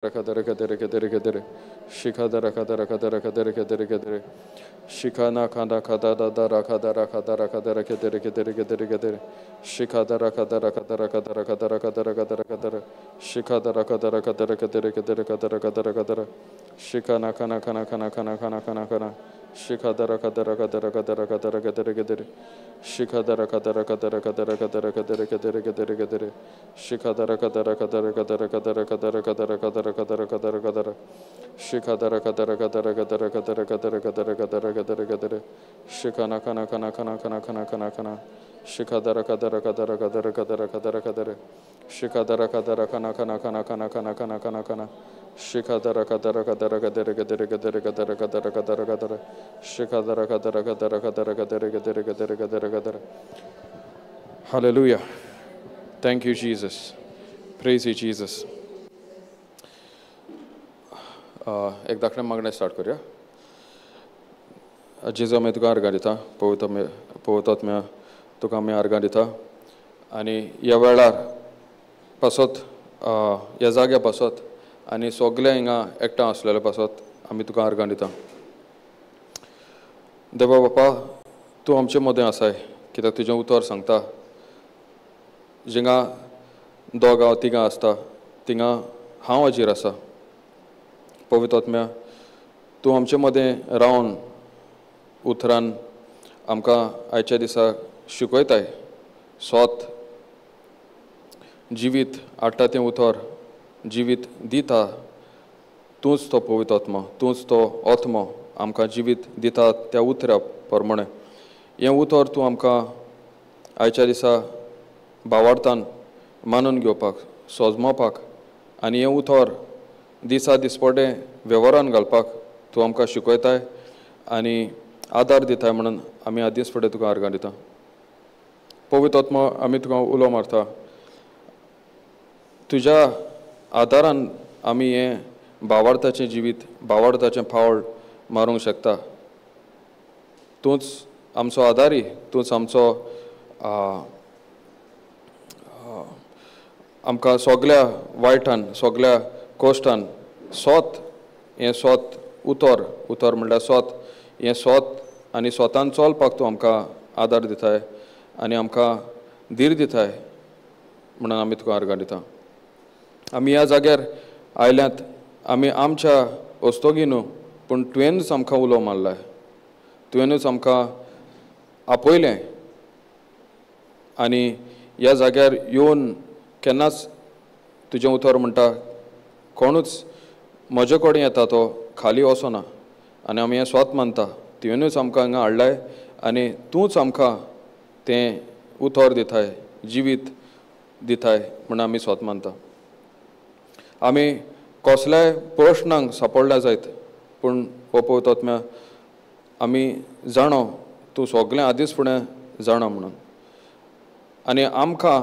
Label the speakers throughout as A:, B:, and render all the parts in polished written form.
A: Kadere kadere kadere kadere shikadara kadara kadara kadere kadere kadere shikana kada kada dara kadara kadara kadere kadere kadere kadere kadere shikadara kadara kadara kadara kadara kadara kadara kadere shikadara kadara kadere kadere kadere kadara kadara kadere shikana kana kana kana kana kana kana kana shikadara kadara kadara kadara kadara kadere kadere shikadara kadara kadara kadara kadara kadere kadere kadere kadere shikadara kadara kadara kadara kadara kadara kadara kadara kadara kadara kadara shikadara kadara kadara kadara kadara kadara kadara kadara kadara kadere shikana kana kana kana kana kana kana kana shikadara kadara kadara kadara kadara kadara kadere shikadara kadara kana kana kana kana kana kana kana kana shikadara kadara kadara kadere kadere kadere kadara kadara kadara kadara shikadara kadara kadara kadara kadere kadere kadere kadere kadere. Hallelujah. Thank you, Jesus. Praise you, Jesus. एक दाखणे मागणें start करूया. जेजू आमी तुका आर्गां दिता, पवित्र आत्म्या तुका आमी आर्गां दिता आनी ह्या वेळार पासत ह्या जाग्या पासत आनी सगळे हिंगा एकठांय आसलेले पासत आमी तुका आर्गां दिता. देवा बापा, तूं आमचे मदें आसाय, कित्याक तुजें उतर सांगता जिंगा दोगां तिगां आसता थिंगा हांव हाजीर आसा. पवित्र आत्म्या, तूं आमचे मदें रावन उतरान आमकां आयच्या दिसा शिकयताय. सोत जिवीत हाडटा तें उतर जिवीत दिता, तूंच तो पवित्र आत्मो, तूंच तो आत्मो आमकां जिवीत दिता त्या उतरा प्रमाणे. हें उतर तूं आमकां आयच्या दिसा भावार्थान मानून घेवपाक, सोजमोवपाक आनी हें उतर दिसा दिसपटे वेव्हारान घालपाक तूं आमकां शिकयताय आनी आदार दिताय म्हणून आमी आदींच फुडें तुका आर्गां दिता. पवित्र आत्मो, आमी तुका उलो मारता, तुज्या आदारान आमी हें भावार्थाचें जिवीत, भावार्थाचें पावल मारूंक शकता. तूंच आमचो आदारी, तूंच आमचो आमकां सगल्या वायटान, सगल्या कश्टान सोत, हें सोत उतर, उतर म्हणल्यार सोत, हें सोत आनी स्वतान चलपाक तूं आमकां आदार दिताय आनी आमकां धीर दिताय म्हणून आमी तुका आर्गां दिता. आमी ह्या जाग्यार आयल्यात, आमी आमच्या वस्तोगी न्हू, पूण तुवेंनूच आमकां उलो मारलाय, तुवेंनूच आमकां आपयलें आनी ह्या जाग्यार येवन केन्नाच तुजें उतर म्हणटा कोणूच म्हजे कडेन येता तो खाली वचना आनी आमी हें स्वत मानता. तुवेंनूच आमकां हांगा हाडलाय आनी तूंच आमकां तें उतर दिताय, जिवीत दिताय म्हूण आमी स्वत मानता. आमी कसल्याय प्रश्नांक सापडल्या जायत, पूण हो पवित्र आत्म्या आमी जाणो तूं सगळें आदींच फुडें जाणो म्हणून, आनी आमकां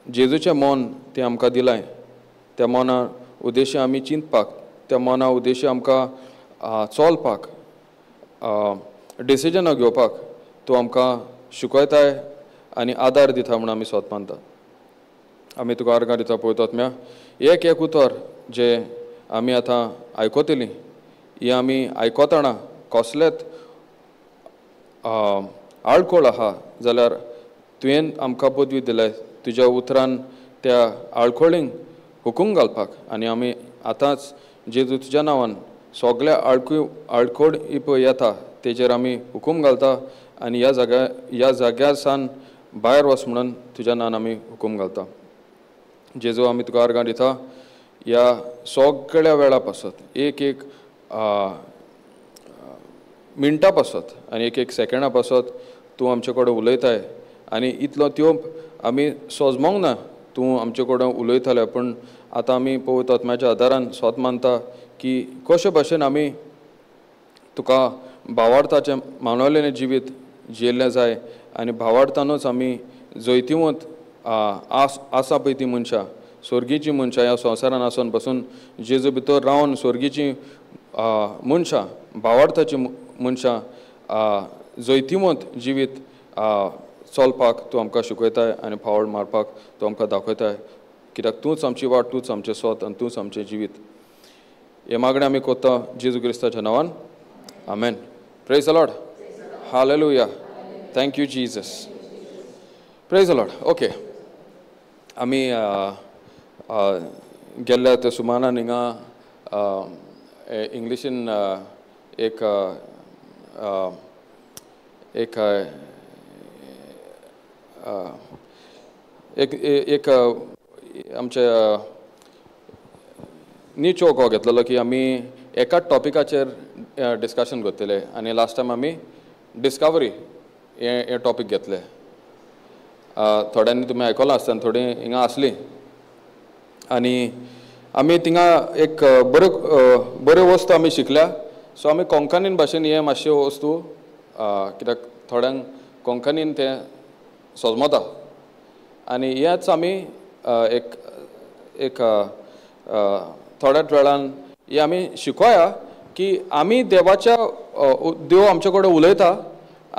A: जेजूचें मन तें आमकां दिलाय. त्या मना उद्देश्य आमी चिंतपाक, त्या मना उद्देश्य आमकां चलपाक, डिसिजनां घेवपाक तूं आमकां शिकयताय आनी आदार दिता म्हूण आमी स्वत मानता. आमी तुका आर्गां दिता पवित्र आत्म्या, एक एक उतर जें आमी आतां आयकतलीं, हें आमी आयकतना कसलेच आडखळ आहा जाल्यार तुवें आमकां पदवी दिलाय तुज्या उतरान त्या आडखळींक हुकूम घालपाक, आनी आमी आतांच जेजू तुज्या नांवान सगल्या आडखळ पळय येता तेजेर आमी हुकूम घालता आनी ह्या जाग्यार सान भायर वच म्हणून तुज्या नांवान आमी हुकूम घालता. जेजू आमी तुका आर्गां दिता, ह्या सगळ्या वेळा पासत, एक एक मिनटां पासत आनी एक एक सेकेंडा पासत तूं आमचे कडेन उलयताय आनी इतलो त्यो आमी सोजमोंक ना तूं आमचे कडेन उलयताले, पूण आतां आमी पवित्र आत्म्याच्या आदारान स्वत मानता की कशे भाशेन आमी तुका भावार्थाचें मानवलेलें जिवीत जियेल्लें जाय आनी भावार्थानूच आमी जैतिवंत आसा पळय ती मनशां, स्वर्गीचीं मनशां ह्या संवसारान आसून पसून जेजू भितर रावन स्वर्गीचीं मनशां, भावार्थाचीं मनशां जैतिवंत जिवीत चलपाक तूं आमकां शिकयताय आनी पावल मारपाक तूं आमकां दाखयताय, कित्याक तूंच आमची वाट, तूंच आमचें स्वत आनी तूंच आमचें जिवीत. हे मागणें आमी कोत्ता जेजू क्रिस्ताच्या नांवान, आमेन. Praise the Lord. Hallelujah. Thank you Jesus. Praise the Lord. Okay, आमी गेल्ल्या त्या सुमानान हिंगा इंग्लिशीन एक एक एक एक आमचे निचोक हो घेतलेलो की आमी एकाच टॉपिकाचेर डिस्कशन करतले आनी लास्ट टायम आमी डिस्कवरी हें टॉपीक घेतलें. थोड्यांनी तुमी आयकलां आसतना, थोडीं हिंगा आसलीं आनी आमी थिंगा एक बऱ्यो बऱ्यो वस्तू आमी शिकल्या. सो आमी कोंकणीन भाशेन हे मातश्यो वस्तू, कित्याक थोड्यांक कोंकणीन तें सोजमता आनी हेच आमी एक एक थोड्याच वेळान हे आमी शिकोया की आमी देवाच्या देव आमचे कडेन उलयता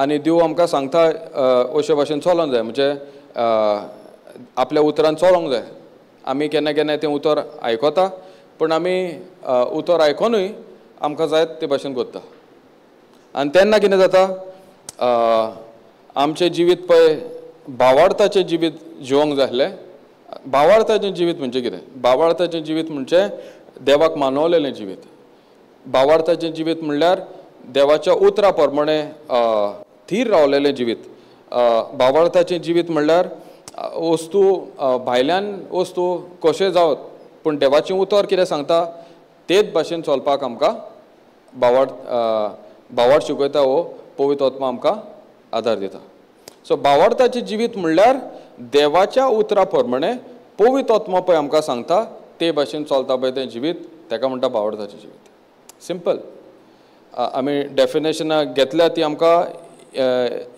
A: आनी देव आमकां सांगता अशे भाशेन चलोंक जाय, म्हणजे आपल्या उतरान चलोंक जाय. आमी केन्ना केन्ना तें उतर आयकता पूण आमी उतर आयकोनूय आमकां जाय ते भाशेन करता आनी तेन्ना कितें जाता, आमचें जिवीत पळय भावार्थाचें जिवीत जिवोंक जाय आसलें. भावार्थाचें जिवीत म्हणजे कितें? भावार्थाचें जिवीत म्हणजे देवाक मानवलेलें जिवीत. भावार्थाचें जिवीत म्हणल्यार देवाच्या उतरा प्रमाणे थीर रावलेलें जिवीत. भावार्थाचें जिवीत म्हणल्यार वस्तू भायल्यान वस्तू कशें जावत पूण देवाचें उतर कितें सांगता तेच भाशेन चलपाक आमकां भावार्थ शिकयता हो पवित्र आत्मा आमकां आदार दिता. सो भावार्थाचें जिवीत म्हणल्यार देवाच्या उतरा प्रमाणे पवित्र आत्मा पळय आमकां सांगता ते भाशेन चलता पळय तें जिवीत, ताका म्हणटा भावार्थाचें जिवीत. सिंपल. आमी डेफिनेशनां घेतल्या ती आमकां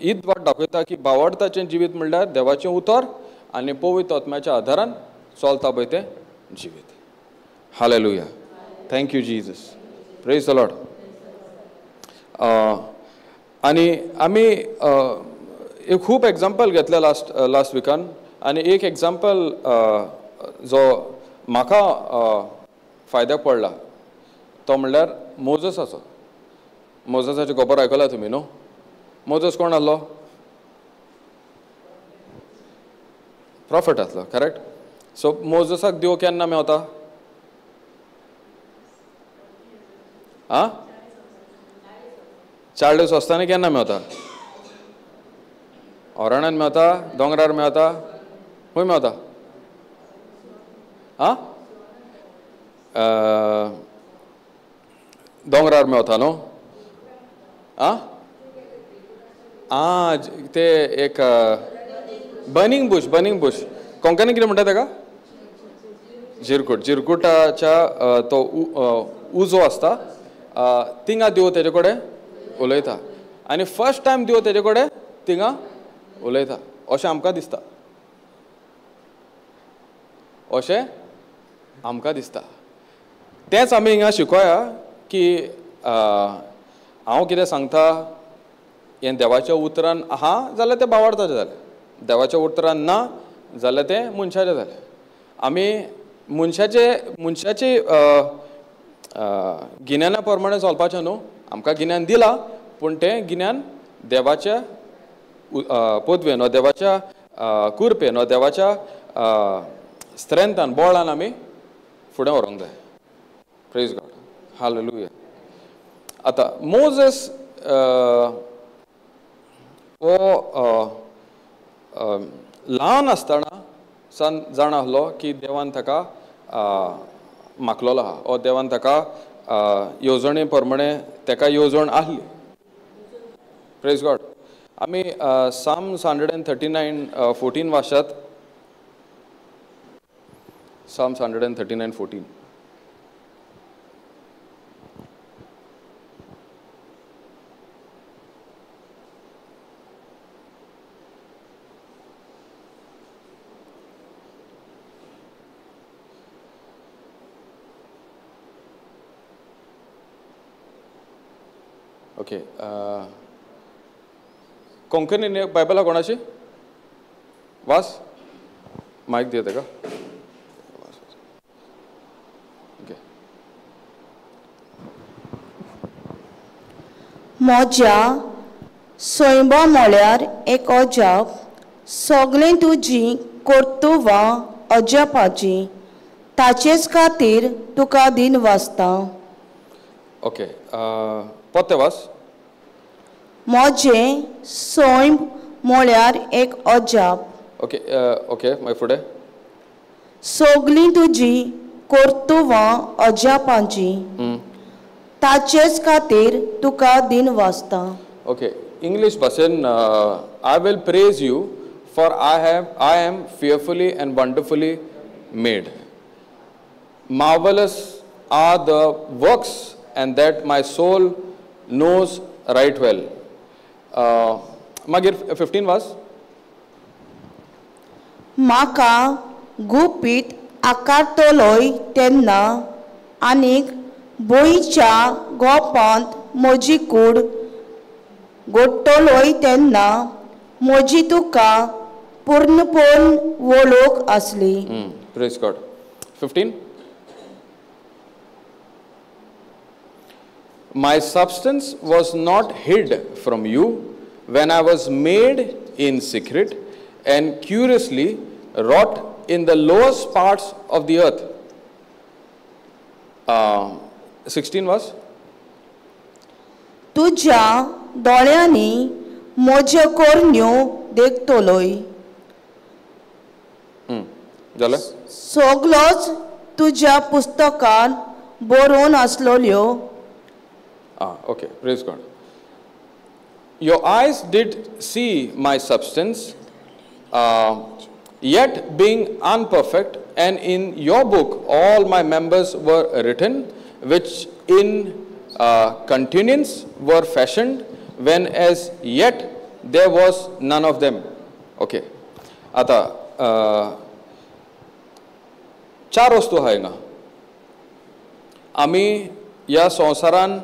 A: हीच वाट दाखयता की भावार्थाचें जिवीत म्हणल्यार देवाचें उतर आनी पवित्र आत्म्याच्या आदारान चलता पळय तें जिवीत. Hallelujah. Thank you Jesus. Praise the Lord. आनी आमी एक खूब एग्जाम्पल घेतले लास्ट विकान आनी एक एग्जाम्पल जो म्हाका फायद्याक पडला तो म्हणल्यार मोजसाचो. मोजसाची खबर आयकला तुमी न्हू? मोजस कोण आसलो? प्रॉफेट आसलो, करेक्ट. सो मोजसाक देव केन्ना मेवता? आं, 40 वर्सांनी केन्ना मेवता? ओरणान मेवता, दोंगरार मेवता, खंय मेवता? आं, दोंगरार मेवता न्हू? आं आं, ते एक बर्निंग बूश, बर्निंग बूश कोंकणी कितें म्हणटा ताका? जिरकूट. जिरकुटाच्या तो उजो आसता थिंगा देव तेजे कडेन उलयता आनी फर्स्ट टायम देव तेजे कडेन थिंगा उलयता अशें आमकां दिसता, अशें आमकां दिसता. तेंच आमी हिंगा शिकोया की हांव कितें सांगता हें देवाच्या उतरान आहा जाल्यार तें भावार्थाचें जालें, देवाच्या उतरान ना जाल्यार तें मनशाचें जालें. आमी मनशाचे मनशाचे गिन्याना प्रमाणे चलपाचें न्हू, आमकां गिन्यान दिलां पूण तें गिन्यान देवाच्या पदवेन वा देवाच्या कुरपेन वा देवाच्या स्ट्रेंथान बळान आमी फुडें व्हरूंक जाय. Praise God. हालेलुया. आतां मोजस हो ल्हान आसतना सान जाणा आसलो की देवान ताका मागलेलो आहा, ओ देवान ताका येवजणे प्रमाणे ताका येवजण आसली. Praise God. आमी Psalms 139:14 वाचतात. Psalms 139:14. Okay, Konkani बायबला कोणाची वास मायक दिता का? ओके,
B: म्हज्या सैंबा म्हळ्यार एक अजाप, सगळें तुजी कर्तुवां अजापाची, ताचेच खातीर तुका दिन वाचता.
A: ओके, परतें वाच.
B: म्हजें सैम म्हळ्यार एक अजाप.
A: ओके ओके, मागीर फुडें.
B: सगळीं तुजी कर्तुवां अजापाची, ताचेच खातीर तुका दिन वाचता.
A: ओके, इंग्लीश भाशेन I will praise you for I am fearfully and wonderfully made. Marvellous are the works and that my soul knows right well. मागीर 15 वाच.
B: म्हाका गुपीत आकारतलोय तेन्ना आनीक भंयच्या गोपांत म्हजी कूड गोडटलोय तेन्ना म्हजी तुका पूर्णपण वळख आसली.
A: Praise God. 15. My substance was not hid from you when I was made in secret and curiously wrought in the lowest parts of the earth. 16 was.
B: तुज्या दोळ्यांनी म्हज्यो करण्यो देखतलोय.
A: जालें.
B: सगलोच तुज्या पुस्तकान बरोवन आसलोल्यो.
A: Okay, praise God. Your eyes did see my substance, yet being unperfect, and in your book all my members were written, which in continuance were fashioned, when as yet there was none of them. Okay. आता चार वस्तू आहा हिंगा. आमी ह्या संवसारान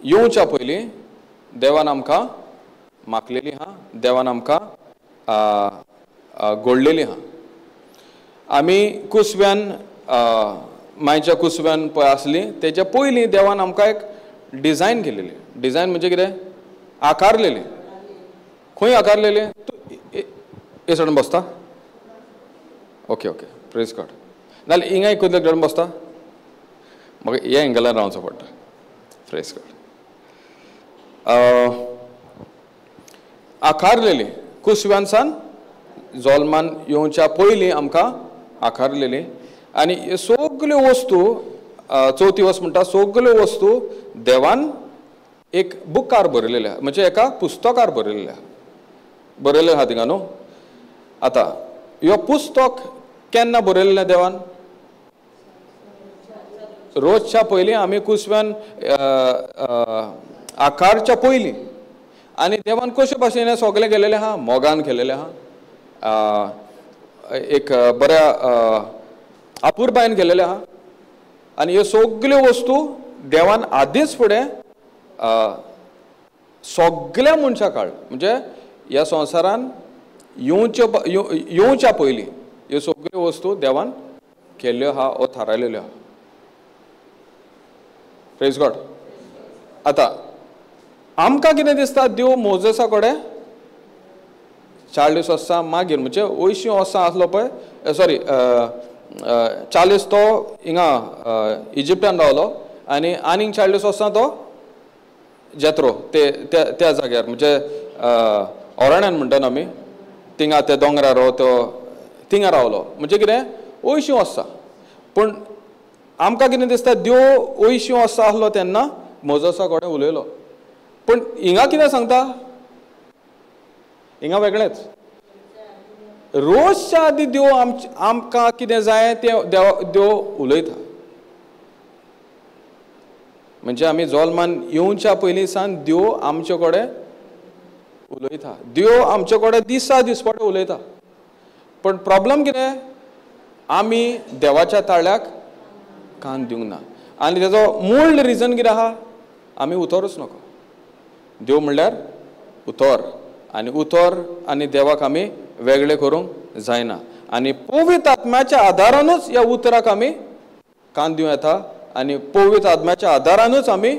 A: येवच्या पयलीं देवान आमकां मागलेली आहा, देवान आमकां घडलेली आहा. आमी कुसव्यान मायच्या कुसव्यान पळय आसली तेच्या पयलीं देवान आमकां एक डिजायन केलेली. डिजायन म्हणजे कितें? आकारलेली. खंय आकारलेली? तूं हे सायडीन बसता? ओके ओके, प्रेज गॉड. नाल्यार हिंगा एक कुदले कडेन बसता? म्हाका ह्या एंगलान रावचो पडटा. Praise God. आकारलेली कुसव्यान सान जोल्मान येवच्या पयलीं आमकां आकारलेली. आनी सगल्यो वस्तू, चवथी वस्त म्हणटा सगल्यो वस्तू देवान एक बुकार बरयलेल्या, म्हणजे एका पुस्तकार बरयलेल्या, बरयलेलें आहा थिंगा न्हू. आतां ह्यो पुस्तक केन्ना बरयलेलें देवान? रोजच्या पयलीं आमी कुसव्यान आकारच्या पयलीं. आनी देवान कशे भाशेन हें सगळें केलेलें आहा? मोगान केलेलें आहा, एक बऱ्या अपुरबायेन केलेलें आहा. आनी ह्यो सगल्यो वस्तू देवान आदींच फुडें सगल्या मनशां काळ, म्हणजे ह्या संवसारान येवच्या पयलीं ह्यो सगल्यो वस्तू देवान केल्ल्यो आहा वो थारायलेल्यो आहा. Praise God. आतां आमकां कितें दिसता? देव मोजेसा कडेन 40 वर्सां मागीर, म्हणजे 80 वर्सां आसलो पळय, सॉरी 40 तो हिंगा इजिप्टान रावलो आनी आनीक 40 वर्सां तो जेत्रो ते त्या जाग्यार, म्हणजे ओरण्यान म्हणटा न्हू आमी, थिंगा ते दोंगरार तो थिंगा रावलो. म्हणजे कितें? 80 वर्सां. पूण आमकां कितें दिसता? देव 80 वर्सां आसलो तेन्ना मोजेसा कडेन उलयलो. पूण हिंगा कितें सांगता? हिंगा वेगळेंच. रोजच्या आदीं देव आमकां कितें जाय तें देव उलयता. म्हणजे आमी जोल्मान येवच्या पयलीं सावन देव आमचे कडेन उलयता. देव आमचे कडेन दिसा दिसपटे उलयता. पूण प्रॉब्लम कितें? आमी देवाच्या ताळ्याक कान दिवंक ना. आनी तेजो मूळ रिजन कितें आहा? आमी उतरूच नको. देव म्हणल्यार उतर, आनी उतर आनी देवाक आमी वेगळे करूंक जायना. आनी पवित्र आत्म्याच्या आदारानूच ह्या उतराक आमी कान दिवं येता, आनी पवित्र आत्म्याच्या आदारानूच आमी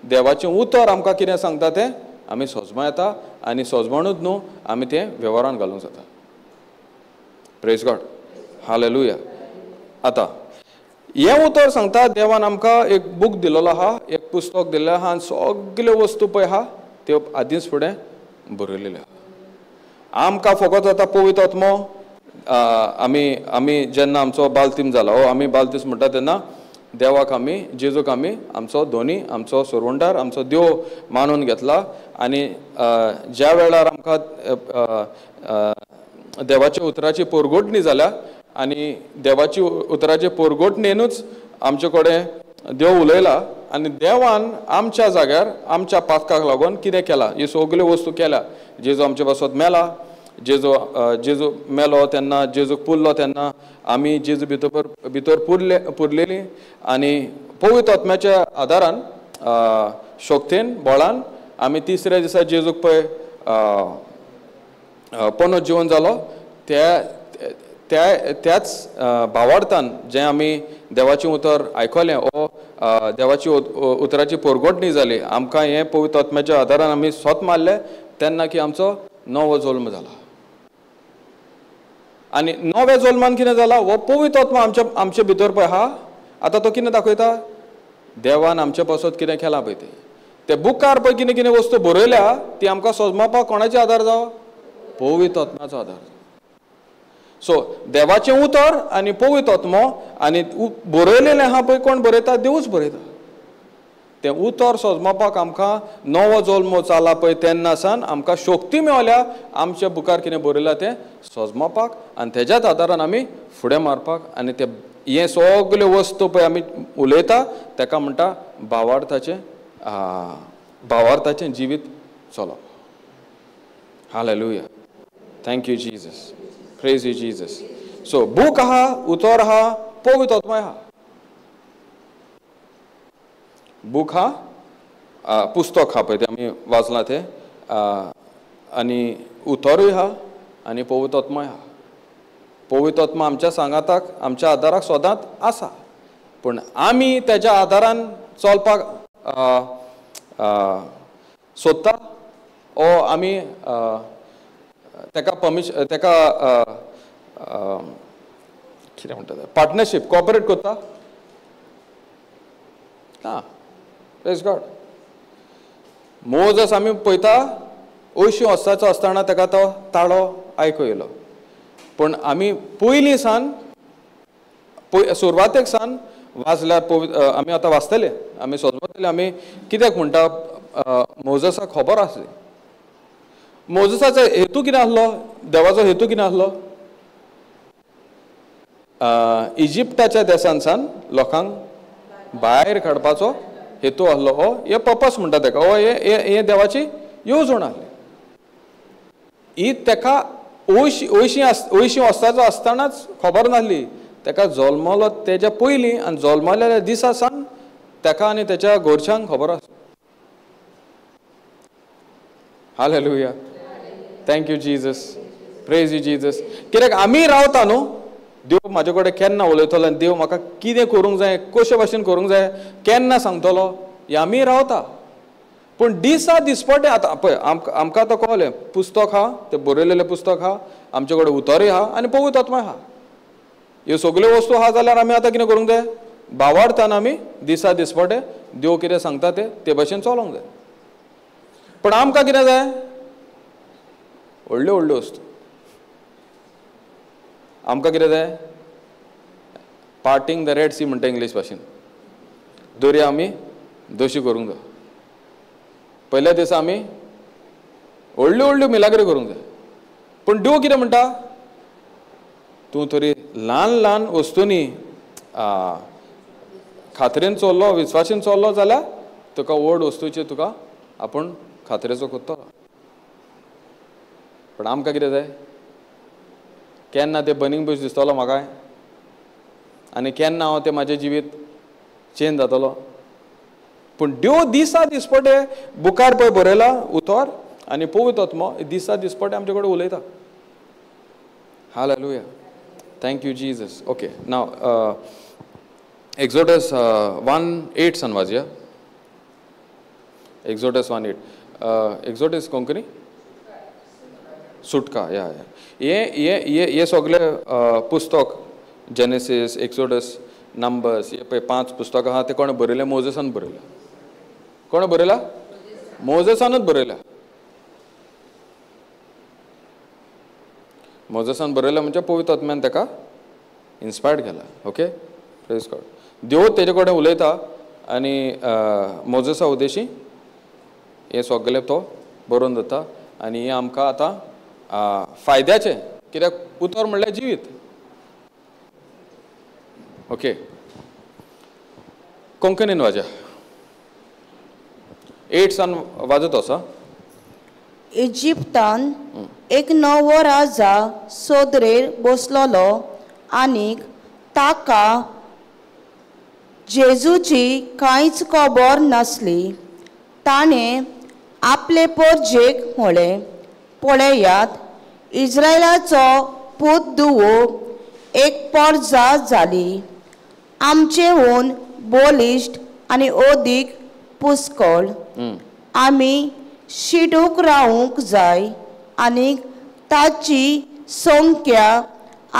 A: देवाचें उतर आमकां कितें सांगता तें आमी सोजमा येता आनी सोजमानूच न्हू आमी तें वेव्हारान घालूंक जाता. Praise God, hallelujah. आतां हें उतर सांगता देवान आमकां एक बूक दिलेलो आहा, एक पुस्तक दिल्लें आहा आनी सगल्यो वस्तू पळय आहा त्यो आदींच फुडें बरयलेल्यो आहा. आमकां फकत आतां पवित्र आत्मो आमी आमी जेन्ना आमचो बालतीम जाला हो आमी बालतीस म्हणटा तेन्ना देवाक आमी जेजूक आमी आमचो धोनी, आमचो सोरवंडार, आमचो देव मानून घेतला आनी ज्या वेळार आमकां देवाच्या उतराची पोरगोटणी जाल्या आनी देवाची उतराचे पोरगोटणेनूच आमचे कडेन देव उलयला आनी देवान आमच्या जाग्यार आमच्या पातकाक लागून कितें केलां, ह्यो सगल्यो वस्तू केल्या. जेजू आमचे पासत मेला, जेजू जेजू मेलो तेन्ना, जेजूक पुरलो तेन्ना आमी जेजू भितर भितर पुरलेली आनी पवित्र आत्म्याच्या आदारान शक्तेन बळान आमी तिसऱ्या दिसा जेजूक पळय पुनः जिवन जालो. त्या त्या त्याच भावार्थान जें आमी देवाचें उतर आयकलें ओ देवाची उतराची पोरगोटणी जाली, आमकां हें पवित्र आत्म्याच्या आदारान आमी सोत मारलें तेन्ना की आमचो नवो जल्म जाला. आनी नव्या जल्मान कितें जाला, हो पवित्र आत्मा आमच्या आमचे भितर पळय आहा. आतां तो कितें दाखयता, देवान आमचे पासत कितें केलां पळय तें ते बुकार पळय कितें कितें वस्तू बरयल्या ती आमकां सोजमापाक कोणाचो आदार जावो, पवित्र आत्म्याचो आदार. सो देवाचें उतर आनी पवित्र आत्मो आनी बरयलेलें आहा पळय, कोण बरयता, देवूच बरयता. तें उतर सोजमापाक आमकां नवो जल्म जाला पळय तेन्ना सावन आमकां शक्ती मेवल्या आमच्या बुकार कितें बरयलां तें सोजमापाक आनी तेज्याच आदारान आमी फुडें मारपाक. आनी ते हें सगल्यो वस्तू पळय आमी उलयता तेका म्हणटा भावार्थाचें भावार्थाचें जिवीत चलप. Hallelujah, thank you Jesus, praise you Jesus. So book आहा, उतर आहा, पवित्र आत्मा आहा. बूक आहा, पुस्तक आहा पळय तें आमी वाचलां तें, आनी उतरूय आहा आनी पवित्र आत्माय आहा. पवित्र आत्मा आमच्या सांगाताक, आमच्या आदाराक सदांच आसा, पूण आमी तेज्या आदारान चलपाक सोदता ओ आमी तेका परमिशन, तेका कितें म्हणटा पार्टनरशीप, कॉपरेट करता ना. Praise God. Moses आमी पळयता 80 वर्सांचो आसतना तेका तो ताळो आयको येयलो, पूण आमी पयलीं सावन सुरवातेक सावन वाचल्यार आमी आतां वाचतले, आमी सोदतले. आमी कित्याक म्हणटा मोजसाक खबर आसली. मोजसाचो हेतू कितें आसलो, देवाचो हेतू कितें आसलो, इजिप्ताच्या देशान सावन लोकांक भायर काडपाचो हेतू आसलो. हो हे पर्पस म्हणटा तेका, हो हे देवाची येवजण आसली. ही तेका 80 वर्सांचो आसतनाच खबर नासली. तेका जल्मलो तेज्या पयलीं आनी जल्मलेल्या दिसा सावन तेका आनी तेच्या घरच्यांक खबर आसा. Hallelujah, thank you Jesus, praise you Jesus. कित्याक आमी रावता न्हू, देव म्हाजे कडेन केन्ना उलयतलो आनी देव म्हाका कितें करूंक जाय, कशे भाशेन करूंक जाय, केन्ना सांगतलो, हें आमी रावता. पूण दिसा दिसपटे आतां पळय आमकां आतां कळ्ळें, पुस्तक आहा, तें बरयलेलें पुस्तक आहा, आमचे कडेन उतरूय आहा आनी पवित्र आत्मा आहा. ह्यो सगल्यो वस्तू आहा जाल्यार आमी आतां कितें करूंक जाय, भावार्थान आमी दिसा दिसपटे देव कितें सांगता तें ते भाशेन चलोंक जाय. पूण आमकां कितें जाय, व्हडल्यो व्हडल्यो वस्तू. आमकां कितें जाय, पार्टींग the red C म्हणटा इंग्लीश भाशेन, दर्या आमी दोशी करूंक जाय. पयल्या दिसा आमी व्हडल्यो व्हडल्यो मिलाग्री करूंक जाय. पूण देव कितें म्हणटा, तूं तरी ल्हान ल्हान वस्तूंनी खात्रेन चल्लो, विस्वासीन चल्लो जाल्यार तुका व्हड वस्तूचेर तुका आपूण खात्रेचो करतलो. पूण आमकां कितें जाय, केन्ना तें बर्निंग बूश दिसतलो म्हाका आनी केन्ना हांव तें म्हाजें जिवीत चेंज जातलो. पूण देव दिसा दिसपटे बुकार पळय बरयला उतर आनी पवित्र आत्मो दिसा दिसपटे आमचे कडेन उलयता. Hallelujah, thank you Jesus. Okay, now Exodus 1:8 सान वाचया. Exodus 1:8. Exodus Konkani सुटका. या हे हे हे सगळे पुस्तक जेनेसीस, एक्सोडस, नंबर्स, हे पळय 5 पुस्तकां आहा, ते कोणें बरयलें? मोजेसान बरयलें. कोणें बरयला? मोजेसानूच बरयला. मोजेसान बरयला म्हणजे पवित्र आत्म्यान ताका इन्स्पायर्ड केला. ओके, प्रेज गॉड. देव तेजे कडेन उलयता आनी मोजेसा उद्देशी हें सगळें तो बरोवन दवरता आनी हें आमकां आतां फायद्याचें, कित्याक उतर म्हणल्यार जिवीत. ओके, कोंकणीन वाजा. 8 सान वाजत आसा.
B: इजिप्तान एक नवो राजा सोदरेर बसलोलो आनीक ताका जेजूची कांयच खबर नासली. ताणें आपले परजेक म्हळें, पळयात, इस्रायलाचो पूत दुवो एक परजा जाली, आमचेहून बलिश्ट आनी अदीक पुस्कळ. आमी शिटूक रावूंक जाय आनी ताची संख्या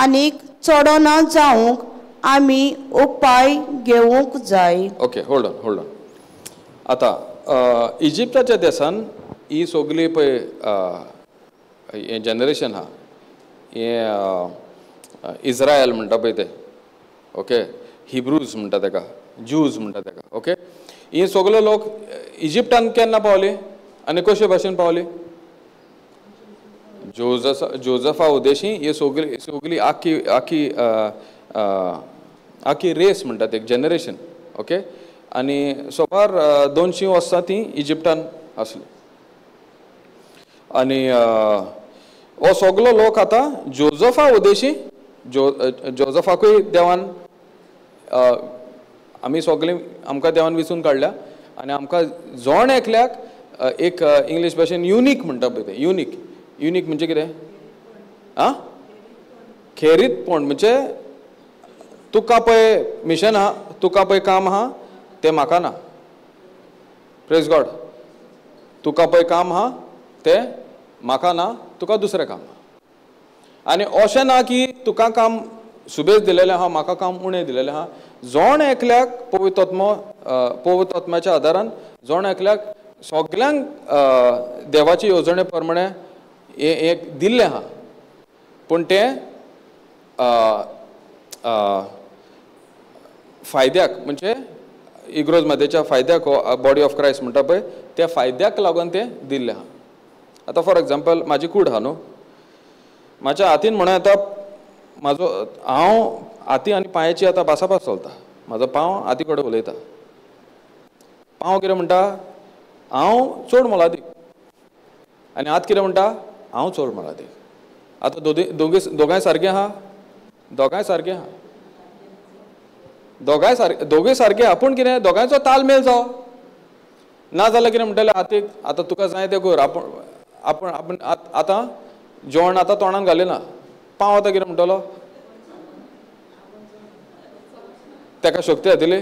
B: आनीक चडना जावंक आमी उपाय घेवंक जाय.
A: Okay, hold on, hold on. आतां इजिप्ताच्या देसान ही सगळी पळय हें जनरेशन आहा, हें इस्रायल म्हणटा पळय ते, ओके, हिब्रूज म्हणटा ताका, ज्यूज म्हणटा ताका. ओके, हे सगळे लोक इजिप्तान केन्ना पावले आनी कशे भाशेन पावले? जोजफा उद्देशी हे सगळी सगळी आखी आखी आखी रेस म्हणटा ते, एक जनरेशन. ओके, आनी सोबार 200 वर्सां ती इजिप्तान आसली. आनी हो सगलो लोक आतां जोजफा उद्देशी, जोजफाकूय देवान आमी सगळीं आमकां देवान विचून काडल्या आनी आमकां जण एकल्याक एक इंग्लीश भाशेन युनीक म्हणटा पळय तें, युनीक. युनीक म्हणजे कितें? आं, खेरीतपण म्हणजे तुका पळय मिशन आहा, तुका पळय काम आहा, तें म्हाका ना. Praise God. तुका पळय काम आहा तें म्हाका ना, तुका दुसरें काम आहा. आनी अशें ना की तुका काम सुबेज दिलेलें आहा, म्हाका काम उणें दिलेलें आहा. जण एकल्याक पवित्र आत्मो, पवित्र आत्म्याच्या आदारान जण एकल्याक सगल्यांक देवाची येवजणे प्रमाणे हें एक दिल्लें आहा. पूण तें फायद्याक, म्हणजे इग्रोज मदेच्या फायद्याक, हो बॉडी ऑफ क्रायस्ट म्हणटा पळय त्या फायद्याक लागून तें दिल्लें आहा. आतां फॉर एग्जाम्पल म्हाजी कूड आहा न्हू, म्हाज्या हातीन म्हणून येता म्हाजो, हांव हाती आनी पांयाची आतां भासाभास चलता. म्हाजो पांव हाती कडेन उलयता. पांव कितें म्हणटा? हांव चड मोलादीक. आनी हात कितें म्हणटा? हांव चड मोलादीक. आतां दोगी दोगांय सारकें आहा, दोगांय सारकें आहा, दोगांय सारके, दोगूय सारके आहा. पूण कितें दोगांयचो तालमेल जावो ना जाल्यार कितें म्हणटलें हातीक, आतां तुका जाय तें कर, आपूण आपूण आपूण आतां जेवण आतां तोंडान घालिना. पांव आतां कितें म्हणटलो? ताका शक्ती जातली.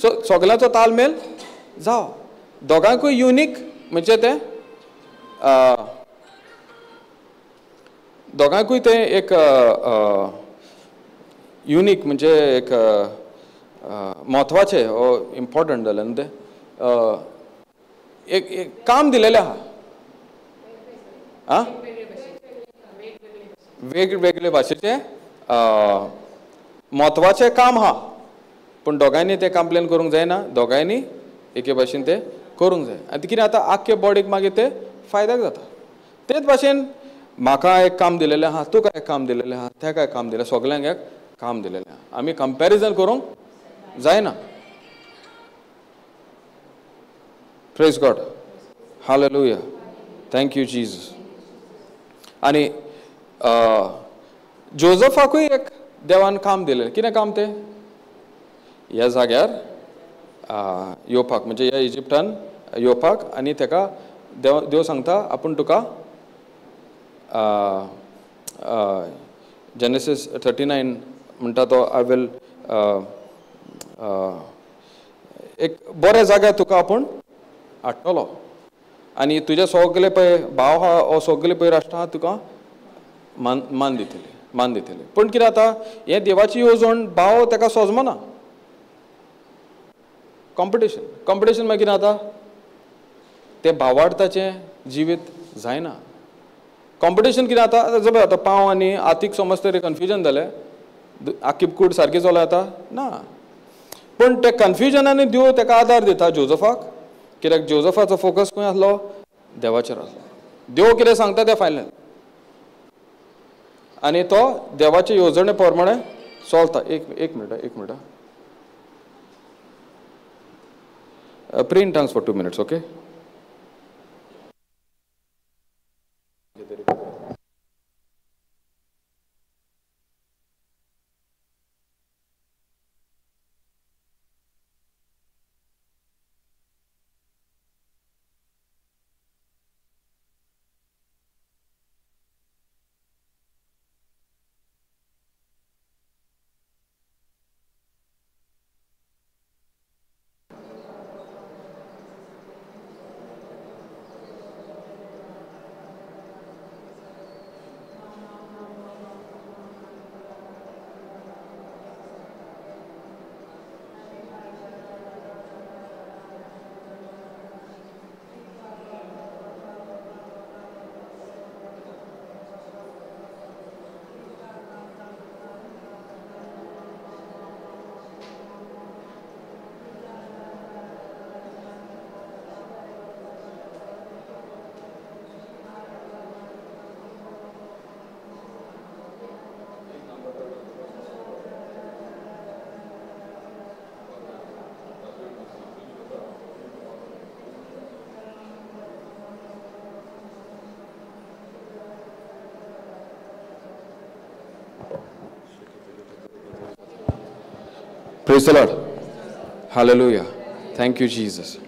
A: सो सगल्यांचो तालमेल जावो, दोगांकूय युनीक म्हणजे तें दोगांकूय तें एक युनीक म्हणजे एक म्हत्वाचें, इम्पोर्टंट जालें न्हू तें, एक काम दिलेलें आहा. आं, वेगवेगळे भाशेचें म्हत्वाचें काम आहा, पूण दोगांयनी तें कंप्लेन करूंक जायना, दोगांयनी एके भाशेन तें करूंक जाय. आनी कितें आतां आख्खे बॉडीक मागीर तें फायद्याक जाता. तेच भाशेन म्हाका एक काम दिलेलें आहा, तुका एक काम दिलेलें आहा, ताका एक काम दिलें, सगल्यांक एक काम दिलेलें आहा. आमी कंपेरिजन करूंक जायना. Praise God, hallelujah, thank you Jesus. आनी जोजफाकूय एक देवान काम दिलें. कितें काम तें? ह्या जाग्यार येवपाक, म्हणजे ह्या इजिप्तान येवपाक. आनी ताका देव देव सांगता आपूण तुका, जेनेसीस 39 म्हणटा तो, I will एक बऱ्या जाग्यार तुका आपूण हाडटलो आनी तुजे सगळे पळय भाव आहा ओ सगळे पळय राष्ट्रां आहा तुका मान मान दितले, मान दितले. पूण कितें जाता, हें देवाची येवजण भाव ताका सोजमना. कॉम्पिटिशन, कॉम्पिटिशन मागीर कितें जाता, तें भावार्थाचें जिवीत जायना. कॉम्पिटिशन कितें जाता, जबे आतां पांव आनी आतीक समज तरी कन्फ्युजन जालें, आखी कूड सारकी चलो येता ना. पूण ते कन्फ्युजनान देव ताका आदार दिता जोजफाक, कित्याक जोजफाचो फोकस खंय आसलो, देवाचेर आसलो. देव कितें सांगता तें फायनल, आनी तो देवाचे येवजणे प्रमाणे चलता. एक एक मिनट, एक minute. Pray in tongues for 2 minutes, okay? Praise the Lord. Hallelujah. Thank you, Jesus.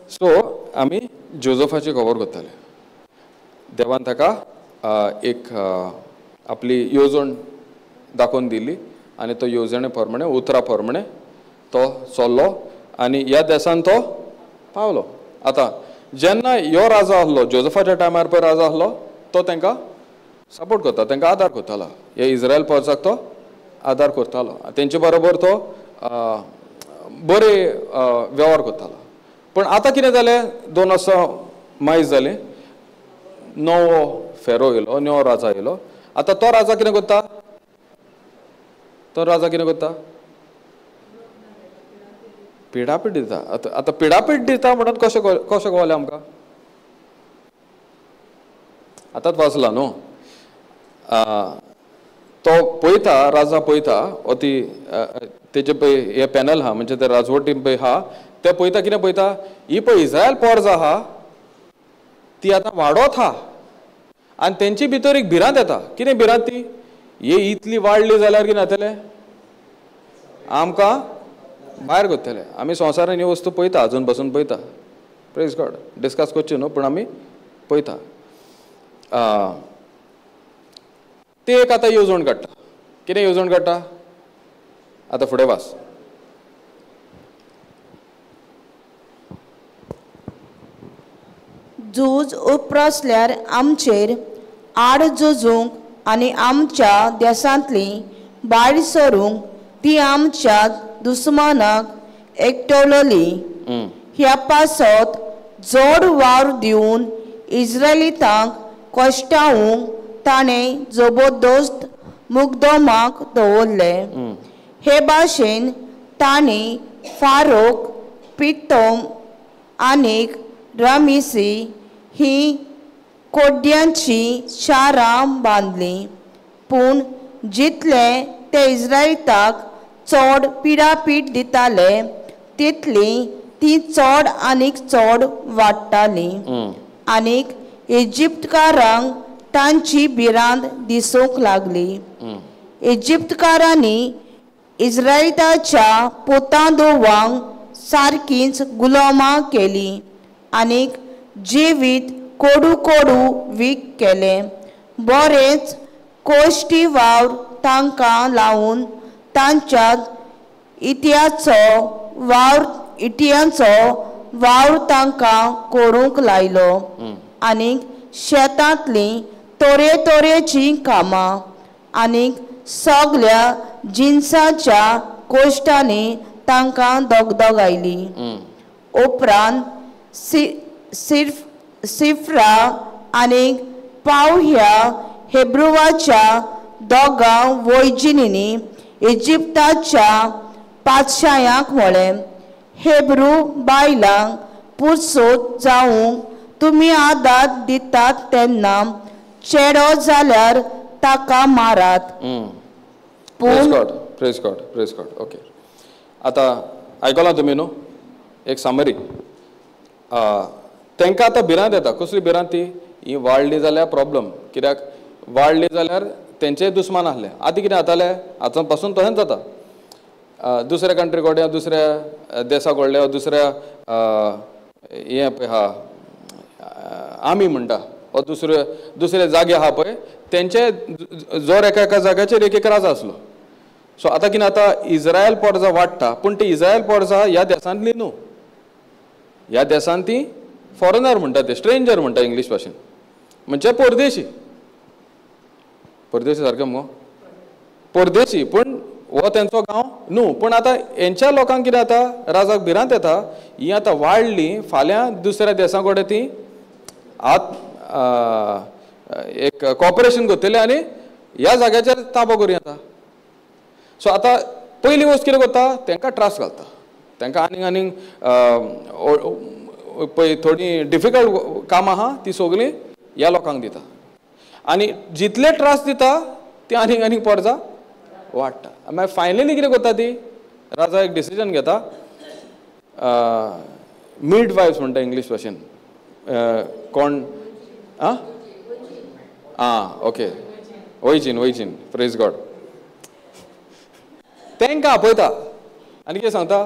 A: So, आमी जोजफाची खबर करताले. देवान ताका एक आपली येवजण दाखोवन दिली आनी तो येवजणे प्रमाणे, उतरा प्रमाणे तो चल्लो आनी ह्या देसान तो पावलो. आतां जेन्ना ह्यो राजा आसलो, जोजफाच्या टायमार पळय राजा आसलो, तो तांकां सपोर्ट करता, तांकां आदार करतालो. हे इस्रायल पोरसाक तो आदार करतालो, तेंचे बरोबर तो बरे वेव्हार करतालो. पूण आतां कितें जालें, 2 वर्सां मायज जालीं, नवो फेरो येयलो, नवो राजा येयलो. आतां तो राजा कितें करता, तो राजा कितें करता, पिडापीड दिता. आतां आतां पिडापीड दिता म्हणून कशें कशें कळलें आमकां, आतांच वाचला न्हू. तो पळयता, राजा पळयता, ओ ती तेजे पळय हे पॅनल आहा, म्हणजे ते राजवटी पळय आहा, ते पळयता कितें पळयता, ही पळय इस्रायल पोरज आहा ती आतां वाडत आहा आनी तेंचे भितर एक भिरांत येता. कितें भिरांत ती, हे इतली वाडली जाल्यार कितें जातलें, आमकां भायर करतले. आमी संवसारान ह्यो वस्तू पळयता, आजून बसून पळयता. प्रेज गॉड, डिस्कस करच्यो न्हू, पूण आमी पळयता. ते एक आतां येवजण काडटा. कितें येवजण काडटा, आतां फुडें वास.
B: झूज उप्रासल्यार आमचेर आड झुजूंक आनी आमच्या देशांतली भायर सरूंक ती आमच्या दुस्मानाक एकटवलली. ह्या पासत जोड वावर दिवन इस्रायलितांक कश्टावूंक ताणें जबरदस्त मुगदमाक दवरले. हे भाशेन तांणी फारोक, पित्तोम आनीक रामिसी ही कोड्यांची शारां बांदलीं. पूण जितले ते इस्रायलाक चड पिडापीड दिताले तितली ती चड आनीक चड वाडटाली आनीक इजिप्तकारांक तांची भिरांत दिसूंक लागली. इजिप्तकारांनी इस्रायलाच्या पोतांदोवांक सारकींच गुलामां केलीं आनीक जिवीत कोडू कोडू वीक केलें. बरेंच कोश्टी वावर तांकां लावन तांच्या इतिहाचो वावर तांकां करूंक लायलो आनीक शेतांतलीं तरेतरेचीं कामां आनीक सगल्या जिनसाच्या कोश्टांनी तांकां दगदग आयली. उपरांत सिफ्रा आनीक पाव ह्या हेब्रुवाच्या दोगां वैजिनींनी इजिप्ताच्या पातशायांक म्हळें, हेब्रू बायलांक पुरसोत जावंक तुमी आदार दितात तेन्ना चेडो जाल्यार ताका मारात.
A: Praise God, praise God, praise God. Okay, आतां आयकलां तुमी न्हू एक सामरी. तांकां आतां भिरांत येता. कसली भिरांत ती? ही वाडली जाल्यार प्रॉब्लम. कित्याक वाडली जाल्यार तेंचेय दुस्मान आसले. आतां कितें जातालें, आतां पासून तशेंच जाता. दुसऱ्या कंट्री कडल्या, दुसऱ्या देसा कडल्या, दुसऱ्या हें पळय आहा आमी म्हणटा वा दुसरे दुसरे जागे आहा पळय, तेंचे जोर एका एका जाग्याचेर एक एक राजा आसलो. सो आतां कितें आतां इज्रायल पोरजा वाडटा, पूण ती इज्रायल पोरजा ह्या देसांतली न्हू. ह्या देसान ती फॉरेनर म्हणटा, ते स्ट्रेंजर म्हणटा इंग्लीश भाशेन, म्हणजे परदेशी. परदेशी सारकें मुगो, परदेशी. पूण हो तेंचो गांव न्हू. पूण आतां हेंच्या लोकांक कितें जाता, राजाक भिरांत येता, ही आतां वाडली फाल्यां दुसऱ्या देसां कडेन ती आत एक कॉपरेशन करतले आनी ह्या जाग्याचेर ताबो करूं येता. सो आतां पयली वस्त कितें करता, तांकां त्रास घालता, तांकां आनीक आनीक पळय थोडीं डिफिकल्ट कामां आहा ती सगळीं ह्या लोकांक दिता. आनी जितले त्रास दिता ती आनीक आनीक पोरजा वाडटा. मागीर फायनली कितें करता ती राजा एक डिसिजन घेता. मिड वायफ्स म्हणटा इंग्लीश भाशेन, कोण आं आं ओके, वैजीन वैजीन, प्रेज गॉड. तांकां आपयता आनी कितें सांगता,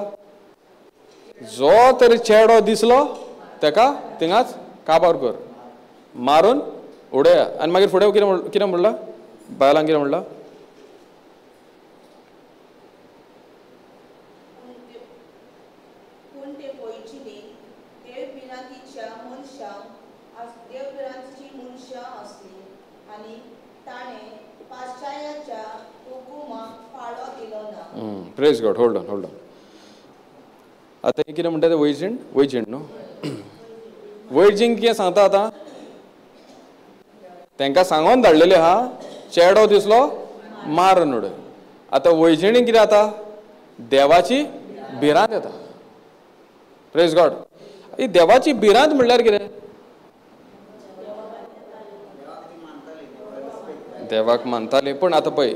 A: जो तरी चेडो दिसलो ताका थिंगाच काबार कर, मारून उडया. आनी मागीर फुडें कितें कितें म्हणलां, बायलांक कितें म्हणलां, praise God. Hold on, hold on. आतां कितें म्हणटा तें वैजीण, वैजीण न्हू, वैजीण कितें सांगता आतां तांकां सांगोन धाडलेलें आहा, चेडो दिसलो मारून उडय. आतां वैजिणी कितें जाता, देवाची भिरांत येता. प्रेज गॉड. ही देवाची भिरांत म्हणल्यार कितें, देवाक मानताली. पूण आतां पळय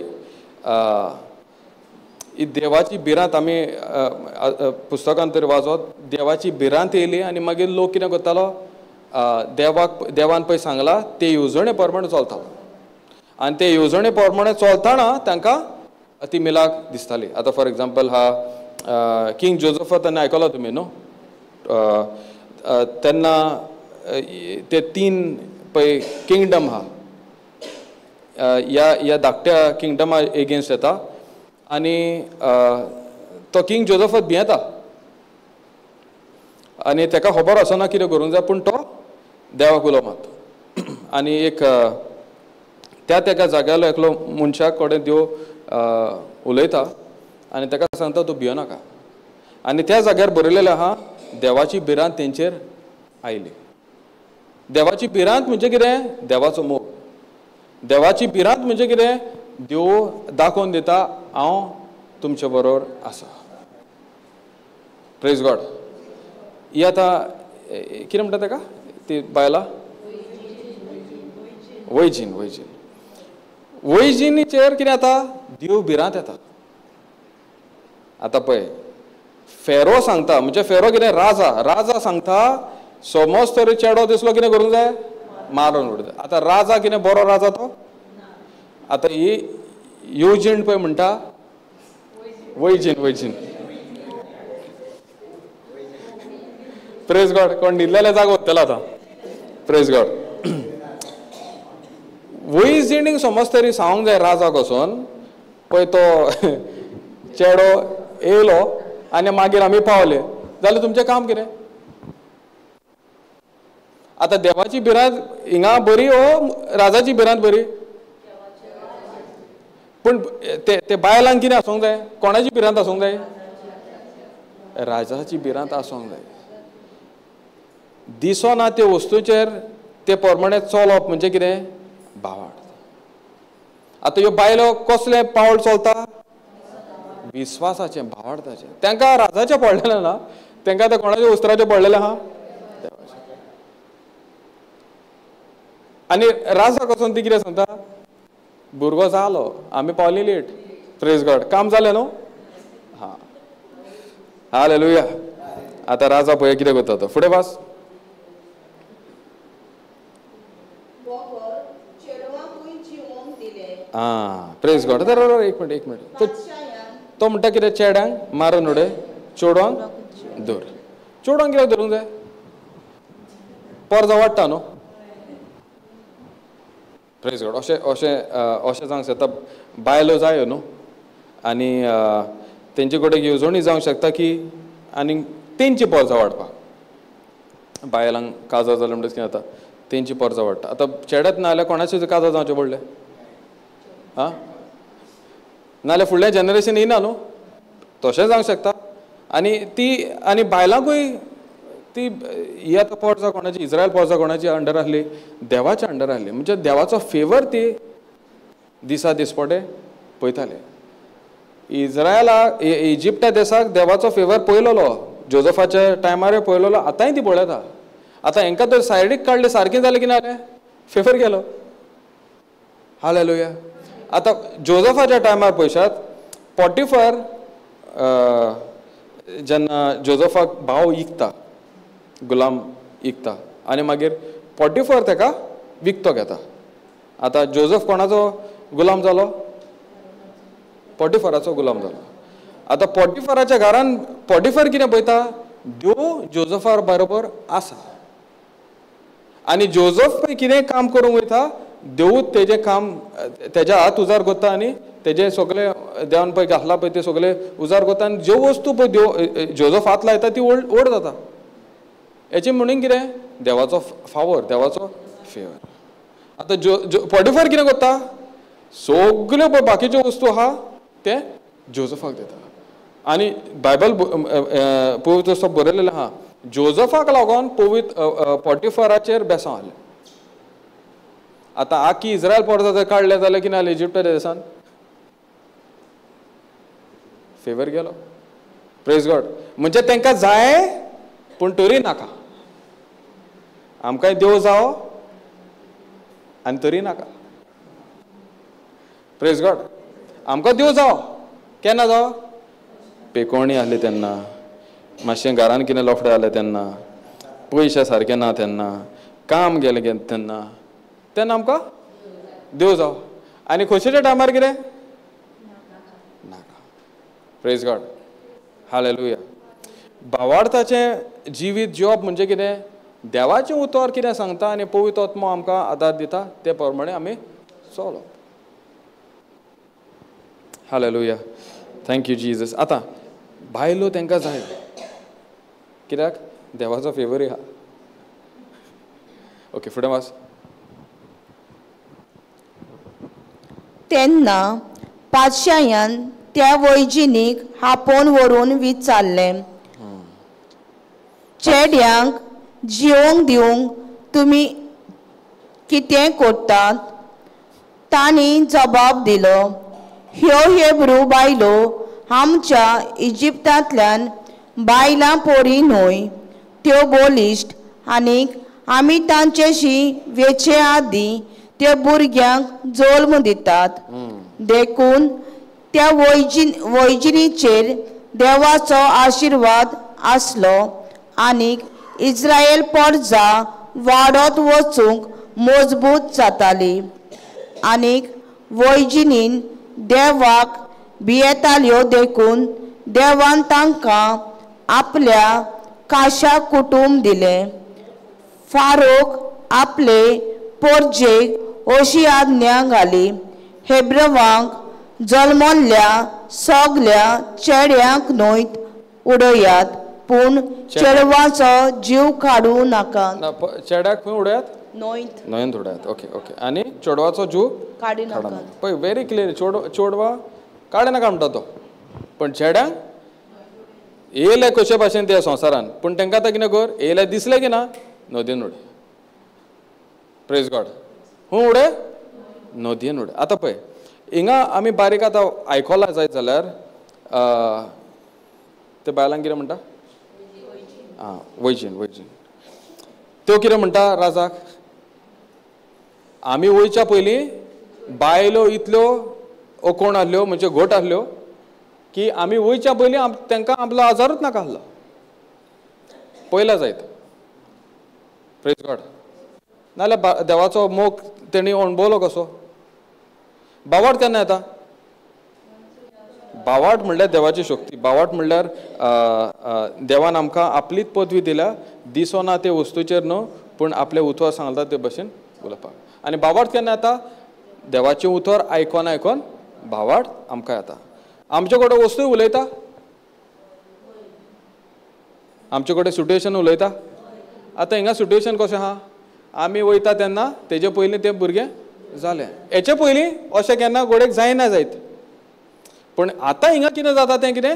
A: ही देवाची भिरांत आमी पुस्तकान तरी वाचत, देवाची भिरांत येयली आनी मागीर लोक कितें करतालो, देवाक देवान पळय सांगला ते येवजणे प्रमाणे चलतालो आनी ते येवजणे प्रमाणे चलतना तांकां ती मिलाक दिसताली. आतां फॉर एग्जाम्पल हा किंग जोजफा तेन्ना आयकलो तुमी न्हू, तेन्ना ते तीन पळय किंगडम आहा, ह्या ह्या धाकट्या किंगडमा एगेन्स्ट येता आनी तो किंग जोजफत भियेता आनी ताका खबर आसना कितें करूंक जाय, पूण तो देवाक उलो मारता आनी एक त्या तेका जाग्यालो एकलो मनशा कडेन देव उलयता आनी ताका सांगता तूं भियो नाका. आनी त्या जाग्यार बरयलेलें आहा देवाची भिरांत तेंचेर आयली. देवाची भिरांत म्हणजे कितें, देवाचो मोग. देवाची भिरांत म्हणजे कितें, देव दाखोवन दिता हांव तुमचे बरोबर आसा. प्रेज गॉड. ही आतां कितें म्हणटा ताका ती बायलां, वैजीन, वैजीन, वैजिनीचेर कितें जाता, देव भिरांत येता. आतां पळय फेरो सांगता, म्हणजे फेरो कितें, राजा, राजा सांगता समज तरी चेडो दिसलो कितें करूंक जाय, मारून उडयता. आतां राजा कितें बरो राजा तो, आतां ही येवजीण पळय म्हणटा वैजीन, वैजीन. प्रेज गॉड. कोण न्हिदलेले जागो वतलो आतां. Praise God. वैजिणीक समज तरी सांगूंक जाय राजाक वचोन पळय तो चेडो येयलो आनी मागीर आमी पावले जाल्यार तुमचें काम कितें, आतां देवाची भिरांत हिंगा बरी ओ राजाची भिरांत बरी? पूण ते बायलांक कितें आसूंक जाय? कोणाची भिरांत आसूंक जाय? राजाची भिरांत आसूंक जाय. दिसना त्या वस्तूचेर ते प्रमाणे चलप म्हणजे कितें? भावार्थ. आतां ह्यो बायलो कसलें पावल चलता? विस्वासाचें, भावार्थाचें. तांकां राजाचें पडलेलें ना, तांकां आतां कोणाच्या उस्त्राचें पडलेलें आहा? देवाचें. आनी राजा कसो ती कितें सांगता? भुरगो जालो, आमी पावली लेट, प्रेज गॉड, काम जालें न्हू? हां, हालेलुया. आतां राजा पळय कितें करता तो. फुडें वास. आं, प्रेज गॉड. एक मिनट, एक मिनट. तो म्हणटा कितें? चेड्यांक मारून उडय, चेडवांक धर. चेडवांक कित्याक धरूंक जाय? पोरजा वाडटा न्हू? प्रेज गॉड. अशें अशें अशें जावंक शकता, बायलो जायो न्हू, आनी तेंचे कडेन येवजणी जावंक शकता की आनी तेंची पोरजा वाडपाक. बायलांक काजार जालें म्हणटकच कितें जाता? तेंची पोरजा वाडटा. आतां चेड्यात ना जाल्यार कोणाचें काजार जावचें पडलें? आं, नाजाल्यार फुडलें जनरेशन येयना न्हू? तशें जावंक शकता. आनी ती आनी बायलांकूय ती ही आतां पोरजा कोणाची, इस्रायल पोरजा कोणाची अंडर आसली? देवाच्या अंडर आसली. म्हणजे देवाचो फेवर ती दिसा दिसपटे पळयताले. इस्रायला इजिप्टा देसाक देवाचो फेवर पळयलोलो, जोजफाच्या टायमारय पळयलोलो, आतांय ती पळयता. आतां हेंकां तर सायडीक काडले, सारकें जालें की ना जालें? फेवर गेलो. हालेलुया. आतां जोजफाच्या टायमार पळयशात, पॉटिफर जेन्ना जोजफाक भाव इकता, गुलाम इकता, आनी मागीर पॉटिफर ताका विकतो घेता. आतां जोजफ कोणाचो गुलाम जालो? पॉटिफराचो गुलाम जालो. आतां पॉटिफराच्या घरान पॉटिफर कितें पळयता? देव जोजफा बरोबर आसा. आनी जोजफ पळय कितें काम करूंक वयता, देवूच तेजें काम तेज्या हात उजार करता आनी तेजें सगळें देवान पळय घातलां पळय तें सगळें उजार करता आनी ज्यो वस्तू पळय देव जोजफ हात लायता ती ओड जाता. हेचें म्हणून कितें? देवाचो फावर, देवाचो फेवर. आतां जो पॉटिफर कितें करता? सगल्यो पळय बाकीच्यो वस्तू आहा ते जोजफाक दिता. आनी बायबल पवित्र असो बरयलेलें आहा, जोजफाक लागून पवित्र पॉटिफराचेर बेसांव आसलें. आतां आखी इस्रायल पोरजा जर काडलें जाल्यार कितें जालें इजिप्टा देसान? फेवर गेलो. प्रेज गॉड. म्हणजे तांकां जाय पूण तरी नाका. आमकांय देव जावो आनी तरी नाका. प्रेज गॉड. आमकां देव जावो केन्ना जावो? पेकोणी आसली तेन्ना, मातशें घरान कितें लफडें जालें तेन्ना, पयशे सारके ना तेन्ना, काम गेलें तेन्ना, तेन्ना आमकां देव जावो. आनी खोशयेच्या टायमार कितें? नाका. Praise God. Hallelujah. भावार्थाचें जिवीत जिवप म्हणजे कितें? देवाचें उतर कितें सांगता आनी पवित्र आत्मो आमकां आदार दिता ते प्रमाणे आमी चलप. हालेलुया. Thank you Jesus. आतां बायलो तांकां जाय कित्याक? देवाचो फेवर आहा. ओके, फुडें वाच.
B: तेन्ना पातशायान त्या वैजिनीक आपोवन व्हरून विचारलें, चेड्यांक जिवोंक दिवंक तुमी कितें करतात? तांणी जबाब दिलो, ह्यो हेब्रू बायलो आमच्या इजिप्तांतल्यान बायलां पोरी न्हय, त्यो बलिश्ट आनीक आमी तांचेशी वेचे आदीं त्यो भुरग्यांक जल्म दितात. देखून त्या वैजिनीचेर देवाचो आशिर्वाद आसलो आनीक इस्रायल पोरजा वाडत वचूंक मजबूत जाताली. आनीक वैजिनीन देवाक भियेताल्यो देखून देवान तांकां आपल्या काशा कुटूंब दिलें. फारोक आपले पोरजेक अशी आज्ञा घाली, हेब्रवांक जल्मल्ल्या सगल्या चेड्यांक न्हंयत उडयात, पूण चेडवाचो जीव काडूं नाका.
A: चेड्याक खंय उडयात?
B: न्हंयत.
A: न्हंयेंत उडयात. Okay okay. आनी चेडवाचो जीव
B: काडूं नाका.
A: पळय व्हेरी क्लियर, चेडवा काडू नाका म्हणटा तो, पण चेड्यांक येयले कशे भाशेन त्या संवसारान, पूण तांकां आतां कितें कर, येयले दिसले की ना नदयेन उडय. Praise God. हूं उडय? नदयेन उडय. आतां पळय हिंगा आमी बारीक आतां आयकलां जायत जाल्यार ते बायलांक कितें म्हणटा? आं, वैजीन. वैजीन त्यो कितें म्हणटा राजाक? आमी वयच्या पयलीं बायलो इतल्यो ओकोण आहल्यो, म्हणजे घोट आहल्यो की आमी वयच्या पयलीं तांकां आपलो आजारूच नाका आहलो, पयला जायत. Praise God. नाजाल्यार देवाचो मोग तेणी अणभवलो कसो? बावाट केन्ना येता? बावाट म्हणल्यार देवाची शक्ती. बावाट म्हणल्यार देवान आमकां आपलीच पदवी दिल्या, दिसना ते वस्तूचेर न्हू, पूण आपलें उतर सांगता ते भशेन उलोवपाक. आनी बावाट केन्ना येता? देवाचें उतर आयकोन आयकोन बावाट आमकां येता. आमचे कडेन वस्तू उलयता, आमचे कडेन सिट्युएशन उलयता. आतां हिंगा सिट्युएशन कशें आहा? आमी वयता तेन्ना तेजे पयलीं तें भुरगें जालें, हेचे पयलीं अशें केन्ना गोडेक जायना जायत, पूण आतां हिंगा कितें जाता तें कितें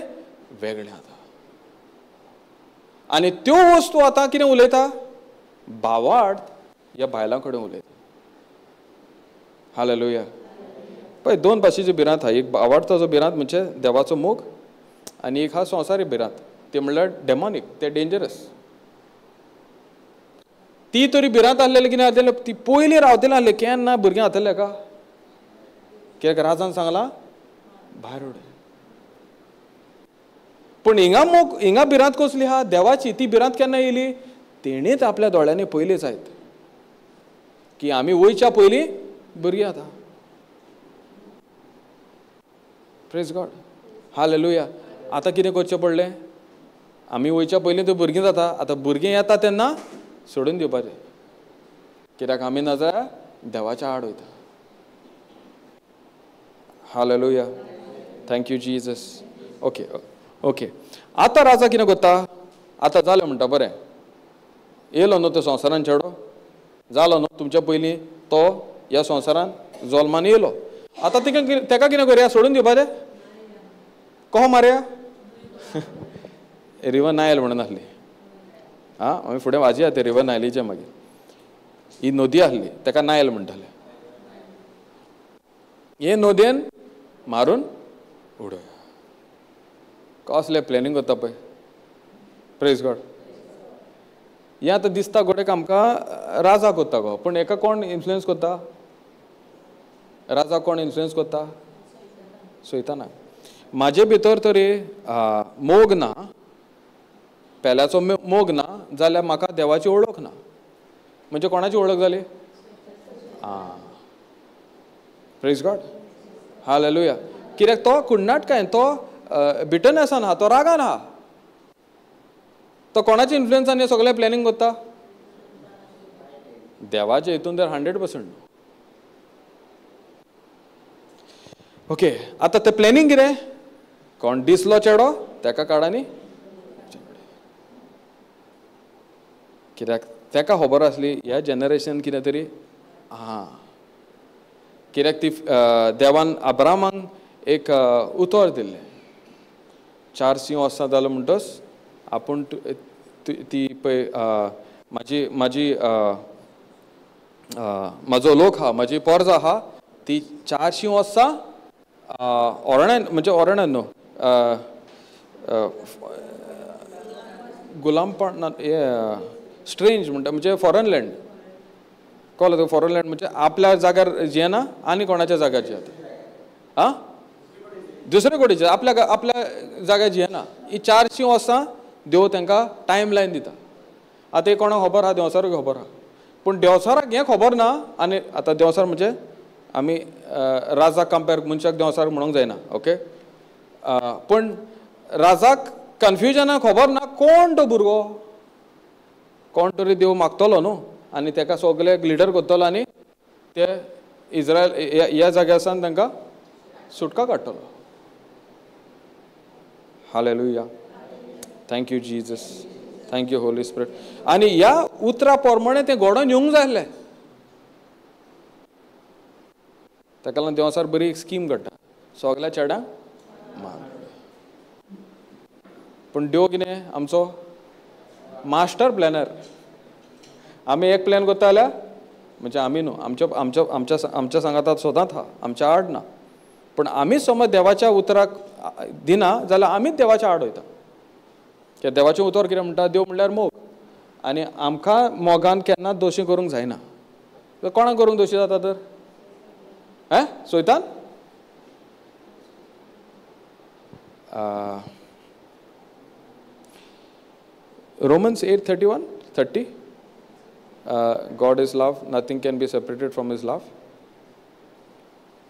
A: वेगळें जाता. आनी त्यो वस्तू आतां कितें उलयता? भावार्थ ह्या बायलां कडेन उलयता. हालेलुया. पळय दोन भाशेची भिरांत आहा. एक भावार्थाचो भिरांत म्हणजे देवाचो मोग, आनी एक आहा संवसारी भिरांत, ती म्हणल्यार डेमॉनीक, ते डेंजरस. ती तरी भिरांत आहलेली कितें जातलें, ती पयलीं रावतली आहली केन्ना भुरगीं जातलें का, कित्याक राजान सांगलां भायर उडय. पूण हिंगा मोग, हिंगा भिरांत कसली आहा? देवाची. ती भिरांत केन्ना येयली? तेणीच आपल्या दोळ्यांनी पयलीं जायत की आमी वयच्या पयलीं भुरगीं जाता. Praise God. Hallelujah. आतां कितें करचें पडलें? आमी वयच्या पयलीं त्यो भुरगीं जाता. आतां भुरगीं येता तेन्ना सोडून दिवपाचें, कित्याक आमी नाजाल्यार देवाच्या आड वयता. Hallelujah. Thank you Jesus. Okay okay. आतां राजा कितें करता? आतां जालें म्हणटा, बरें येयलो न्हू तो संवसारान चेडो, जालो न्हू तुमच्या पयलीं तो ह्या संवसारान जल्मान येयलो. आतां तेका कितें करया? सोडून दिवपाचें? कहो मारया? रिवर नायल म्हणून आहली. आं, आमी फुडें वाजया ते रिवर नायलीचें मागीर. ही नदी आहली तेका नायल म्हणटाले. हे नदयेन मारून उडय. कसलें प्लॅनिंग करता पळय. Praise God. हें आतां दिसता गोडेक आमकां राजा करता गो, पूण हेका कोण इन्फ्लुयन्स करता? राजा कोण इन्फ्लुयन्स करता? सैताना. म्हाजे भितर तरी मोग ना, पेल्याचो मोग ना जाल्यार म्हाका देवाची ओळख ना. म्हणजे कोणाची ओळख जाली? आं, प्रेज गॉड. हालेलुया. कित्याक तो कुण्णाट काय, तो बिटनसान आहा, तो रागान आहा, तो कोणाच्या इन्फ्लुयन्सान हें सगळें प्लॅनिंग करता? देवाचे हितून तर 100%. ओके, आतां तें प्लॅनिंग कितें? कोण दिसलो चेडो तेका काड आनी, कित्याक तेका खबर आसली ह्या जनरेशन कितें तरी आहा. कित्याक ती देवान अब्रामाक एक उतर दिल्लें, 400 वर्सां जालो म्हणटच आपूण ती पळय म्हाजी म्हाजी म्हाजो लोक आहा, म्हाजी पोरजा आहा, ती 400 वर्सां ओरण्यान, म्हणजे ओरण्यान न्हू, गुलामपण स्ट्रेंज म्हणटा, म्हणजे फॉरन लँड. कळ्ळें तुका? फॉरन लँड म्हणजे आपल्या जाग्यार जियेना आनी कोणाच्या जाग्यार जियेता. आं, दुसरे कडेन आपल्या आपल्या जाग्यार जियेना. ही 400 वर्सां देव तांकां टायम लायन दिता. आतां कोणाक खबर आहा? देंवचाराक खबर आहा, पूण देंवचाराक हें खबर ना. आनी आतां देंवचार म्हणजे आमी राजाक कंपेर मनशाक देंवचार म्हणूंक जायना, ओके? पूण राजाक कन्फ्युजनाक खबर ना कोण तो भुरगो, कोण तरी देव मागतलो न्हू आनी ताका सगळे लिडर करतलो आनी ते इज्रायल ह्या जाग्यार सावन तांकां सुटका काडटलो. Hallelujah. Thank you Jesus, thank you Holy Spirit. आनी ह्या उतरा प्रमाणे तें घडोवन येवंक जाय आसलें. ताका लागून देवासार बरी एक स्कीम काडटा, सगल्या चेड्यांक मान. पूण देव कितें आमचो मास्टर प्लॅनर. आमी एक प्लॅन करता जाल्यार म्हणजे आमी न्हू, आमच्या आमच्या आमच्या आमच्या सांगातात स्वतांत आहा, आमच्या आड ना. पूण आमी समज देवाच्या उतराक दिना जाल्यार आमीच देवाच्या आड वयता. कित्याक देवाचें उतर कितें म्हणटा, देव म्हणल्यार मोग, आनी आमकां मोगान केन्नाच दोशी करूंक जायना. कोणाक करूंक दोशी जाता तर? हें सोयतान? Romans 8:31, 30. God is love, nothing can be separated from his love.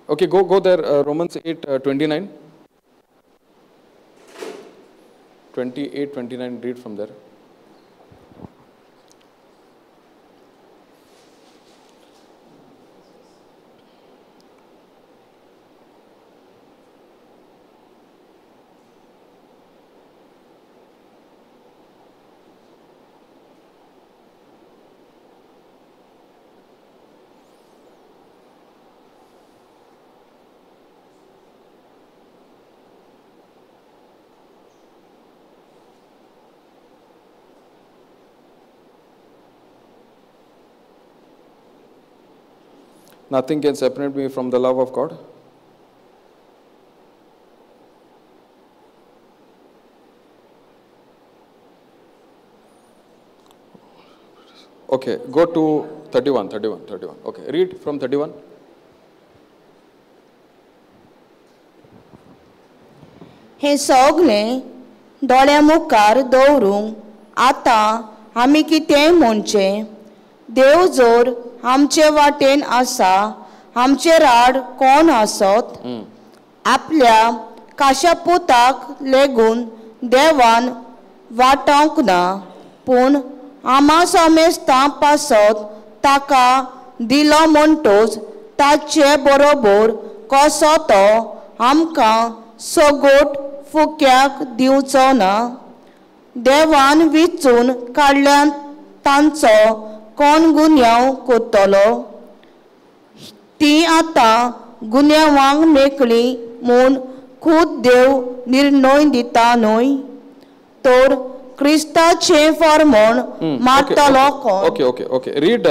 A: Okay, go there, Romans 8:29. 28, 29, read from there. Nothing can separate me from the love of God. Okay, go to 31, 31, 31. Okay, read from 31.
B: हे सगळें दोळ्या मुखार दवरूंक आतां आमी कितें म्हणचें? देव जर आमचे वाटेन आसा, आमचे राड कोण आसत? आपल्या काशा पुताक लेगून देवान वाटावंक ना, पूण आमा समेस्तां पासत ताका दिलो म्हणटोच ताचे बरोबर कसो तो आमकां सगोट फुक्याक दिवचो ना? देवान विचून काडल्यान तांचो कोण गुन्यांव करतलो? ती आतां गुन्यांवांक मेकळी म्हूण खूद देव निर्णय दिता न्हय? तर क्रिस्ताचें फॉर्मण मारतलो कोण?
A: Okay okay okay, read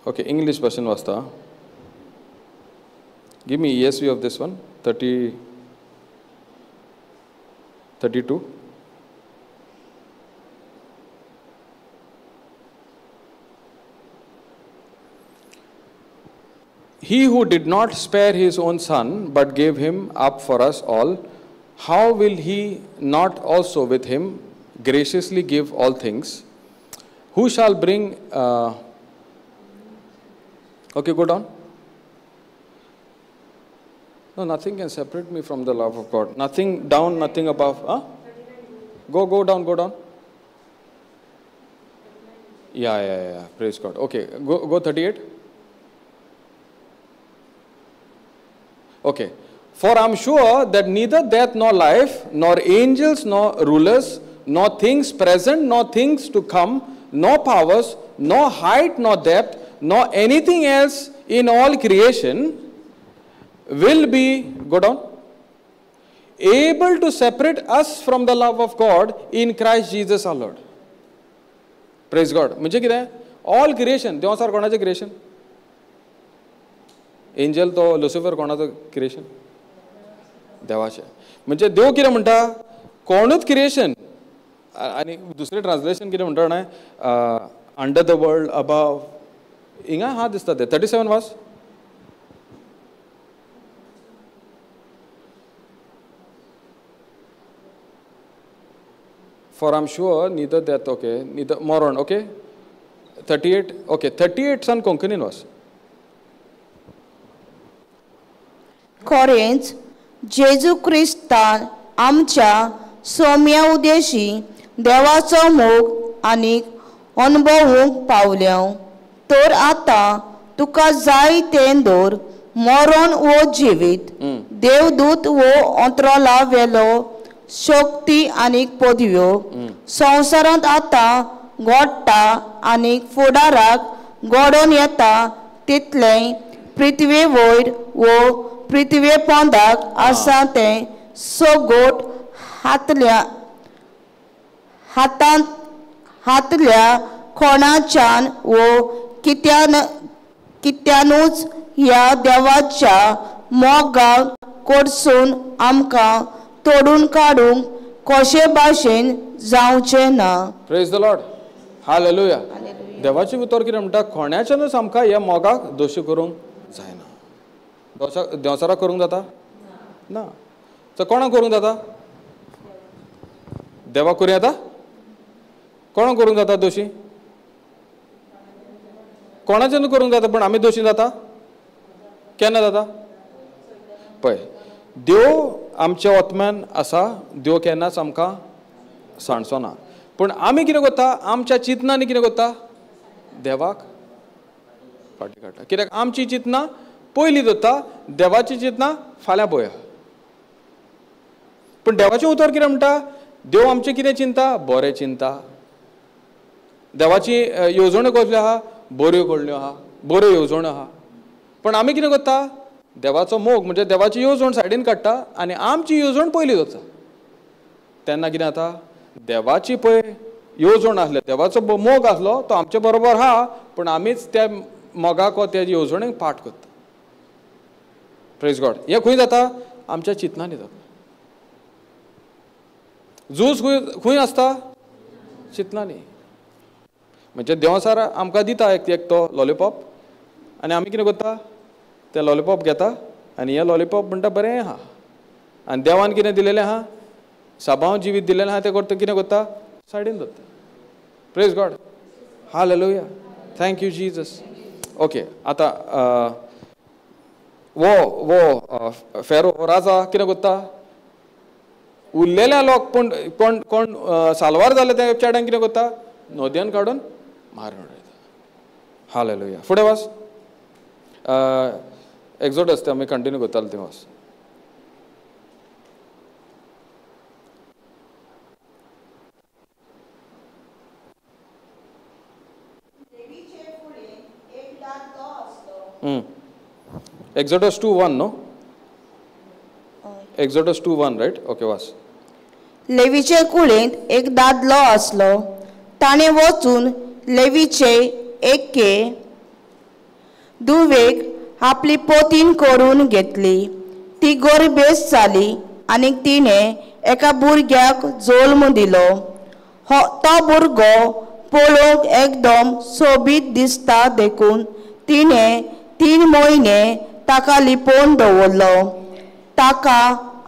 A: okay, English भाशेन वाचता. Give me ESV of this one, 30 32. He who did not spare his own son, but gave him up for us all, how will he not also with him graciously give all things? Who shall bring... okay, go down. No, nothing can separate me from the love of God. Nothing down, nothing above. Huh? Go down, go down. Yeah. Praise God. Okay, go 38. Okay. For I am sure that neither death nor life, nor angels nor rulers, nor things present, nor things to come, nor powers, nor height nor depth, nor anything else in all creation will be, go down, able to separate us from the love of God in Christ Jesus our Lord. Praise God. म्हणजे कितें? All creation. देवासार कोणाचें creation? Angel तो Lucifer कोणाचो creation? देवाचें. म्हणजे देव कितें म्हणटा? कोणूच क्रिएशन. आनी दुसरें ट्रान्सलेशन कितें म्हणटा जाणा? अंडर the world, above, हिंगा हा दिसता तें. 37 वाच. For I am sure neither death, okay, neither moron, okay, 38, okay, 38 सान कोंकणीन वाच.
B: खरेंच जेजू क्रिस्तान आमच्या सोम्या उदेशी देवाचो मोग आनी अणभवूंक पावल्या. तर आतां तुका जाय तें दवर मरण वो जिवीत, देवदूत वो अंतराला वेलो शक्ती आनी पदव्यो, संवसारांत आतां घडटा आनी फुडाराक घडोवन येता तितलें पृथ्वे वयर वो पृथ्वे पोंदाक आसा तें सगोट हातल्या हातांत हातल्या कोणाच्यान वो कित्यानूच ह्या देवाच्या मोगाक कोडसून आमकां तोडून काडूंक कशे भाशेन जावचें ना.
A: Praise the Lord, hallelujah. देवाचें उतर कितें म्हणटा, कोणाच्यानूच आमकां ह्या मोगाक दोशी करूंक जायना. देंवचाराक करूंक जाता ना, तर कोणाक करूंक जाता? देवाक करूं येता? कोणाक करूंक जाता दोशी? कोणाच्यानूच करूंक जाता, पूण आमी दोशी जाता केन्ना जाता? पळय, देव आमच्या ओतम्यान आसा, देव केन्नाच आमकां सांडचो ना. पूण आमी कितें करता, आमच्या चिंतनांनी कितें करता, देवाक फाटीं काडटा. कित्याक आमची चिंतनां पयलीं दवरता, देवाची चिंतनां फाल्यां पळया. पूण देवाचें उतर कितें म्हणटा, देव आमचें कितें चिंता, बरें चिंता. देवाची येवजण्यो कसल्यो आहा, बऱ्यो कडल्यो आहा, बऱ्यो येवजण्यो आहा. पूण आमी कितें करता, देवाचो मोग म्हणजे देवाची येवजण सायडीन काडटा आनी आमची येवजण पयली दवरता. तेन्ना कितें जाता, देवाची पळय येवजण आसली, देवाचो मोग आसलो तो आमचे बरोबर आहा, पूण आमीच त्या मोगाक वा त्या येवजणेक पाठ करता. Praise God. हें खंय जाता, आमच्या चिंतनांनी जाता. झूज खंय खंय आसता, चिंतनांनी. म्हणजे देंवचार आमकां दिता एक तो लॉलीपॉप आनी आमी कितें करता, तें लॉलीपॉप घेता आनी हें लॉलीपॉप म्हणटा बरें आहा. आनी देवान कितें दिलेलें आहा, साबांव जिवीत दिलेलें आहा, तें करता कितें करता, सायडीन दवरता. Praise God, hallelujah, thank you Jesus. Okay, आतां वो वो फेरो राजा कितें करता, उरलेल्या लोक पूण कोण कोण साल्वार जाले त्या चेड्यांक कितें करता, नदयेन काडून मारून उडयता. हालेलुया. फुडें वास एक्सोडस, ते आमी कंटिन्यू करताले ते वास. Exodus 2:1, no? Exodus 2:1, right? Okay, वास.
B: लेवीचे कुळेंत एक दादलो आसलो, ताणें वचून लेवीचे एके दुवेक आपली पोतीन करून घेतली. ती गोरबेस जाली आनी तिणें एका भुरग्याक जल्म दिलो. हो तो भुरगो पळोवंक एकदम सोबीत दिसता देखून तिणें 3 म्हयने ताका लिपोवन दवरलो. ताका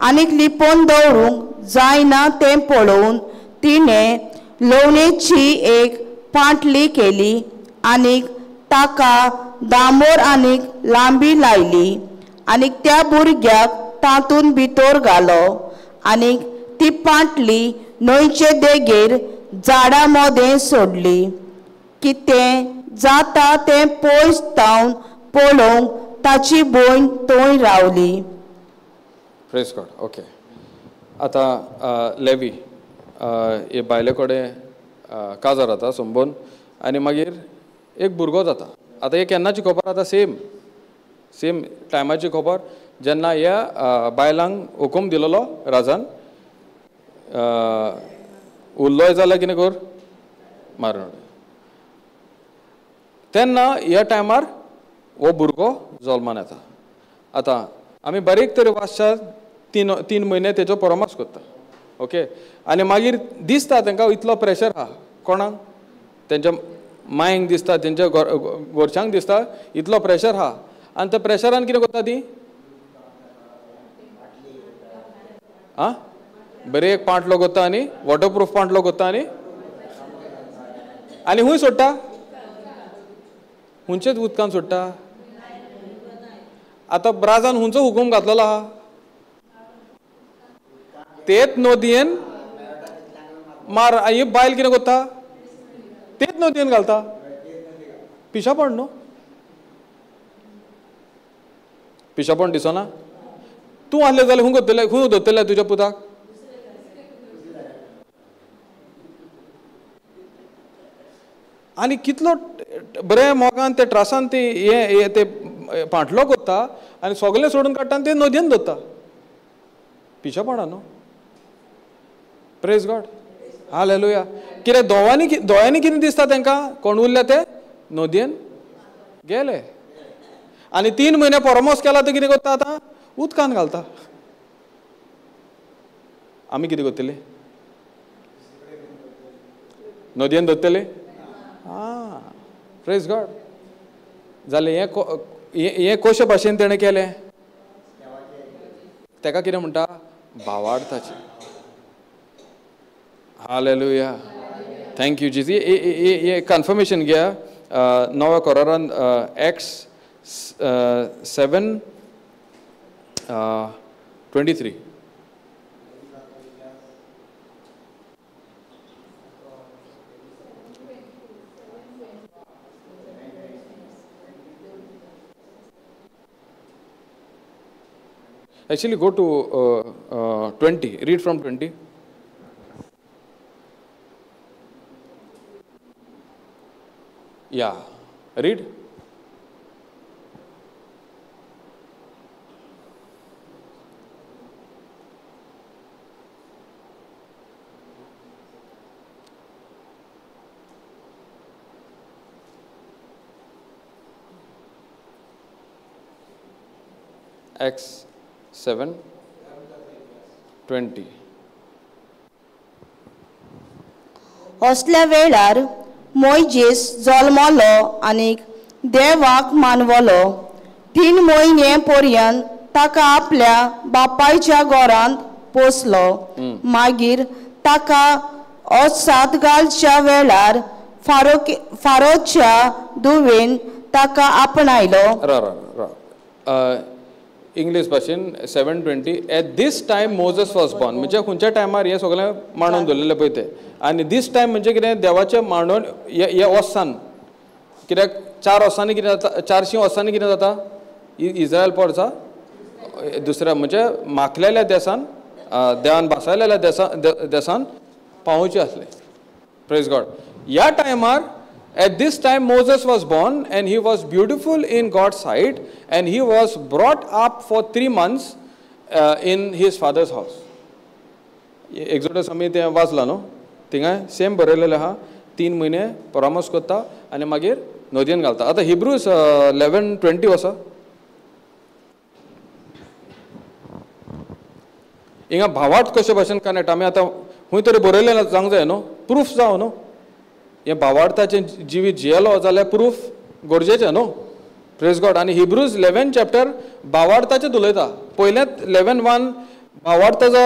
B: आनीक लिपोवन दवरूंक जायना तें पळोवन तिणें लवणेची एक पांटली केली आनीक ताका दांबोर आनीक लांबी लायली आनीक त्या भुरग्याक तातूंत भितर घालो आनीक ती पांटली न्हंयचे देगेर झाडां मदें सोडली. कितें जाता तें पयस तावन पळोवंक ताची भयण थंय रावली.
A: Praise God. Okay, आतां लेवी हे बायले कडेन काजार जाता संबोन आनी मागीर एक भुरगो जाता. आतां हे केन्नाची खबर, आतां सेम सेम टायमाची खबर, जेन्ना ह्या बायलांक हुकूम दिलेलो राजान, उरलोय जाल्यार कितें कर, मारून उडय. तेन्ना ह्या टायमार हो भुरगो जल्मान येता. आतां आमी बारीक तरी वाचशात 3 म्हयने तेजो परामर्श करता. ओके, आनी मागीर दिसता तांकां इतलो प्रेशर आहा, कोणाक, तेंच्या मायंक दिसता, तेंच्या घरच्यांक दिसता इतलो प्रेशर आहा. आनी त्या प्रेशरान कितें करता ती, आं बरें एक पांटलो करता आनी वॉटरप्रूफ पांटलो करता आनी आनी खूंय सोडटा, हुंचेच उदकान सोडटा. आतां राजान हुंचो हुकूम घातलेलो आहा, तेच नदयेन मार. ही बायल कितें करता, तेच नदयेन घालता. पिशापण न्हू. पिशेपण दिसना? तूं आहलें जाल्यार खूंय करतलें, खूंय दवरतलें तुज्या पुताक? आनी कितलो बऱ्या मोगान ते ट्रासान ते हे ते पांटलो करता आनी सगळें सोडून काडटा आनी ते नदयेन दवरता. पिशेपणां न्हू? Praise God, hallelujah. कितें दोळ्यांनी दोळ्यांनी कितें दिसता तांकां? कोण उरले ते नदयेन गेले. आनी 3 म्हयने परामोस केला तो कितें करता आतां? उदकान घालता. आमी कितें करतले? नदयेन दवरतले? आं, प्रेज गॉड. जालें. हें हें कशे भाशेन तेणें केलें? तेका कितें म्हणटा? भावार्थाचें. Hallelujah, thank you Jesus. हे कन्फर्मेशन घेया नव्या करारान Acts 7:23. Actually, go to 20. Read from 20. Yeah, read. Acts 7:20.
B: असल्या वेळार मोयजेस जल्मलो आनी देवाक मानवलो. 3 म्हयने पर्यंत ताका आपल्या बापायच्या घरांत पोसलो. मागीर ताका सात घालच्या वेळार फारोच्या दुवेन ताका आपणायलो.
A: इंग्लीश भाशेन 7:20. At this time Moses was born. म्हणजे खंयच्या टायमार हें सगळें मांडून दवरलेलें पळय तें. आनी दीस टायम म्हणजे कितें? देवाचें मांडून हे वर्सान, कित्याक 4 वर्सांनी कितें जाता? 400 वर्सांनी कितें जाता? इस्रायल पोरचा दुसऱ्या म्हणजे माखलेल्या देसान, देवान भासायलेल्या देसान पावोवचें आसलें. Praise God. ह्या टायमार At this time Moses was born, and he was beautiful in God's sight, and he was brought up for 3 months in his father's house. Exodus आमी तें वाचलां न्हू, थिंगाय सेम बरयलेलें आहा. 3 म्हयने परामर्श करता आनी मागीर नदयेन घालता. आतां हिब्रूज 11:20 आसा. हिंगा भावार्थ कशे भाशेन कनेक्ट आमी आतां खंय तरी बरयलें जावंक जाय न्हू, प्रूफ जावं न्हू. हें भावार्थाचें जिवीत जियेलो जाल्यार प्रूफ गरजेचें न्हू. Praise God. आनी हिब्रूज 11 चॅप्टर भावार्थाचें उलयता. पयलेंच 11:1 भावार्थाचो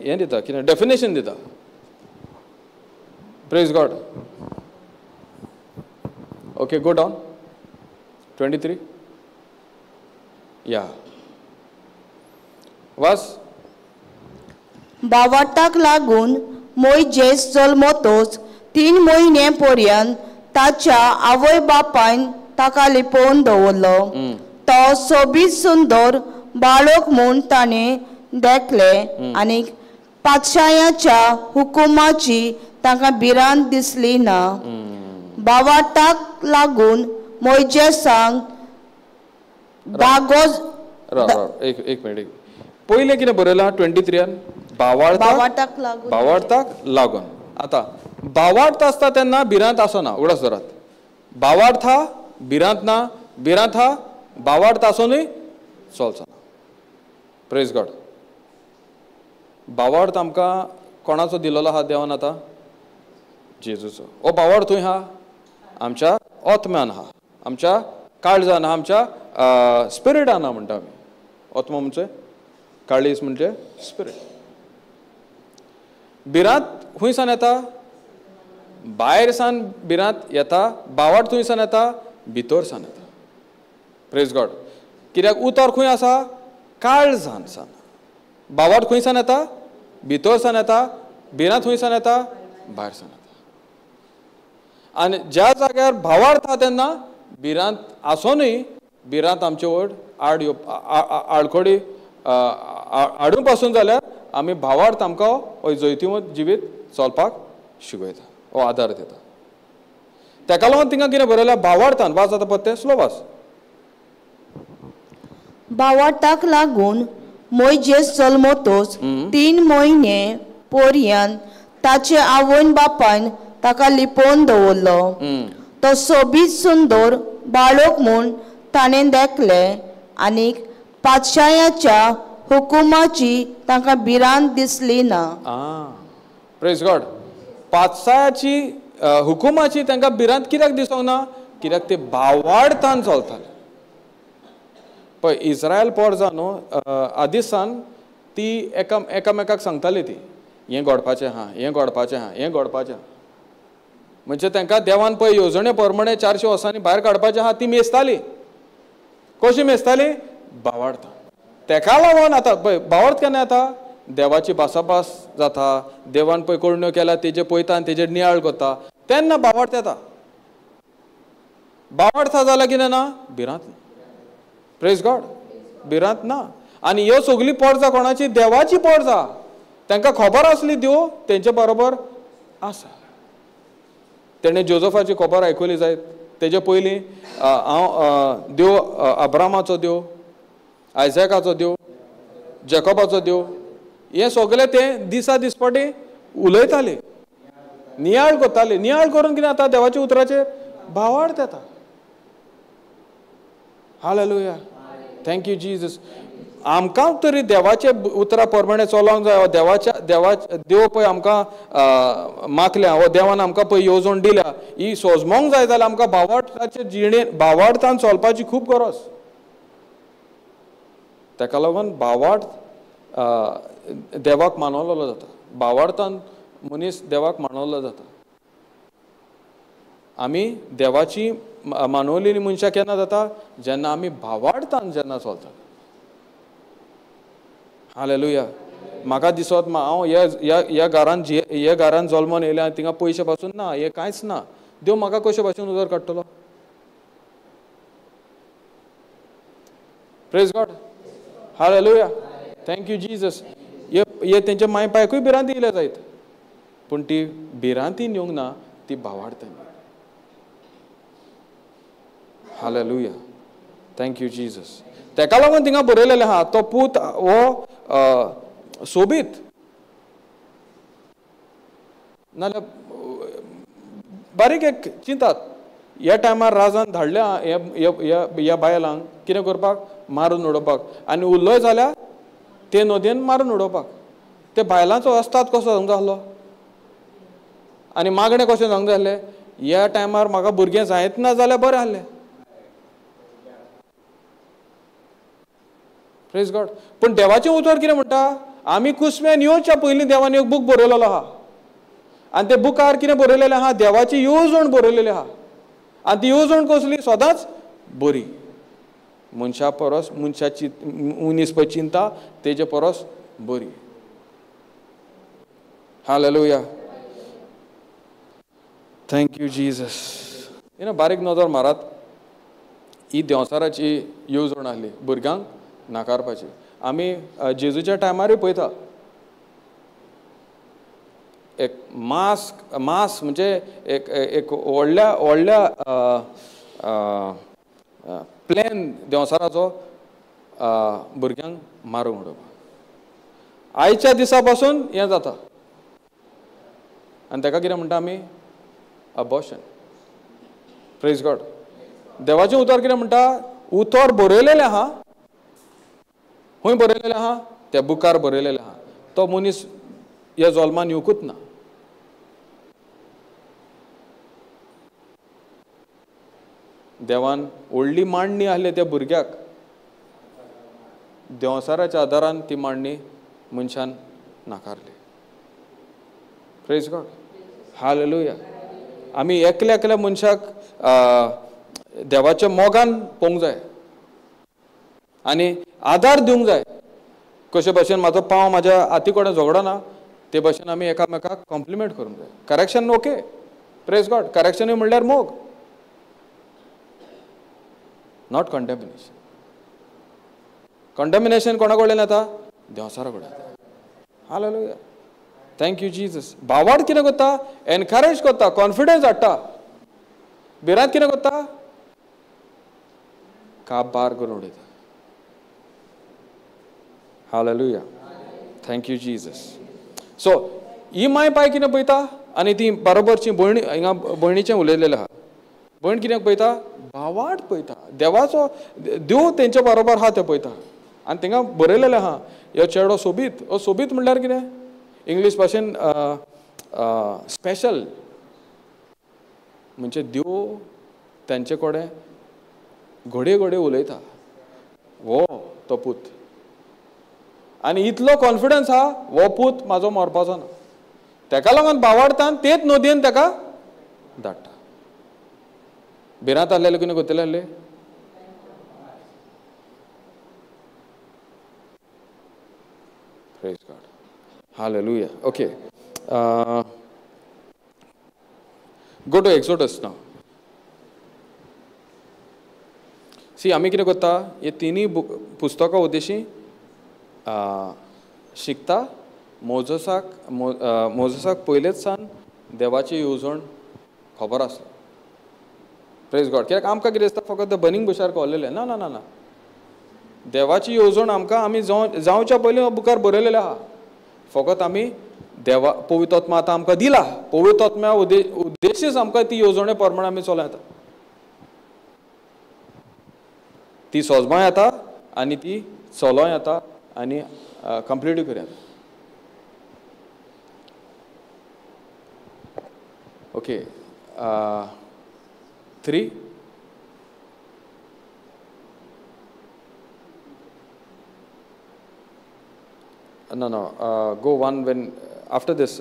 A: हें दिता, कितें डेफिनेशन दिता. Praise God. Okay, go down 23. या वास.
B: भावार्थाक लागून मोयजेस जल्मतोच 3 म्हयने पर्यंत ताच्या आवय बापायन ताका लिपोवन दवरलो. तो सोबीत सुंदर बाळक म्हूण ताणें देखलें आनी पातशायाच्या हुकुमाची तांकां भिरांत दिसली ना. भावार्थाक लागून मोयजेसांक दागो.
A: एक मिनिट. पयलें कितें बरयलां 23 भावार्थाक लागून. भावार्थाक लागून. आतां भावार्थ आसता तेन्ना भिरांत आसना. उगडास दवरात, भावार्थ हा भिरांत ना, भिरांत हा भावार्थ आसुनूय चलचना. Praise God. भावार्थ आमकां कोणाचो दिलेलो आहा देवान? आतां जेजूचो. हो भावार्थ खंय आहा? आमच्या आत्म्यान आहा, आमच्या काळजान आहा, आमच्या स्पिरिटान आहा म्हणटा आमी. आत्मो म्हणजे काळीज म्हणजे स्पिरीट. भिरांत खंय सान येता? भायर सान भिरांत येता. भावार्थ खंय सान येता? भितर सान येता. Praise God. कित्याक उतर खंय आसा? काळजान सान. भावार्थ खंय सान येता? भितर सान येता. भिरांत खंय सान येता? भायर सान येता. आनी ज्या जाग्यार भावार्थ आहा तेन्ना भिरांत आसोनूय भिरांत आमचे वयर आड आडखोडी हाडून पासून जाल्यार आमी भावार्थ आमकां हो जैतिवंत जिवीत चलपाक शिकयता, हो आदार दिता. तेका लागून तिंगा कितें बरयलां भावार्थान. वाच आतां पत्ते स्लो वाच.
B: भावार्थाक लागून मोयजेस जल्मतोच 3 म्हयने पर्यंत ताचे आवयन बापायन ताका लिपोवन दवरलो. तो सोबीत सुंदर बाळक म्हूण ताणें देखलें आनी पातशायाच्या हुकुमाची तांकां भिरांत दिसली ना.
A: प्रेज गॉड. पातशायाची हुकुमाची तांकां भिरांत कित्याक दिसोंक ना? कित्याक ते भावार्थान चलताले. पळय इस्रायल पोरजां न्हू आदिसान ती एकामेकाक सांगताली ती हें घडपाचें आहा, हें घडपाचें आहा, हें घडपाचें आहा. म्हणजे तांकां देवान पळय येवजणे प्रमाणे 400 वर्सांनी भायर काडपाचें आहा, ती मेजताली. कशी मेजताली? भावार्थ. तेका लागून आतां पळय भावार्थ केन्ना येता? देवाची भासाभास जाता, देवान पळय करण्यो केल्या तेजे पळयता आनी तेजेर नियाळ करता, तेन्ना भावार्थ येता. भावार्थ जाल्यार कितें ना? भिरांत ना. प्रेज गॉड. भिरांत ना. आनी ह्यो सगळी पोरजां कोणाची? देवाची पोरजां. तांकां खबर आसली देव तेंचे बरोबर आसा. तेणें जोजफाची खबर आयकली जायत. तेजे पयलीं हांव देव अब्रामाचो देव, आयझॅकाचो देव, जेकॉबाचो देव, हें सगळें ते दिसा दिसपटी उलयताले, नियाळ करताले. नियाळ करून कितें जाता? देवाच्या उतराचेर भावार्थ येता. हालेलुया. Thank you Jesus. आमकां तरी देवाचे उतरा प्रमाणे चलोवंक जाय. देवाच्या देवा देव पळय आमकां मागल्या, हो देवान आमकां पळय येवजण दिल्या, ही सोजमोंक जाय जाल्यार आमकां भावार्थाचे जिणे भावार्थान चलपाची खूब गरज. ताका लागून भावार्थ देवाक मानवलेलो जाता. भावार्थान मनीस देवाक मानवलो जाता. आमी देवाची मानवलेली मनशां केन्ना जाता? जेन्ना आमी भावार्थान जेन्ना चलता. हालेलुया. म्हाका दिसत हांव ह्या घरान ह्या घरान जल्मोन येयल्या, थिंगा पयशे पासून ना, हें कांयच ना, देव म्हाका कशे भाशेन उदर काडटलो? Praise God. Hallelujah. Thank you Jesus. हे तेंच्या माय पायकूय भिरांत येयल्या जायत, पूण ती भिरांतीन येवंक ना, ती भावार्थान. हालेलुया. Thank you Jesus. तेका लागून थिंगा बरयलेलें आहा तो पूत हो सोबीत, नाजाल्यार बारीक एक चिंतात ह्या टायमार राजान धाडल्या ह्या बायलांक कितें करपाक? मारून उडोवपाक. आनी उरलोय जाल्यार ते नदयेन मारून उडोवपाक. ते बायलांचो अस्ताद कसो सांगूंक जाय आसलो आनी मागणें कशें सांगूंक जाय आसलें? ह्या टायमार म्हाका भुरगें जायत ना जाल्यार बरें आसलें. Praise God. पूण देवाचें उतर कितें म्हणटा? आमी कुसम्यान येवच्या पयलीं देवान एक बूक बरयलेलो आहा आनी ते बुकार कितें बरयलेलें आहा? देवाची येवजण बरयलेली आहा. आनी ती येवजण कसली? सदांच बरी. मनशा परस मनशाची मनीस पळय चिंता तेजे परस बरी. Hallelujah. Thank you Jesus. You know बारीक नदर मारात, ही देंवचाराची येवजण आसली भुरग्यांक नाकारपाची. आमी जेजूच्या टायमारूय पळयता एक मास्क, मास म्हणजे एक एक व्हडल्या व्हडल्या प्लॅन देंवचाराचो भुरग्यांक मारूंक उडोवपाक. आयच्या दिसा पासून हें जाता आनी ताका कितें म्हणटा आमी? अबॉर्शन. Praise God. देवाचें उतर कितें म्हणटा? उतर बरयलेलें आहा. खंय बरयलेलें आहा? त्या बुकार बरयलेलें आहा. तो मनीस ह्या जल्मान येवकूच ना. देवान व्हडली मांडणी आसली त्या भुरग्याक, देंवचाराच्या आदारान ती मांडणी मनशान नाकारली. Praise God. हालेलुया. आमी एकल्या एकल्या मनशाक देवाच्या मोगान पळोवंक जाय आनी आदार दिवंक जाय. कशे भाशेन म्हाजो पांव म्हाज्या हाती कडेन झगडना ते भाशेन आमी एकामेकाक कॉम्प्लिमेंट करूंक जाय. करेक्शन ओके, प्रेज गॉड. करेक्शनूय म्हणल्यार मोग. Not condemnation. Condemnation कोणा कडल्यान येता? देंवचारा कडेन येता. Hallelujah, thank you Jesus. भावार्थ कितें करता? एनकरेज करता, कॉन्फिडन्स हाडटा. भिरांत कितें करता? काबार करून उडयता. Hallelujah, thank you Jesus. So ही माय पाय कितें पळयता आनी ती बरोबरची भयणी हिंगा भयणीचें उलयलेलें आहा. भयण कित्याक पळयता? भावार्थ पळयता. देवाचो देव तेंच्या बरोबर आहा तें पळयता. आनी थिंगा बरयलेलें आहा, ह्यो चेडो सोबीत. हो सोबीत म्हणल्यार कितें? इंग्लीश भाशेन स्पेशल. म्हणजे देव तेंचे कडेन घडये घडये उलयता, हो तो पूत. आनी इतलो कॉन्फिडन्स आहा, हो पूत म्हाजो मरपाचो ना. तेका लागून भावार्थान तेच नदयेन तेका धाडटा. भिरांत आहलेले कितें करतले आहले? Praise God, hallelujah. Okay, go to Exodus now. See, आमी कितें करता, हे तिनूय पुस्तकां उद्देशी शिकता. मोजसाक मोजसाक पयलेच सान देवाची येवजण खबर आसली. प्रेज गॉड. कित्याक आमकां कितें दिसता फकत बर्निंग बुशार कळलेलें. ना ना ना ना, देवाची येवजण आमकां आमी जावच्या पयलीं बुकार बरयलेलें आहा. फकत आमी देवा पवित्र आत्मा आतां आमकां दिला. पवित्र आत्म्या उद्देशीच आमकां ती येवजणे प्रमाणे आमी चलों येता. ती सोजमा येता आनी ती चलों येता आनी कंप्लीटूय करूं येता. Okay, 3. No, no, go 1 when after this.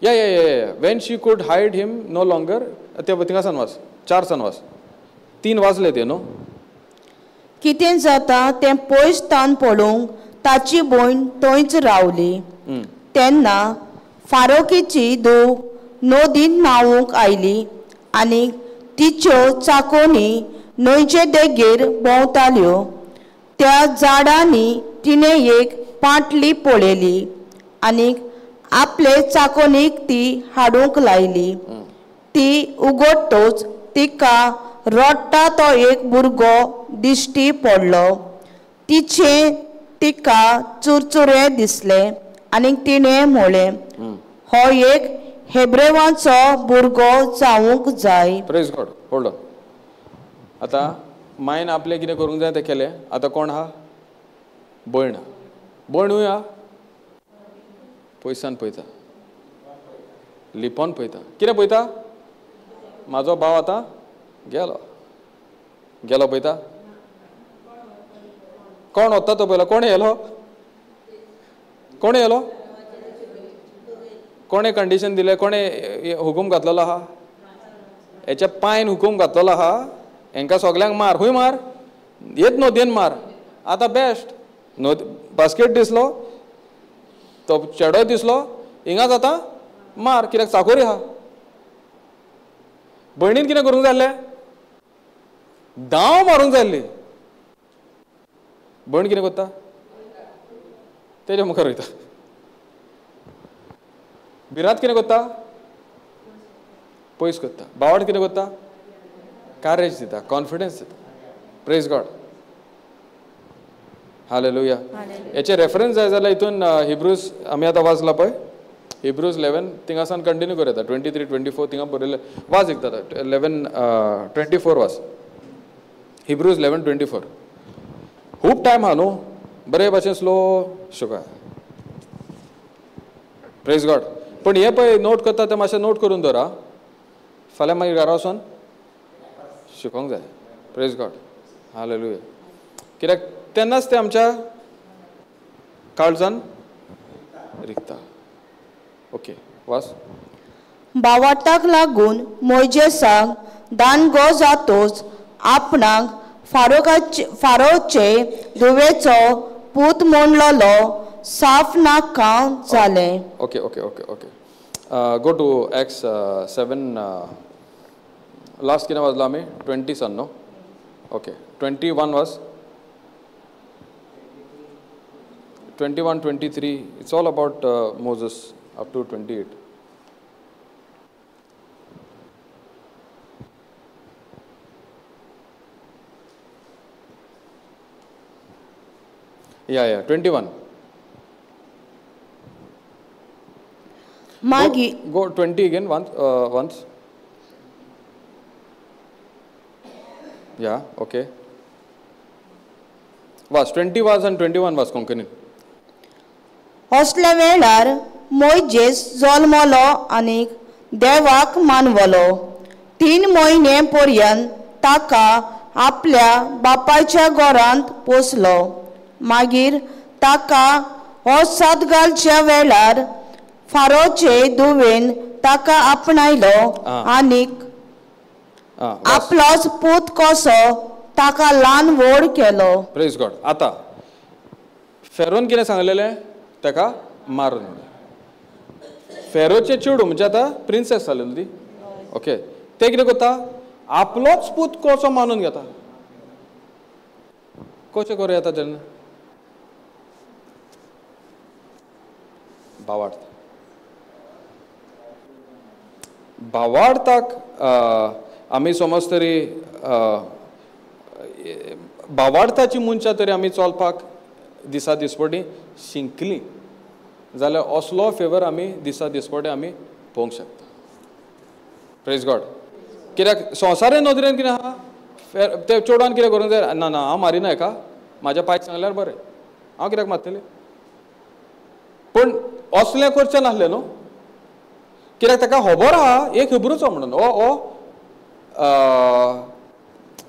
A: Yeah. When she could hide him no longer. थिंगा सान वाच, 4 सान वाच, 3 वाजले ते न्हू.
B: कितें जाता तें पयस तान पळोवंक ताची भयण थंयच रावली. तेन्ना फारोकीची धूव नदीन न्हावूंक आयली आनी तिच्यो चाकोनी न्हंयचे देगेर भोंवताल्यो. त्या झाडांनी तिणें एक पांटली पळयली आनी आपले चाकोनीक ती हाडूंक लायली. ती उगडटच तिका रडटा तो एक भुरगो दिश्टी पडलो. तिचें तिका चुरचुरें दिसलें आनी तिणें म्हळें, हो एक हेब्रेवांचो भुरगो जावंक जाय.
A: Praise God. Hold on. आतां मायन आपलें कितें करूंक जाय तें केलें. आतां कोण आहा? भयण. भयणूय आहा, पयसान पळयता, लिपोन पळयता. कितें पळयता? म्हाजो भाव आतां गेलो. गेलो पळयता. कोण वता तो पळयलो. कोण येयलो? कोण येयलो? कोणें कंडिशन दिलें? कोणें हुकूम घातलेलो आहा? हेच्या पांयन हुकूम घातलेलो आहा, हेंकां सगल्यांक मार. खूंय मार? येत नदयेन मार. आतां बेस्ट नद बास्केट दिसलो, तो चेडोय दिसलो, हिंगाच आतां मार, कित्याक चाकोरी आहा. भयणीन कितें करूंक जाय आसलें? धांव मारूंक जाय आसली. भयण कितें करता? तेजे मुखार वयता. भिरांत कितें करता? पयस करता. भावार्थ कितें करता? कारेज दिता, कॉन्फिडन्स दिता. Praise God, hallelujah. हेचे रेफरन्स जाय जाल्यार हितून हिब्रूज आमी आतां वाचला पळय, हिब्रूज 11 थिंगासान कंटिन्यू करूं येता. 23, 24 थिंगा बरयलें. वाच एकदां 11:24 वाच. हिब्रूज 11:24. खूब टायम आहा न्हू, बरे भाशेन स्लो शिकया. Praise God. पण हे पळय नोट करता तें मातशें नोट करून दवर. फाल्यां मागीर घरा वचोन शिकोंक जाय. Praise God, hallelujah. कित्याक तेन्नाच तें आमच्या काळजान रिगता. ओके, वास.
B: भावार्थाक लागून मोयजेसाक दांडगो जातोच आपणाक फारोचे धुवेचो पूत म्हणलेलो साफ नाका जालें.
A: Okay okay okay okay. Go to Acts 7. Last कितें वाजलो आमी? 20 सन न्हू. Okay, 21 was 21, 23. It's all about Moses up to 28. Yeah, 21. Go 20 again once. Yeah, okay. Was 20 was and 21 was Konkani.
B: असल्या वेळार मोयजेस जल्मलो आनी देवाक मानवलो. 3 म्हयने पर्यंत ताका आपल्या बापायच्या घरांत पोसलो. मागीर ताका हो साद घालच्या वेळार फारोचे दुवेन ताका आपणायलो आनी आपलोच पूत कसो ताका ल्हान व्हड केलो.
A: Praise God. आतां फेरोन कितें सांगलेलें? ताका मारून. फेरोचे चेडूं म्हणजे आतां प्रिन्सेस जालें न्हू ती. ओके, ते कितें करता? आपलोच पूत कसो मानून घेता. कशें करूं येता तेन्ना? भावार्थ. भावार्थाक आमी समज तरी भावार्थाची मनशां तरी आमी चलपाक दिसा दिसपटी शिंकली जाल्यार असलो फेवर आमी दिसा दिसपटी आमी पळोवंक शकता. Praise God. कित्याक संवसारे नदरेन कितें आहा, ते चेडवान कितें करूंक जाय? ना ना, हांव मारिना हेका, म्हाज्या पायक सांगल्यार बरें, हांव कित्याक मारतलें? पूण असलें करचें नासलें न्हू, कित्याक ताका खबर आहा एक हिब्रूचो म्हणून. हो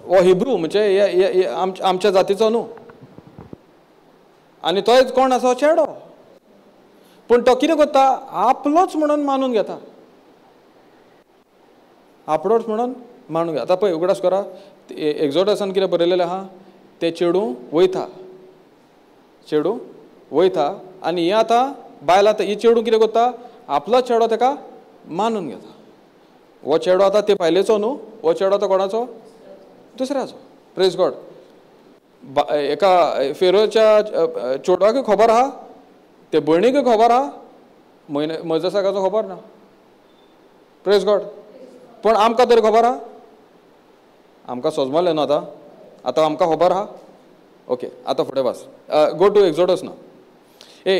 A: हो हिब्रू म्हणजे आमच्या जातीचो न्हू, आनी तोय कोण आसा? चेडो. पूण तो कितें करता? आपलोच म्हणून मानून घेता. आपलोच म्हणून मानून घेता. आतां पळय, उगडास करा, एक्झोडसान कितें बरयलेलें आहा? तें चेडूं वयता, चेडूं वयता आनी हें आतां बायल आतां ही चेडूं कितें करता? आपलो चेडो ताका मानून घेता. हो चेडो आतां ते बायलेचो न्हू, हो चेडो आतां कोणाचो? दुसऱ्याचो. Praise God. एका फेरोच्या चेडवाकूय खबर आहा, ते भयणीकूय खबर आहा, म्हयने मोयजेसाचो खबर ना. Praise God. पूण आमकां तरी खबर आहा? आमकां सोजमलें न्हू आतां, आतां आमकां खबर आहा. ओके, आतां फुडें वाच. गो टू एक्झोडस ना. ए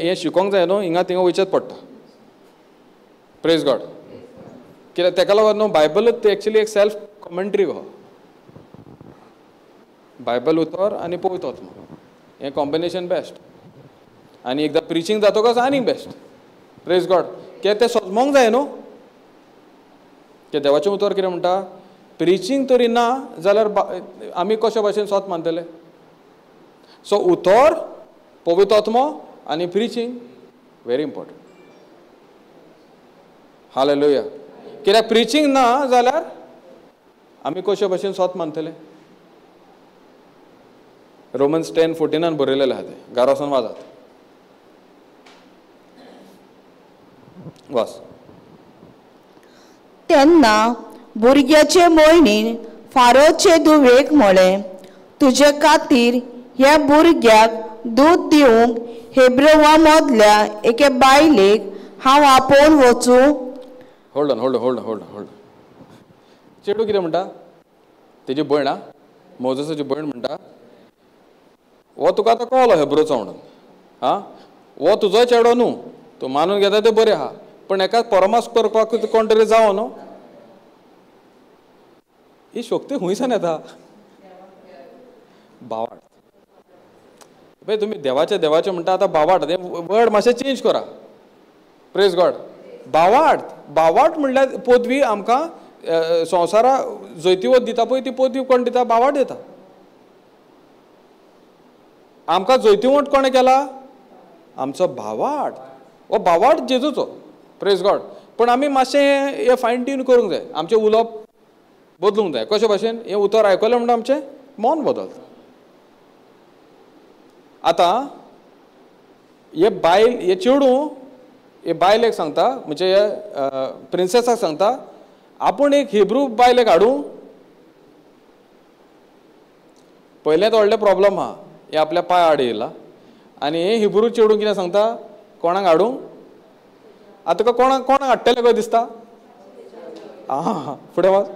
A: हें शिकोंक जाय न्हू, हिंगा थिंगा वयचेंच पडटा. Praise God. कित्याक तेका लागून न्हू बायबलूच एक्चुली एक सेल्फ कॉमेंट्री कहो. बायबल उतर आनी पवित्र आत्मा हें कॉम्बिनेशन बेस्ट. आनी एकदां प्रिचींग जातकच आनीक बेस्ट. Praise God. कित्याक तें सोजमोंक जाय न्हू, कित्याक देवाचें उतर कितें म्हणटा? प्रिचींग तरी ना जाल्यार आमी कशे भाशेन सोत मानतले? सो उतर, पवित्र आत्मो आनी प्रिचींग व्हेरी इम्पोर्टंट. हालेलुया. कित्याक प्रिचींग ना जाल्यार आमी कशे भाशेन सोत मानतले? रोमन्स 10:14 बरयलेलें आहा तें. घरा वचून वाजात. वास.
B: तेन्ना भुरग्याचे भयणीन फारोचे धुवेक म्हळें, तुजे खातीर ह्या भुरग्याक दूद दिवंक हेब्रवा मदल्या एके बायलेक हांव आपोवन वचूं?
A: Hold on, hold hold hold hold. चेडूं कितें म्हणटा? तेजी भयण, मोजेसाची भयण म्हणटा, हो तुका आतां कळ्ळो हेब्रोचो म्हणून, आं, हो तुजोय चेडो न्हू, तूं मानून घेता तें बरें आहा, पूण हेका परामर्श करपाक कोण तरी जावो न्हू. ही शक्ती खंयसान येता? भावार्थ. पळय तुमी देवाचें देवाचें म्हणटा, आतां भावार्थ हें वर्ड मातशें चेंज करा. Praise God. भावार्थ, भावार्थ म्हणल्यार पदवी आमकां संवसारा जैतिवत दिता पळय, ती पदवी कोण दिता? भावार्थ दिता. आमकां जैतिवंत कोणें केला? आमचो भावार्थ. हो भावार्थ जेजूचो. Praise God. पूण आमी मातशें हें फायन ट्यून करूंक जाय, आमचें उलोवप बदलूंक जाय. कशे भाशेन हें उतर आयकलें म्हणटा आमचें मन बदलता. आतां हे बायल, हे चेडूं हे बायलेक सांगता, म्हणजे हे प्रिन्सेसाक सांगता, आपूण एक हिब्रू बायलेक हाडूं, पयलेंच व्हडलें प्रॉब्लम आहा, हे आपल्या पांय आड येयला आनी हे हिब्रू चेडूं कितें सांगता, कोणाक हाडूंक? आतां तुका कोणाक कोणाक हाडटलें कशें दिसता? आं, फुडें वच.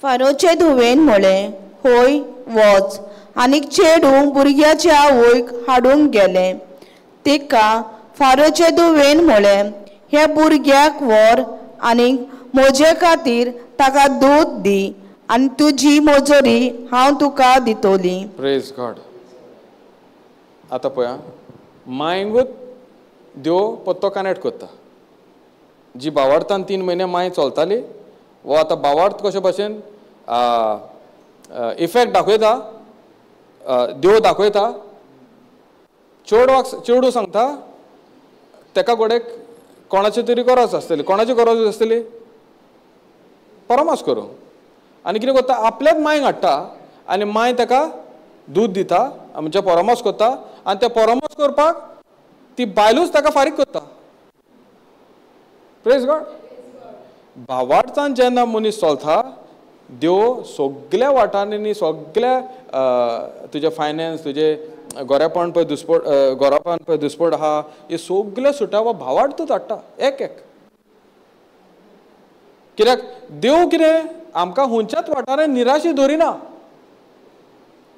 B: फारोचे धुवेन म्हळें, होय वच. आनीक चेडूं भुरग्याच्या आवयक हाडूंक गेलें. तिका फारोचे धुवेन म्हळें, ह्या भुरग्याक व्हर आनीक म्हजे खातीर ताका दूद दी आनी तुजी मजुरी हांव तुका दितली.
A: Praise God. आतां पळया, मांयगूच देव पत्तो कनेक्ट करता. जी बावार्थान 3 म्हयने मांय चलताली, वो आतां बावार्थ कशे भशेन इफेक्ट दाखयता, देव दाखयता. चेडवाक चेडूं सांगता तेका गोडेक कोणाची तरी गरज आसतली. कोणाची गरज आसतली? परामर्श करूंक. आनी कितें करता, आपल्याच मांयक हाडटा आनी मांय ताका दूद दिता, म्हणजे परामर्श करता. आनी ते परामर्श करपाक ती बायलूच ताका फारीक करता. Praise God. भावार्थान जेन्ना मनीस चलता, देव सगल्या वाठारांनी सगल्या तुजें फायनान्स, तुजें गोरेपण पळय दुस्पट, गोरापण पळय दुस्पट आहा, हे सगळे सुटावो भावार्थूच हाडटा एक एक. कित्याक देव कितें आमकां खंयच्याच वाठारांत निराशी दवरिना.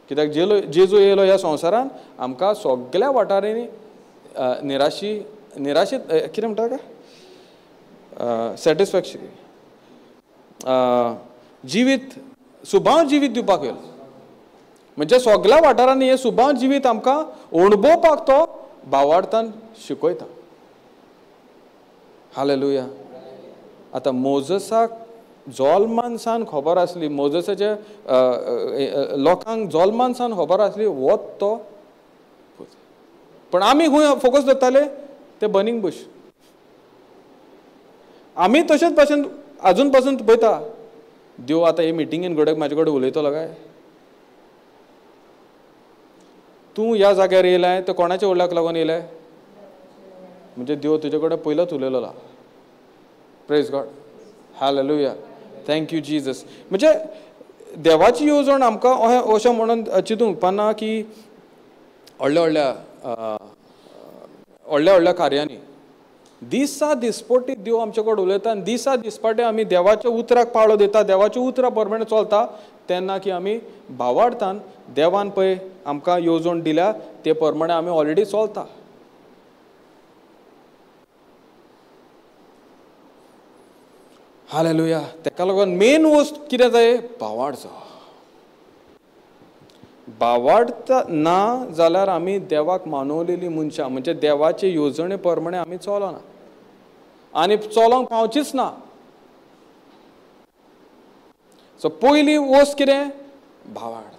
A: कित्याक जेजू येयलो ह्या संवसारान आमकां सगल्या वाठारांनी निराशी निराशी कितें म्हणटा काय, सॅटिस्फॅक्शन, जिवीत सुभाव जिवीत दिवपाक येयलो. म्हणजे सगल्या वाठारांनी हें सुभाव जिवीत आमकां अणभवपाक तो भावार्थान शिकयता. हालेलुया. आतां मोजसाक जोलमान सान खबर आसली, मोजसाच्या लोकांक जोलमान सान खबर आसली वत तो. पण आमी खंय फोकस दवरताले? ते बर्निंग बुश. आमी तशेंच भाशेन आजून पासून पळयता, देव आतां हे मिटिंगेन घडक म्हाजे कडेन उलयतलो काय? तूं ह्या जाग्यार येयलाय तो कोणाच्या उल्याक लागून येयलाय? म्हणजे देव तुजे कडेन पयलोच उलयलो. Praise God. Hallelujah. Thank you Jesus. म्हणजे देवाची येवजण आमकां अशें अशें म्हणून चिंतूंक उपकारना की व्हडल्या व्हडल्या व्हडल्या व्हडल्या कार्यांनी दिसा दिसपटी देव आमचे कडेन उलयता आनी दिसा दिसपाटे आमी देवाच्या उतराक पाळो दिता, देवाच्या उतरा प्रमाणे चलता, तेन्ना की आमी भावार्थान देवान पळय आमकां येवजण दिल्या ते प्रमाणे आमी ऑलरेडी चलता. हालेलुया. तेका लागून मेन वस्त कितें जाय? भावार्थ. भावार्थ ना जाल्यार आमी देवाक मानवलेली मनशां, म्हणजे देवाचे येवजणे प्रमाणे आमी चलना आनी चलोंक पावचीच ना. सो पयली वस्त कितें? भावार्थ.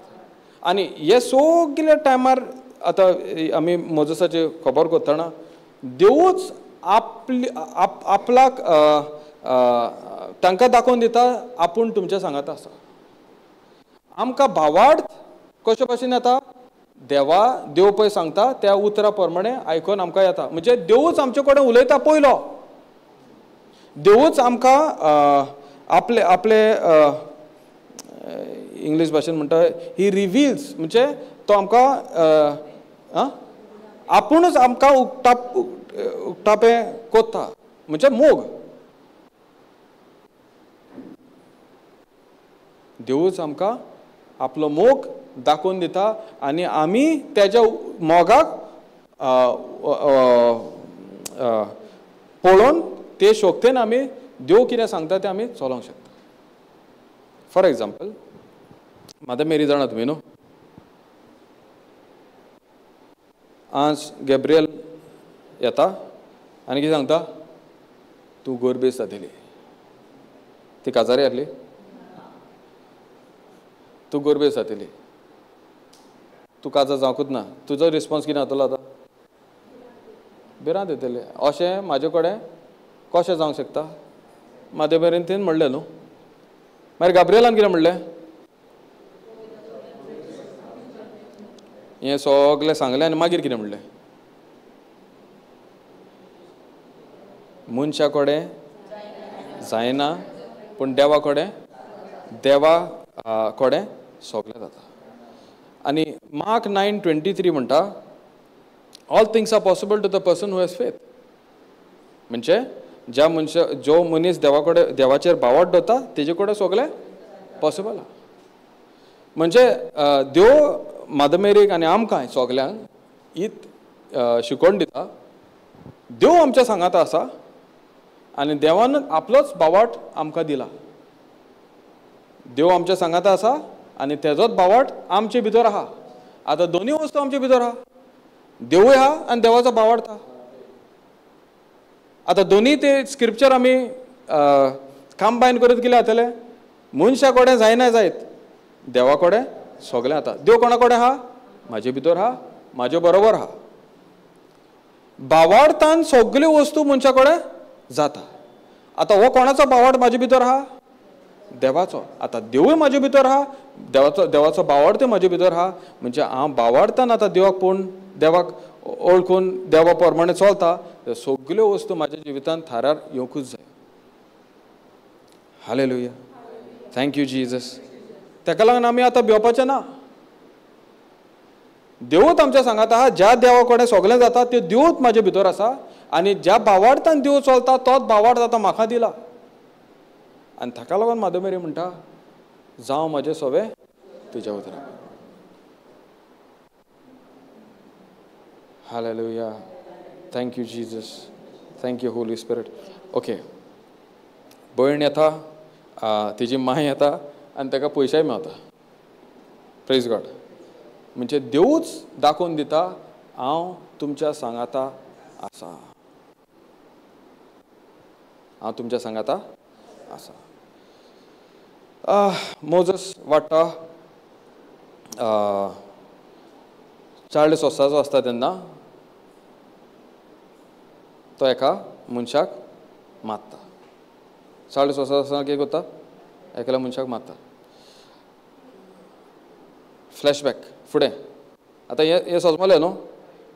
A: आनी हे सगल्या टायमार आतां आमी मोजसाची खबर करतना देवूच आपली आपल्याक तांकां दाखोवन दिता आपूण तुमच्या सांगात आसा. आमकां भावार्थ कशे भाशेन येता? देवा देव पळय सांगता त्या उतरा प्रमाणे आयकून आमकां येता. म्हणजे देवूच आमचे कडेन उलयता पयलो. देवूच आमकां आपले आपले इंग्लीश भाशेन म्हणटा ही रिवील्स, म्हणजे तो आमकां आपुणूच आमकां उक्ताप उक्तापें कोत्ता, म्हणजे मोग. देवूच आमकां आपलो मोग दाखोवन दिता आनी आमी तेज्या मोगाक पळोवन ते शक्तेन आमी देव कितें सांगता तें आमी चलोवंक शकता. फॉर एग्जाम्पल, माता मेरी जाणा तुमी न्हू, आज गॅब्रियल येता आनी कितें सांगता, तूं गोरबेज जातली. ती काजारी आहली, तूं गोरबेज जातली, तूं काजार जावंकूच ना. तुजो रिस्पोन्स कितें जातलो आतां? भिरांत येतली. अशें म्हाजे कडेन कशें जावंक शकता? म्हाजे मेरेन तेणें म्हणलें न्हू. मागीर गाब्रियलान कितें म्हणलें? हें सगलें सांगलें आनी मागीर कितें म्हणलें? मनशा कडेन जायना पूण देवा कडेन, देवा कडेन सगळें जाता. आनी मार्क 9:23 म्हणटा, all things are possible to the person who has faith. म्हणजे ज्या मनशा जो मनीस देवा कडेन देवाचेर भावार्थ दवरता तेजे कडेन सगळें पॉसिबल आहा. म्हणजे देव मादर मेरीक आनी आमकां सगल्यांक हीत शिकोवन दिता, देव आमच्या सांगाता आसा आनी देवान आपलोच भावार्थ आमकां दिला. देव आमच्या सांगाता आसा आनी तेजोच भावार्थ आमचे भितर आहा. आतां दोनूय वस्तू आमचे भितर आहा, देवूय आहा आनी देवाचो भावार्थ आहा. आतां दोनूय ते स्क्रिप्चर आमी कंबायन करीत कितें जातलें, मनशा कडेन जायना जायत, देवा कडेन सगळें जाता. देव कोणा कडेन आहा? म्हाजे भितर आहा, म्हाजे बरोबर आहा. भावार्थान सगल्यो वस्तू मनशा कडेन जाता. आतां हो कोणाचो भावार्थ म्हाजे भितर आहा? देवाचो. आतां देवूय म्हाजे भितर आहा, देवाचो देवाचो भावार्थूय म्हाजे भितर आहा. म्हणजे हांव भावार्थान आतां देवाक पळोवन देवाक ओळखून देवा प्रमाणे चलता, सगल्यो वस्तू म्हाज्या जिवितांत थारार येवंकूच जाय. Hallelujah, thank you Jesus. ताका लागून आमी आतां भिवपाचें ना. देवूच आमच्या सांगात आहा, ज्या देवा कडेन सगळें जाता त्यो देवूच म्हाजे भितर आसा आनी ज्या भावार्थान देव चलता तोच भावार्थ आतां म्हाका दिला. आनी ताका लागून मादर मेरी म्हणटा, जावं म्हाजें सवें तुज्या उतराक. Hallelujah, thank you Jesus, thank you Holy Spirit. Okay, भयण येता, तिजी माय येता आनी ताका पयशेय मेळता. Praise God. म्हणजे देवूच दाखोवन दिता, हांव तुमच्या सांगाता आसा, हांव तुमच्या सांगाता आसा. मोजस वाडटा, 40 वर्सांचो आसता तेन्ना तो एका मनशाक मारता. 40 वर्सां आसतना कितें करता? एकल्या मनशाक मारता. फ्लॅशबॅक फुडें आतां हें सजमलें न्हू.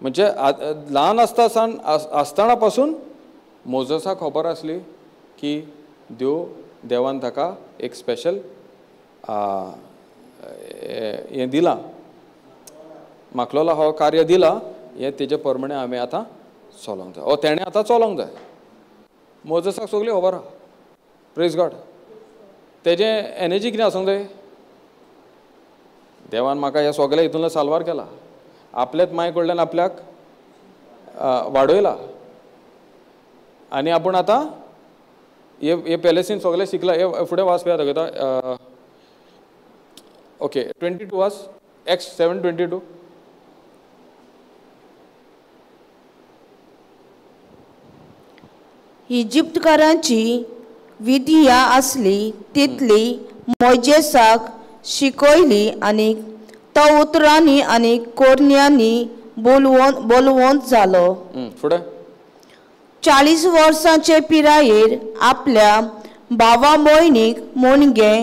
A: म्हणजे ल्हान आसता सान आसतना पासून मोजसाक खबर आसली की देव देवान ताका एक स्पेशल हें दिलां, माकलोला हो कार्य दिला, हें तेजे प्रमाणे आमी आतां चलोंक जाय, ओ तेणें आतां चलोंक जाय. मोजसाक सगळी खबर आहा. Praise God. तेजें एनर्जी कितें आसूंक जाय? देवान म्हाका ह्या सगळ्या हितूंतल्यान साल्वार केला, आपल्याच माय कडल्यान आपल्याक वाडयला आनी आपूण आतां हे पॅलेसीन सगळें शिकला. हे फुडें वाच पळया दाखयता. ओके, 22 वाच, एक्स 7:22.
B: इजिप्तकारांची विधिया आसली तितली मोयजेसाक शिकयली आनी तो उतरांनी आनी कोरण्यांनी बोलवंत जालो.
A: फुडें
B: 40 वर्सांचे पिरायेर आपल्या भावा भयणीक मुणगे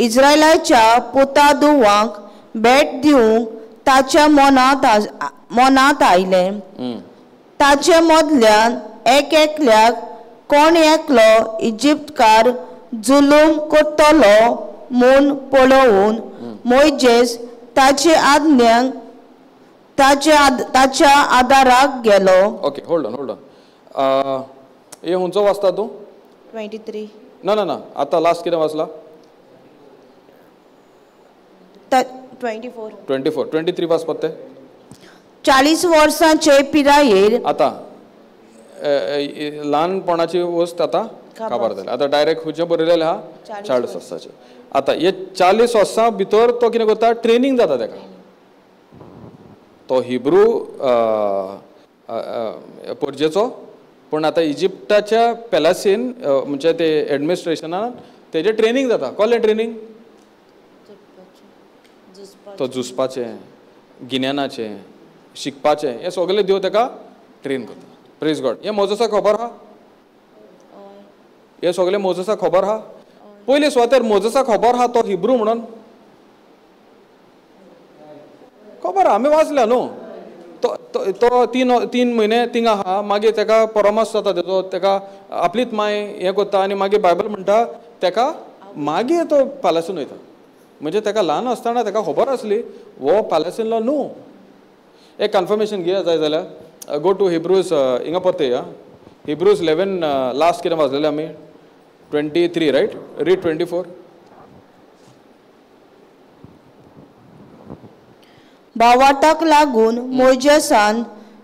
B: इस्रायलाच्या पुता दुवांक भेट दिवंक ताच्या मनांत आयलें. ताचे मदल्यान एक एकल्याक कोण एकलो इजिप्तकार जुलूम करतलो म्हूण पळोवन मोयजेस ताचे आज्ञांक ताच्या आदाराक गेलो.
A: Okay, hold on, hold on. हे खंयचो वाचता तूं?
B: 23.
A: ना ना ना, आतां लास्ट कितें वाचला?
B: 24.
A: 24 23 वाच पत्ते.
B: 40 वर्सांचे पिरायेर
A: आतां ल्हानपणाची वस्त आतां काबार जाली. आतां डायरेक्ट खंयचें बरयलेलें आहा? 40 वर्सांचे. आतां हे 40 वर्सां भितर तो कितें करता? ट्रेनींग जाता ताका. तो हिब्रू पोर्जेचो, पूण आतां इजिप्ताच्या पॅलसीन म्हणजे ते एडमिनिस्ट्रेशनान तेजें ट्रेनींग जाता. कसलें ट्रेनींग? तो झुजपाचें, गिन्यानाचें, शिकपाचें, हें सगळें देव ताका ट्रेन करता. Praise God. हें मोजसाक खबर आहा? हें सगळें मोजसाक खबर आहा? पयले सुवातेर मोजसाक खबर आहा तो हिब्रू म्हणून खबर आहा, आमी वाचल्या न्हू. तो 3 म्हयने थिंगा आहा, मागीर ताका परामर्श जाता तेजो, ताका आपलीच माय हें करता आनी मागीर बायबल म्हणटा ताका मागीर तो पॅलसीन वयता. म्हणजे ताका ल्हान आसतना ताका खबर आसली हो पॅलेस्टीनलो न्हू. एक कन्फर्मेशन घेया जाय जाल्यार गो टू हिब्रूज, हिंगा परते या हिब्रूज 11 लास्ट कितें वाचलेलें आमी 23 रायट, रीड 24.
B: भावार्थाक लागून मोयजेसान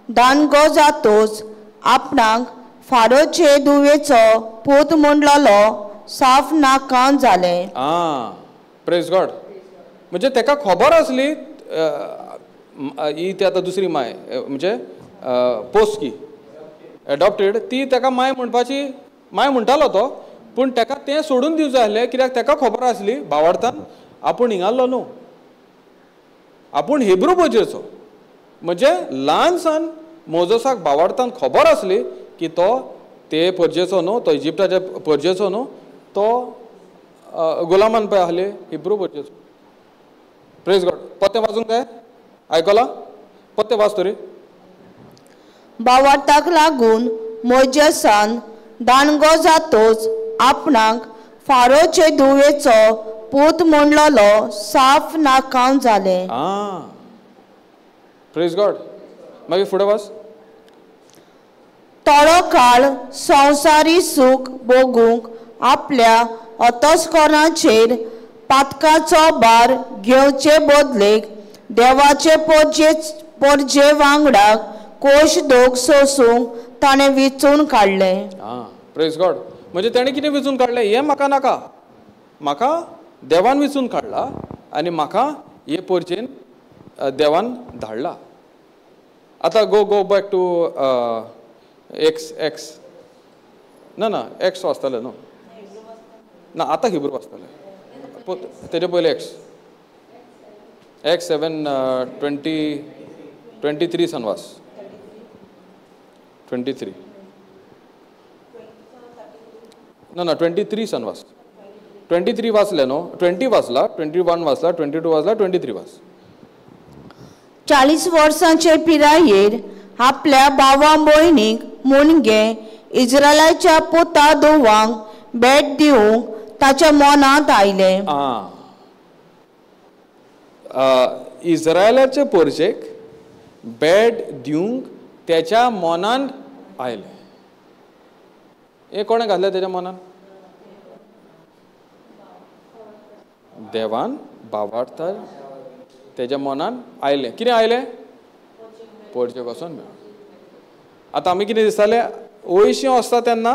B: दानगो जातोच आपणाक फारोचे दुवेचो पूत म्हणलेलो साफ नाका जालें.
A: आं, प्रेज गॉड. म्हणजे ताका खबर आसली ही ती आतां दुसरी माय म्हणजे पोस्की एडॉप्टेड, ती ताका माय म्हणपाची, माय म्हणटालो तो, पूण ताका तें सोडून दिवचें आसलें कित्याक ताका खबर आसली भावार्थान आपूण हिंगाल्लो न्हू, आपूण हिब्रू बोजेचो. म्हणजे ल्हानसान मोजसाक भावार्थान खबर आसली की तो ते परजेचो न्हू, तो इजिप्ताच्या परजेचो न्हू, तो गुलामान पळय आसले हिब्रू परजेचो. प्रेज गॉड. पत्ते वाचूंक जाय, आयकलां? पत्ते वाच तरी.
B: भावार्थाक लागून मोयजेसान दानगो जातोच आपणाक फारोचे धुवेचो पूत म्हणलेलो साफ नाका जालें.
A: आं, प्रेज गॉड. मागीर फुडें वाच.
B: थोडो काळ संवसारी सूख भोगूंक आपल्या अतस्करणाचेर पातकाचो भार घेवचे बदलेक देवाचे परजे वांगडा कोश दोग सोसूंक ताणें विचून काडलें.
A: आं, प्रेज गॉड. म्हणजे ताणें कितें विचून काडलें? हें म्हाका नाका, म्हाका देवान विचून काडला आनी म्हाका हे परजेन देवान धाडला. आतां go go back to X X ना ना एक्स वाचताले न्हू, ना आतां हिब्रू वाचताले, तेजे पयले एक्स एक्स 7 23 सान वाच. 23 ना ना 23 सान वाच. 23 वाचले न्हू, 20 वाचला, 21 वाचला, 22 वाचला, 23 वाच.
B: 40 वर्सांचे पिरायेर आपल्या भावा भयणीक मुणगे इज्रायलाच्या पुता धुवांक भेट दिवंक ताच्या मनांत आयलें.
A: आं, इज्रायलाचे परजेक भेट दिवंक त्याच्या मनांत आयलें. हें कोणें घातलें तेच्या मनान? देवान भावार्थान तेज्या मनान आयलें. कितें आयलें? परजेक वचोन मेळ. आतां आमी कितें दिसतालें, वयशीं आसता तेन्ना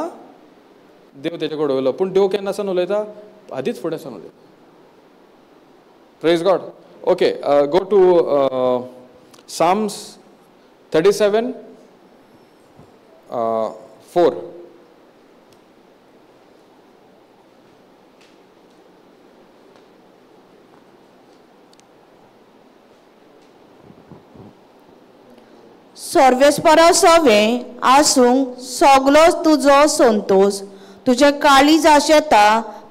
A: देव तेजे कडेन उलयलो, पूण देव केन्ना सावन उलयता? आदींच फुडें सावन उलयता. Praise God. Okay, go to Psalms 37 4.
B: सर्वेस्परा सवें आसूंक सगलोच तुजो संतोश, तुजें काळीज आशेता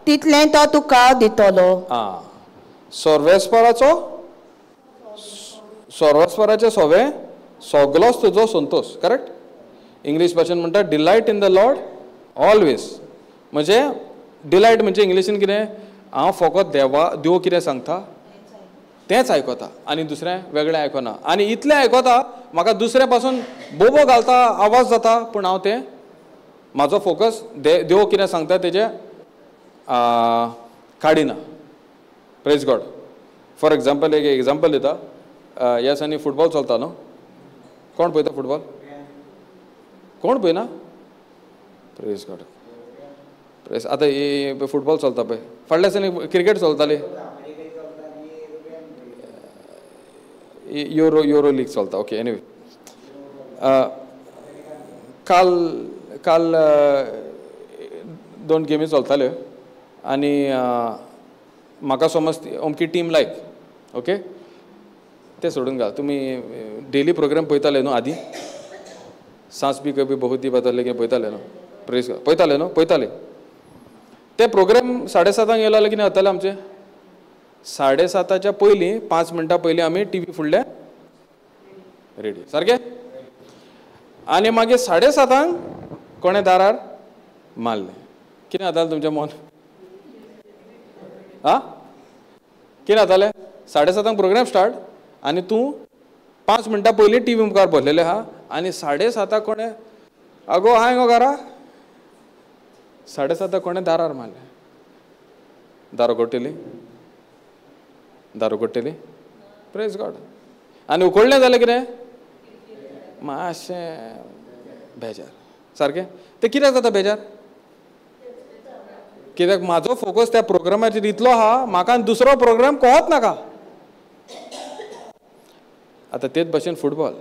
B: तितलें तो तुका दितलो.
A: आं, सर्वेस्पराचो सर्वेस्पराचें सवें सगलोच तुजो संतोश. करेक्ट? इंग्लीश भाशेन म्हणटा delight in the Lord always. म्हणजे डिलायट म्हणजे इंग्लिशीन कितें? हांव फकत देवा देव कितें सांगता तेंच आयकता आनी दुसरें वेगळें आयकना, आनी इतलें आयकता म्हाका दुसऱ्या पासून बोबो घालता, आवाज जाता, पूण हांव तें म्हाजो फोकस देव कितें सांगता तेजें काडिना. प्रेज गॉड. फॉर एग्जाम्पल, एक एग्जाम्पल दिता. ह्या दिसांनी फुटबॉल चलता न्हू, कोण पळयता फुटबॉल? कोण पळयना? Praise God. Praise. आतां फुटबॉल चलता पळय, फाटल्या दिसांनी क्रिकेट चलताली, युरो युरो लीग चलता. ओके, एनिवे, काल काल 2 गेमी चलताल्यो आनी म्हाका समज अमकी टीम लायक, ओके, ते सोडून घाल. तुमी डेली प्रोग्राम पळयताले न्हू आदीं? सास बी कभी बहुत दी बताले कितें पळयताले न्हू? प्रेस पळयताले न्हू? पळयताले. ते प्रोग्राम 7:30 येयलो जाल्यार कितें जातालें आमचें? 7:30 पयलीं 5 मिनटां पयलीं आमी टी व्ही फुडले रेडी सारकें, आनी मागीर 7:30 कोणें दारार मारलें. कितें जातालें तुमचें मन? आं, कितें जातालें, 7:30 प्रोग्राम स्टार्ट आनी तूं 5 मिनटां पयलीं टी व्ही मुखार बसलेलें आहा आनी 7:30 कोणें अगो हाय गो घरा, 7:30 कोणें दारार मारलें, दार उगडटली, दार उगडटली, प्रेज गॉड. आनी उकडलें जाल्यार कितें मातशें बेजार सारकें. तें कित्याक जाता बेजार? कित्याक म्हाजो फोकस त्या प्रोग्रामाचेर इतलो आहा, म्हाका दुसरो प्रोग्राम कोत नाका. आतां तेच भशेन फुटबॉल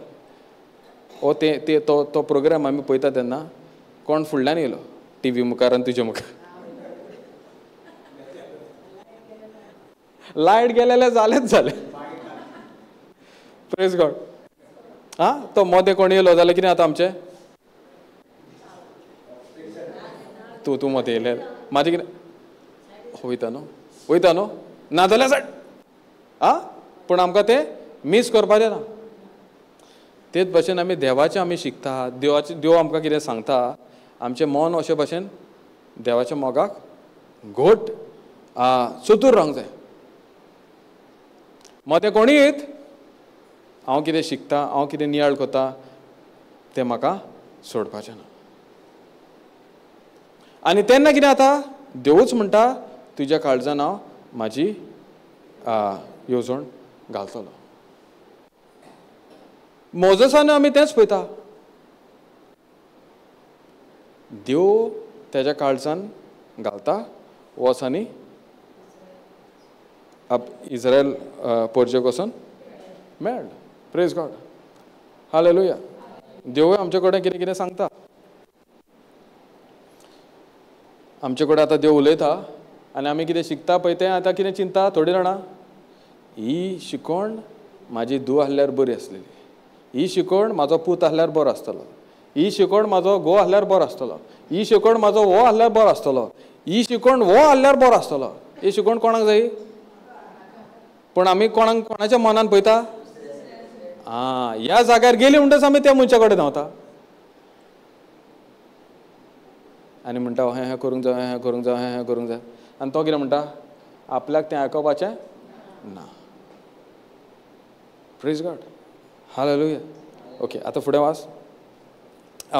A: ओ ते ते तो तो प्रोग्राम आमी पळयता तेन्ना कोण फुडल्यान येयलो टी व्ही मुखार आनी तुजे मुखार लायट गेलेले जालेच जालें. Praise God. आं तो मोदें कोण येयलो जाल्यार कितें जाता आमचें? तूं तूं मोदें येयलें म्हाजें कितें वयता न्हू, वयता न्हू, ना जाल्यार सायड. आं पूण आमकां तें मीस करपाचें ना. तेच भशेन आमी देवाचें आमी शिकता, देवाचें देव आमकां कितें सांगता, आमचें मन अशे भशेन देवाच्या मोगाक घोट चतूर रावंक जाय. मदें कोणी येत हांव कितें शिकता, हांव कितें नियाळ करता तें म्हाका सोडपाचें ना. आनी तेन्ना कितें जाता, देवूच म्हणटा तुज्या काळजान हांव म्हाजी येवजण घालतलो. मोजसान आमी तेंच पळयता, देव तेज्या काळजान घालता वच आनी इस्रायल पोरजेक वचून मेळ. Praise God, hallelujah. देवूय आमचे कडेन कितें कितें सांगता, आमचे कडेन आतां देव उलयता आनी आमी कितें शिकता पळय तें आतां कितें चिंता थोडी जाणां, ही शिकवण म्हाजी धूव आहल्यार बरी आसलेली, ही शिकवण म्हाजो पूत आहल्यार बरो आसतलो, ही शिकवण म्हाजो घोव आहल्यार बरो आसतलो, ही शिकवण म्हाजो हो आहल्यार बरो आसतलो, ही शिकवण हो आहल्यार बरो आसतलो. ही शिकवण कोणाक जाय? पूण आमी कोणाक कोणाच्या मनान पळयता? आं ह्या जाग्यार गेली म्हणटच आमी त्या मनशा कडेन धांवता आनी म्हणटा हें हें करूंक जाय, हें हें करूंक जाय, हें हें करूंक जाय. आनी तो कितें म्हणटा, आपल्याक तें आयकुपाचें ना. Praise God, hallelujah. Okay आतां फुडें वाच.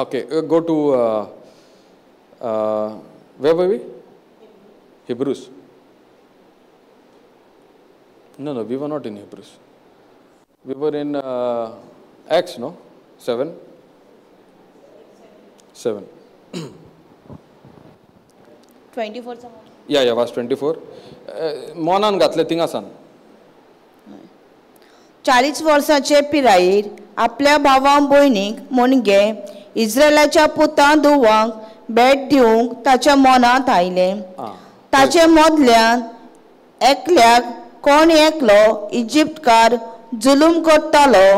A: Okay go to where were we? Hebrews. No no, we were not in Hebrews, we were in Acts. No, 7 7
B: 24.
A: या या वास 24. मनान घातलें थिंगा सान.
B: 40 वर्सांचे पिरायेर आपल्या भावां भयणीक म्हणगे इस्रायलाच्या पुतां धुवांक भेट दिवंक ताच्या मनांत आयलें. ताचे मदल्यान एकल्याक कोण एकलो इजिप्तकार जुलूम करतालो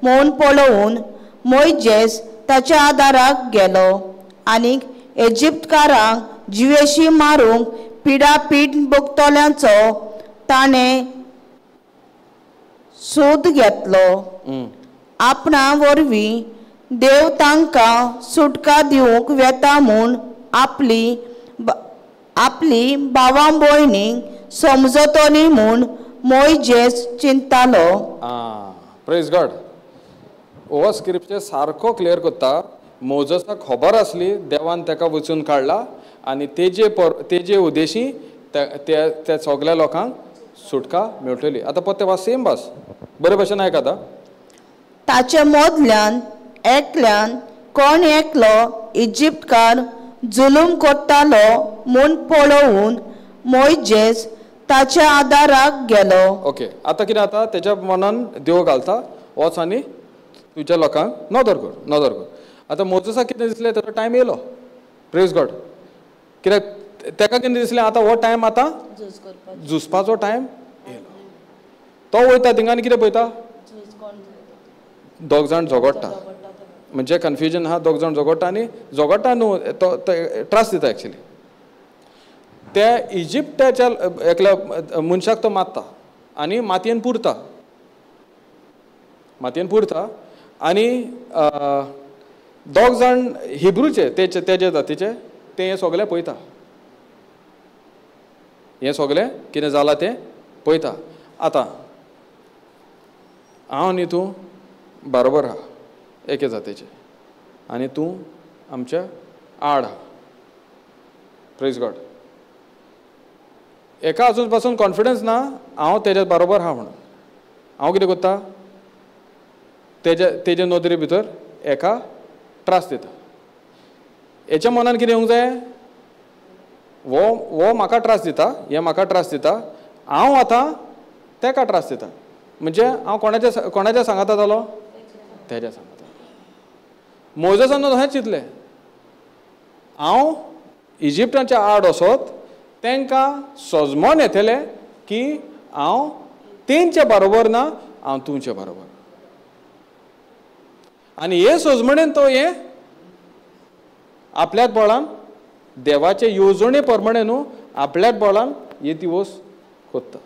B: म्हूण पळोवन मोयजेस ताच्या आदाराक गेलो आनी इजिप्तकारांक जिवेशी मारूंक पिडापीड भोगतल्यांचो ताणें सोद घेतलो. आपणा वरवीं देव तांकां सुटका दिवंक वेता म्हूण आपली आपली भावां भयणींक समजतली म्हूण मोयजेस चिंतालो.
A: प्रेज गॉड. हो स्क्रिप्चर सारको क्लियर करता. मोजसाक खबर आसली देवान ताका वचून काडला आनी तेजे तेजे उद्देशी त्या सगल्या लोकांक सुटका मेळटली. आतां परतें वास, सेम वास, बरे भशेन आयक आतां.
B: ताचे मदल्यान एकल्यान कोण एकलो इजिप्तकार जुलूम करतालो म्हूण पळोवन मोयजेस ताच्या आदाराक गेलो.
A: ओके आतां कितें जाता, तेज्या मनान देव घालता वच आनी तुज्या लोकांक नदर कर, नदर कर. आतां मोजसाक कितें दिसलें, ताजो टायम येयलो. Praise God. कित्याक ताका कितें दिसलें, आतां हो टायम आतां झुजपाचो टायम येयलो. तो वयता थिंगा आनी कितें पळयता, दोग जाण झगडटा, म्हणजे कन्फ्युजन आहा, दोग जाण झगडटा आनी झगडटा न्हू, तो त्रास दिता एक्चुली. त्या इजिप्ताच्या एकल्या मनशाक तो मारता आनी मातयेन पुरता, मातयेन पुरता. आनी दोग जाण हिब्रूचे तेजे जातीचे ते हें सगलें पळयता, हें सगलें कितें जालां तें पळयता. आतां हांव न्ही तूं बरोबर आहा एके जातीचे आनी तूं आमच्या आड आहा. Praise God. एका अजून पासून कॉन्फिडन्स ना हांव तेज्या बरोबर आहा म्हणून. हांव कितें करता तेज्या तेजे नदरे भितर एका त्रास दिता. हेच्या मनान कितें येवंक जाय, वो वो म्हाका त्रास दिता, हे म्हाका त्रास दिता, हांव आतां तेका त्रास दिता. म्हणजे हांव कोणाच्या कोणाच्या सांगाता जालो, तेज्या सांगाता. मोजसान तशेंच चिंतलें, हांव इजिप्टाच्या आड वचत तांकां सजमोन येतलें की हांव तेंच्या बरोबर ना, हांव तुमचे बरोबर. आनी हे सजमणेन तो हे आपल्याच बळान देवाचे येवजणे प्रमाणे न्हू आपल्याच बळान हे दिवस कोत्ता.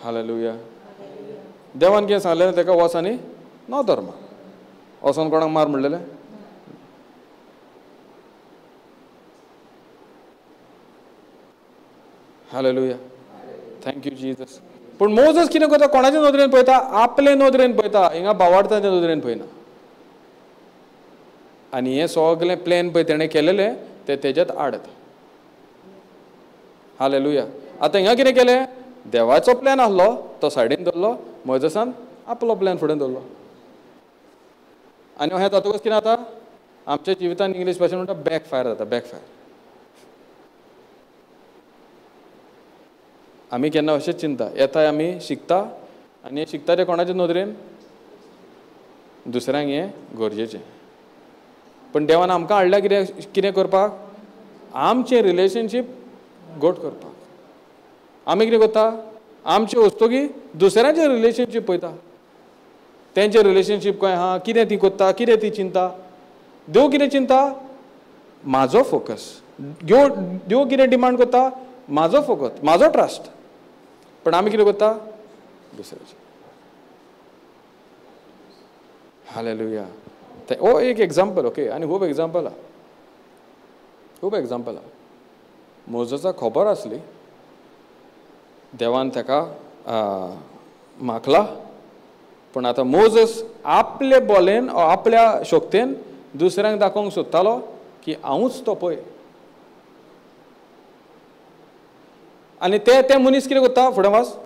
A: हालेलुया. देवान कितें सांगलें ताका, वच आनी नदर मार. वचोन कोणाक मार म्हणलेलें? Hallelujah. Thank you Jesus. पूण मोजस कितें करता, कोणाचे नदरेन पळयता? आपले नदरेन पळयता, हिंगा भावार्थाच्या नदरेन पळयना. आनी हें सगळें प्लॅन पळय तेणें केलेलें तें तेज्यात आड येता. हालेलुया. आतां हिंगा कितें केलें, देवाचो प्लॅन आसलो तो सायडीन दवरलो, मोजसान आपलो प्लॅन फुडें दवरलो. आनी हें जातकच कितें जाता आमच्या जिवितान, इंग्लीश भाशेन म्हणटा बॅक फायर जाता. Back fire. आमी केन्ना अशेंच चिंता येता, आमी शिकता आनी शिकता तें कोणाचे नदरेन, दुसऱ्यांक हें गरजेचें. पूण देवान आमकां हाडल्या कितें कितें करपाक, आमचें रिलेशनशीप घट करपाक. आमी कितें करता, आमचे वस्तुगी दुसऱ्यांचें रिलेशनशीप पळयता, तेंचें रिलेशनशीप खंय आहा, कितें ती करता, कितें ती चिंता. देव कितें चिंता, म्हाजो फोकस. देव कितें डिमांड करता, म्हाजो फोकस, म्हाजो ट्रस्ट. पण आमी कितें करता, दुसऱ्याचें. हालेलुया. हो एक एग्जाम्पल. ओके, आनी खूब एग्जाम्पल आहा, खूब एग्जाम्पल आहा. मोजसा खबर आसली, देवान ताका माखला, पूण आतां मोजस आपले बोलेन आपल्या शक्तेन दुसऱ्यांक दाखोवंक सोदतालो की हांवूच तो पळय. आनी ते ते मनीस कितें करता, फुडें वाच.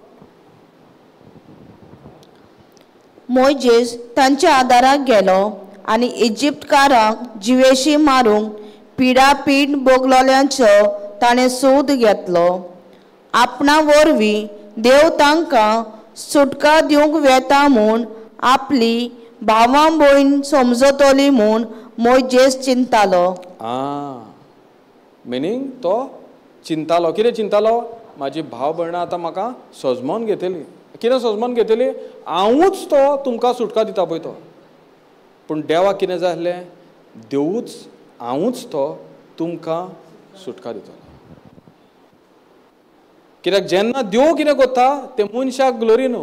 B: मोयजेस तांच्या आदाराक गेलो आनी इजिप्तकारांक जिवेशी मारूंक पिडापीड भोगलोल्यांचो ताणें सोद घेतलो. आपणा वरवीं देव तांकां सुटका दिवंक वेता म्हूण आपली भावां भयण समजतली म्हूण मोयजेस चिंतालो.
A: मिनींग तो चिंतालो. कितें चिंतालो, म्हाजी भाव भयणां आतां म्हाका सजमोन घेतली. कितें सजमोन घेतली, हांवूच तो तुमकां सुटका दिता पळय तो. पूण देवाक कितें जाय आसलें, देवूच हांवूच तो तुमकां सुटका दितलो. कित्याक जेन्ना देव कितें करता तें मनशाक ग्लोरी न्हू,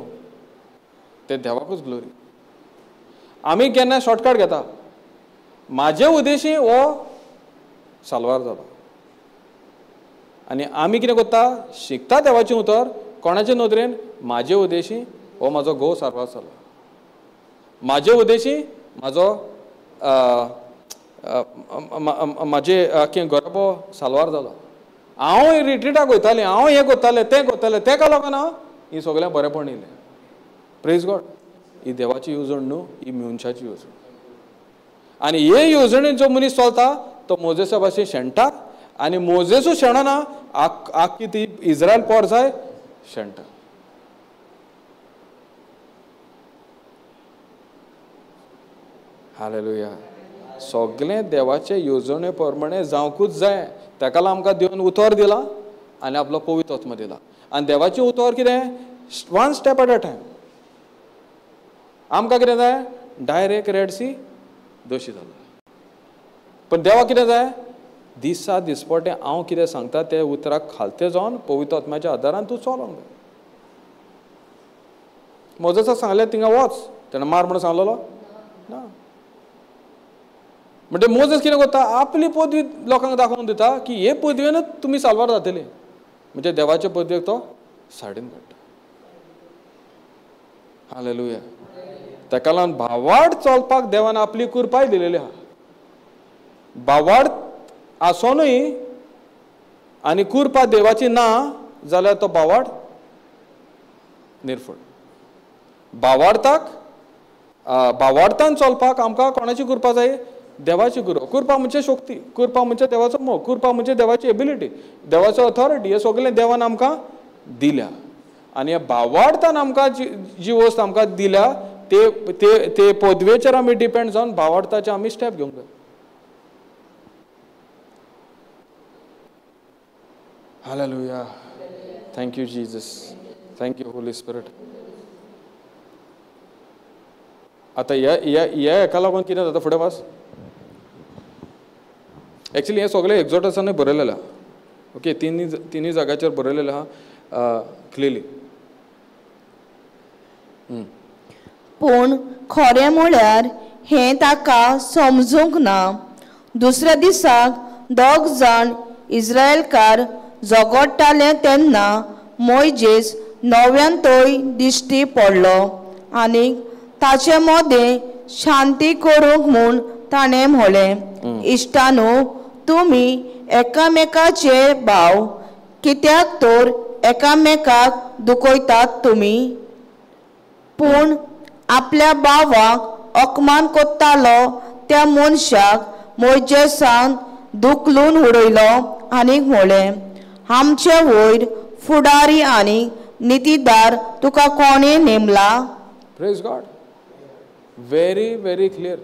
A: तें देवाकूच ग्लोरी. आमी केन्ना शॉर्टकट घेता, म्हाजे उद्देशी हो साल्वार जालो. आनी आमी कितें करता, शिकता देवाचें उतर कोणाचे नदरेन, म्हाजे उद्देशी हो म्हाजो घोव साल्वार जालो, म्हाजे उद्देशी म्हाजो म्हाजे कितें घराबो साल्वार जालो, हांव रिट्रिटाक वयतालें, हांव हें करतालें तें करतालें, तेका लागून हांव ही सगळें बरेंपण येयलें. Praise God. ही देवाची येवजण न्हू, ही मनशाची येवजण. आनी हे येवजणेन जो मनीस चलता तो मोजेसा भाशेन शेणटा. आनी मोजेसूच शेणना, आख्खी ती इस्रायल पोर जाय शेणटा. हालेलुया. सगळें देवाचे येवजणे प्रमाणे जावंकूच जाय. ताका लागून आमकां देवान उतर दिला आनी आपलो पवित्र आत्मा दिला. आनी देवाचें उतर कितें, one step at a time. आमकां कितें जाय, डायरेक्ट रेड सी दोशी जालो. पण देवाक कितें जाय, दिसा दिसपटें हांव कितें सांगता ते उतराक खालते जावन पवित्र आत्म्याच्या आदारान तूं चलोंक जाय. मोजेसाक सांगलें थिंगा वच, तेणें मार म्हणून सांगलेलो ना. म्हणजे मोजेस कितें करता, आपली पदवी लोकांक दाखोवन दिता की हे पदवेनूच तुमी साल्वार जातले. म्हणजे देवाचे पदवेक तो सायडीन काडटा. हालेलुया. ताका लागून भावार्थ चलपाक देवान आपली कृपाय दिलेली आहा. भावार्थ आसोनूय आनी कृपा देवाची ना जाल्यार तो भावार्थ निर्फळ. भावार्थाक भावार्थान चलपाक आमकां कोणाची कृपा जाय? देवाची कृपा. कृपा म्हणजे शक्ती, कृपा म्हणजे देवाचो मोग, कृपा म्हणजे देवाची एबिलिटी, देवाचो ऑथॉरिटी. हे सगळें देवान आमकां दिल्या आनी ह्या भावार्थान आमकां जी वस्त आमकां दिल्या ते ते ते पदवेचेर आमी डिपेंड जावन भावार्थाचे आमी स्टेप घेवंक जाय. Hallelujah. Thank you Jesus. Thank you Holy Spirit. आतां ह्या ह्या ह्या हेका लागून कितें जाता फुडें वास. एक्चुली हें सगळें एक्झॉर्टेशनूय बरयलेलें आहा. ओके, तिनूय जाग्याचेर बरयलेलें आहा क्लियरली.
B: पूण खरें म्हळ्यार हें ताका समजूंक ना. दुसऱ्या दिसाक दोग जाण इस्रायलकार झगडटाले तेन्ना मोयजेस नव्यान तोय दिश्टी पडलो आनी ताचे मदें शांती करूंक म्हूण ताणें म्हळें, इश्टानो तुमी एकामेकाचे भाव, कित्याक तर एकामेकाक दुखयतात तुमी. पूण आपल्या भावाक अपमान करतालो त्या मनशाक मोयजेसान दुखलून उडयलो आनी म्हळें, आमचे वयर फुडारी आनी नितीदार तुका कोणें नेमला?
A: Praise God. Very very clear.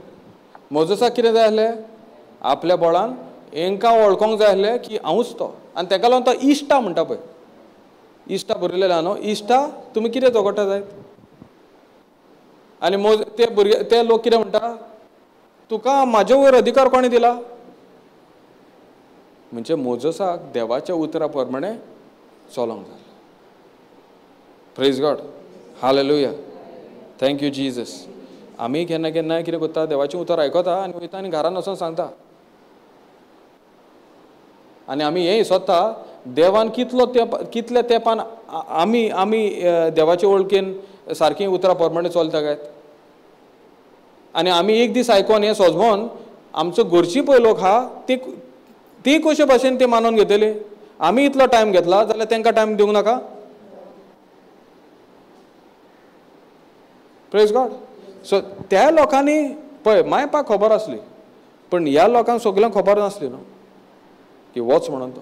A: मोजसाक कितें जाय आसलें? आपल्या बळान हेंकां वळखोंक जाय आसलें की हांवूच तो. आनी तेका लागून तो इश्टा म्हणटा पळय, इश्टा बरयलेलें आहा न्हू, इश्टा तुमी कितें झगडटा जायत. आनी मोज ते भुरगे ते लोक कितें म्हणटा, तुका म्हाजे वयर अधिकार कोणें दिला? म्हणजे मोजसाक देवाच्या उतरा प्रमाणे चलोंक जाय. Praise God. Hallelujah. Thank you Jesus. आमी केन्ना केन्ना कितें करता, देवाचें उतर आयकता आनी वयता आनी घरान वचोन सांगता. आनी आमी हें सोदता देवान कितलो तेंप कितल्या तेंपान आमी आमी देवाचे वळखीन सारकीं उतरां प्रमाणे चलता काय. आनी आमी एक दीस आयकोन हें सोजमोन आमचो घरची पळय लोक आहा ती कशे भाशेन ती मानून घेतली. आमी इतलो टायम घेतला जाल्यार तांकां टायम दिवंक नाका? Praise God. सो त्या लोकांनी पळय मायपाक खबर आसली, पूण ह्या लोकांक सगळ्यांक खबर नासली न्हू की वच म्हणून तो.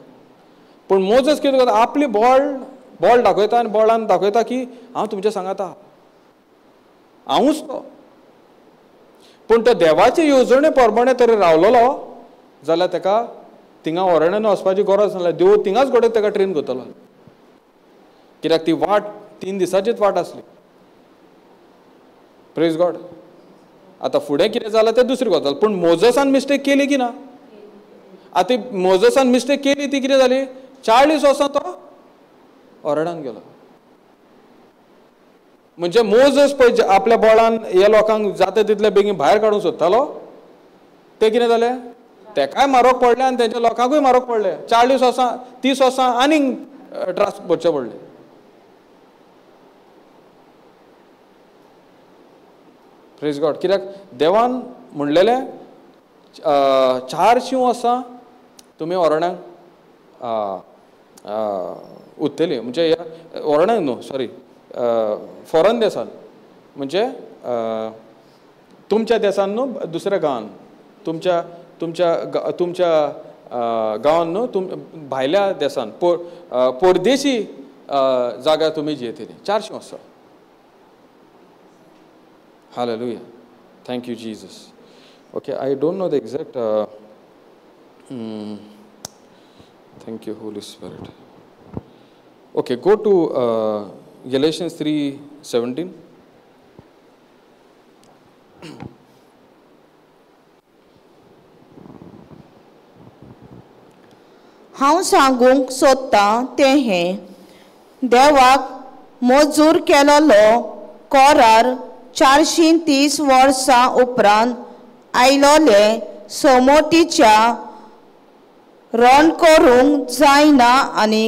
A: पूण मोजस कितें करता, आपली बॉल दाखयता आनी बॉलान दाखयता की हांव तुमच्या सांगाता, हांवूच तो. पूण तो देवाचे येवजणे प्रमाणे तरी रावलेलो जाल्यार ताका थिंगा अरण्यान वचपाची गरज नासली. देव थिंगाच घडये ताका ट्रेन करतलो, कित्याक ती वाट 3 दिसांचीच वाट आसली. Praise God. आतां फुडें कितें जालां तें दुसरी गजाल, पूण मोजसान मिस्टेक केली की ना? आतां मोजसान मिस्टेक केली ती कितें जाली, 40 वर्सां तो अरण्यान गेलो. म्हणजे मोजस पळय आपल्या बळान ह्या लोकांक जाता तितले बेगीन भायर काडूंक सोदतालो, तें कितें जालें, तेकाय मारोक पडलें आनी तेंच्या लोकांकूय मारोक पडलें. 40 वर्सां 30 वर्सां आनीक त्रास भरचे पडले. Praise God. कित्याक देवान म्हणलेलें 400 वर्सां तुमी अरण्यांक उरतली, म्हणजे अरण्यांक न्हू, सॉरी, फॉरन देसान, म्हणजे तुमच्या देसान न्हू, दुसऱ्या गांवान, तुमच्या तुमच्या तुमच्या गांवान न्हू, भायल्या देसान, परदेशी जाग्यार तुमी जियेतली 400 वर्सां. Hallelujah. Thank you Jesus. Okay, I don't know the exact. Thank you Holy Spirit. Okay, go to Galatians 3:17.
B: हांव सांगूंक सोदतां तें हें, देवाक मजूर केलोलो करार 430 वर्सां उपरांत आयलोले समोतीच्या रण करूंक जायना आनी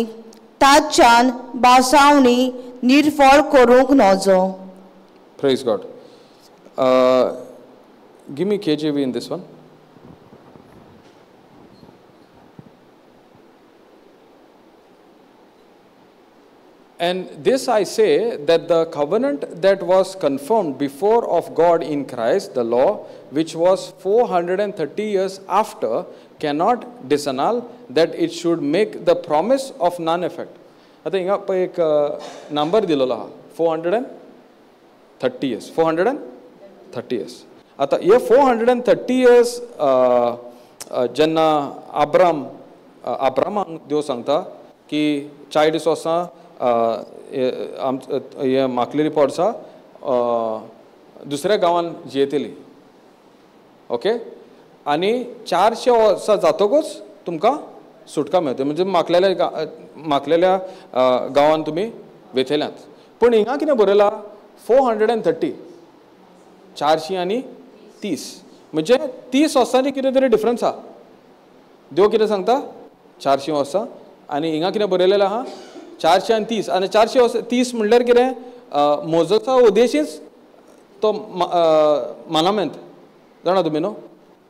B: ताच्यान बासावणी निर्फळ करूंक नजो.
A: Praise God. Give me KJV in this one. And this I say, that the covenant that was confirmed before of God in Christ, the law, which was 430 years after, cannot disannul, that it should make the promise of none effect. आतां हिंगा पळय एक number दिलेलो आहा, 430 years, 430 years. आतां हे 430 years जेन्ना आब्रामाक देव सांगता की 40 वर्सां हे माकलेली पोरसां दुसऱ्या गांवान जियेतली, ओके, आनी 400 वर्सां जातकूच तुमकां सुटका मेळटा, म्हणजे माकलेल्या गांवान तुमी वेतल्यात. पूण हिंगा कितें बरयलां, 430, 430, म्हणजे 30 वर्सांची कितें तरी डिफरन्स आहा. देव कितें सांगता, 400 वर्सां, आनी हिंगा कितें बरयलेलें आहा, 430. आनी 430 म्हणल्यार कितें, मोजसा उद्देशीच तो मानामेंत, जाणा तुमी न्हू,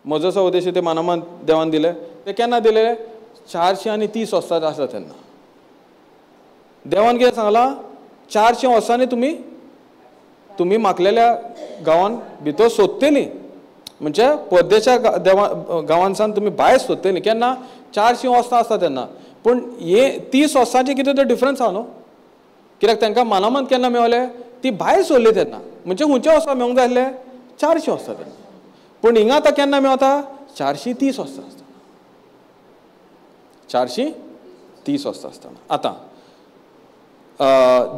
A: मोजसा उद्देशी ते मानामेंत देवान दिले. ते केन्ना दिले, 430 वर्सां आसा तेन्ना. देवान कितें सांगलां, 400 वर्सांनी तुमी तुमी मागलेल्या गांवान भितर सोदतली, म्हणजे परदेशा देवा गांवांसान तुमी भायर सोदतली. केन्ना, 400 वर्सां आसता तेन्ना. पूण हे 30 वर्सांचे कितें तर डिफरन्स आहा न्हू, कित्याक तांकां मानामत केन्ना मेवले, ती भायर सोडली तेन्ना, म्हणजे खंयच्या वर्सां मेवंक जाय आसले, 400 वर्सां तेन्ना. पूण हिंगा आतां केन्ना मेवता, 430 वर्सां आसतना, 430 वर्सां आसतना. आतां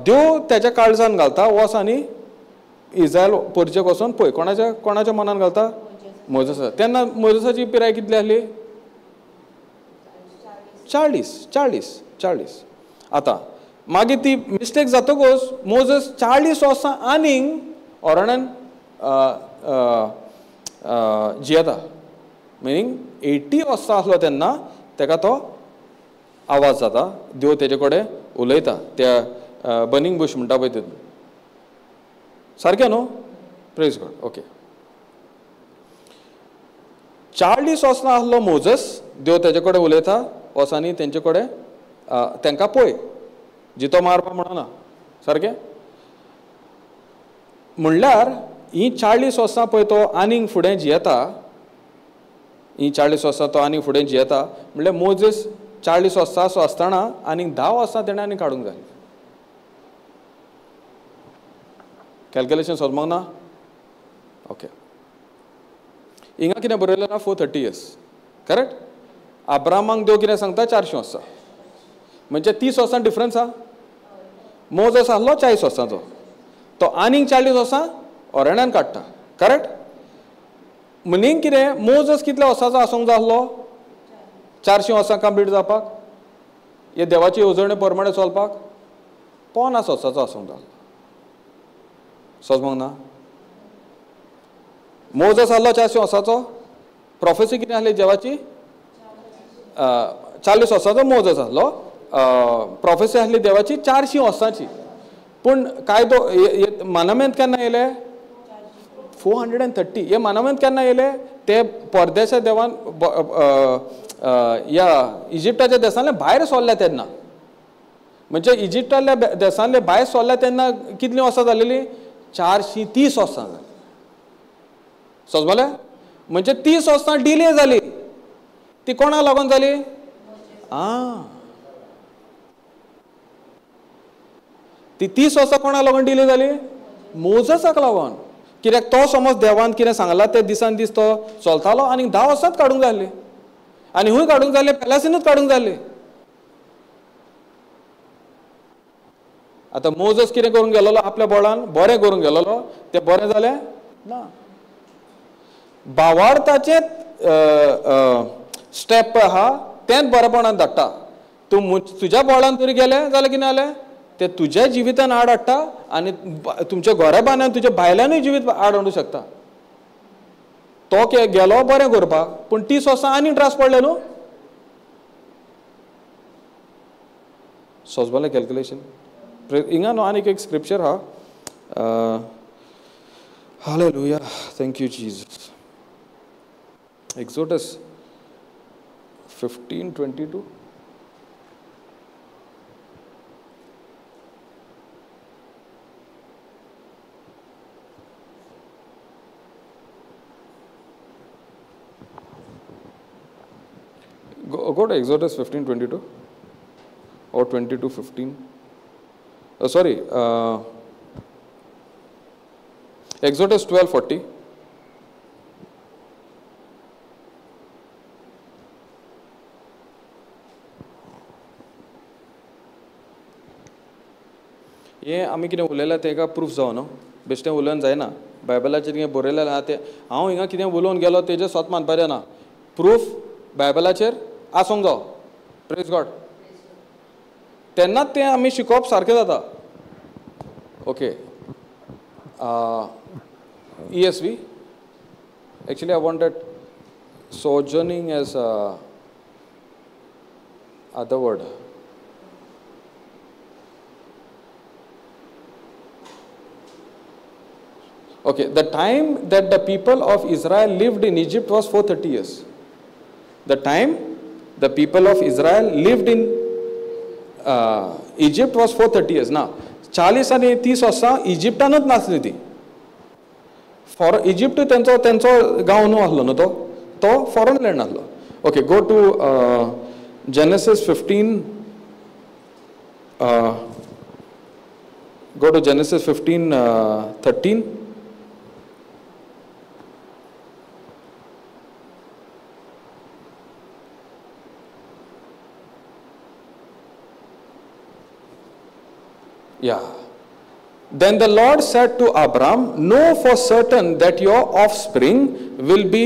A: देव तेच्या काळजान घालता, वच आनी इज्रायल परचेक वचोन पळय. कोणाच्या कोणाच्या मनान घालता, मोजसा. तेन्ना मोजसाची पिराय कितली आसली, 40 40 40. आतां मागीर ती मिस्टेक जातकूच मोजस 40 वर्सां आनीक ओरणान जियेता, मिनींग 80 वर्सां आसलो तेन्ना तेका तो आवाज जाता, देव तेजे कडेन उलयता त्या बर्निंग बूश म्हणटा पळय तितून, सारकें न्हू? Praise God. Okay, 40 वर्सां आसलो मोजस, देव तेजे कडेन उलयता, वचानी तेंचे कडेन तांकां पळय, जितो मारपा म्हणना, सारकें? म्हणल्यार ही 40 वर्सां पळय तो आनीक फुडें जियेता, ही 40 वर्सां तो आनीक फुडें जियेता, म्हणल्यार मोजस 40 वर्सां असो आसतना आनीक 10 वर्सां तेणें आनीक काडूंक जाय. कॅल्क्युलेशन समजूंक ना? ओके, हिंगा कितें बरयलें ना, 430 years, correct? आब्रामाक देव कितें सांगता, 400 वर्सां, म्हणजे 30 वर्सां डिफरन्स आहा. मोजस आसलो 40 वर्सांचो, तो आनीक 40 वर्सां ओरण्यान काडटा, करेक्ट? मिनींग कितें, मोजस कितल्या वर्सांचो आसूंक जाय आसलो, 400 वर्सां कंप्लीट जावपाक, हे देवाची येवजणे प्रमाणे चलपाक 50 वर्सांचो आसूंक जाय आसलो. समजूंक ना? मोजस आसलो 400 वर्सांचो, प्रोफेसी कितें आसली देवाची, 40 वर्सांचो मोजस आसलो, प्रोफेसी आसली देवाची 400 वर्सांची. पूण कायदो मानामेंत केन्ना येयले, 430. हे मानामेंत केन्ना येयले, ते परदेशा देवान ह्या इजिप्टाच्या देशांतले भायर सोडल्या तेन्ना, म्हणजे इजिप्टांतल्या देशांतले भायर सोडल्या तेन्ना कितलीं वर्सां जालेली, 430 वर्सां जाली. समजलें? म्हणजे 30 वर्सां डिले जाली. ती कोणाक लागून जाली? आं, ती 30 वर्सां कोणाक लागून डिले जाली, मोजसाक लागून. कित्याक तो समज देवान कितें सांगला ते दिसान दीस तो चलतालो आनी 10 वर्सांच काडूंक जाय आसली, आनी हूंय काडूंक जाय आसले, पॅलेसीनूच काडूंक जाय आसली. आतां मोजस कितें करूंक गेलोलो, आपल्या बोळान बरें करूंक गेलोलो, तें बरें जालें ना. भावार्थाचें स्टेप आहा तेंच बरेपणान धाडटा. तूं तुज्या बोळान तरी गेलें जाल्यार कितें जालें, ते तुज्या जिवितान आड हाडटा आनी तुमच्या घरा बांद्यान तुज्या भायल्यानूय जिवीत आड हाडूंक शकता. तो गेलो बरें करपाक, पूण 30 वर्सां आनी त्रास पडले न्हू. सोजबालें कॅल्क्युलेशन. हिंगा न्हू आनीक एक स्क्रिप्चर आहा. Hallelujah, thank you Jesus. Exodus 15:22. Go to Exodus 15:22 or 22:15. Sorry, Exodus 12:40. हे आमी कितें उलयलां तेका प्रूफ जावं न्हू, बेश्टें उलोवन जायना. बायबलाचेर कितें बरयलें आहा तें हांव हिंगा कितें उलोवन गेलो तेजें स्वत मानपाचें ना, प्रूफ बायबलाचेर आसूंक जावो. Praise God. तेन्नाच तें आमी शिकोवप सारकें जाता. Okay, ESV. Actually I want that sojourning as other word. Okay, the time that the people of Israel lived in Egypt was 430 years. The time the people of Israel lived in Egypt was 430 years. Now, 40 आनी 30 वर्सां इजिप्टानूच नासली ती. For Egypt तेंचो तेंचो गांव न्हू आसलो न्हू, तो फॉरन लँड आसलो. Okay, go to Genesis 15. Go to Genesis 15:13. Yeah. Then the Lord said to Abram, know for certain that your offspring will be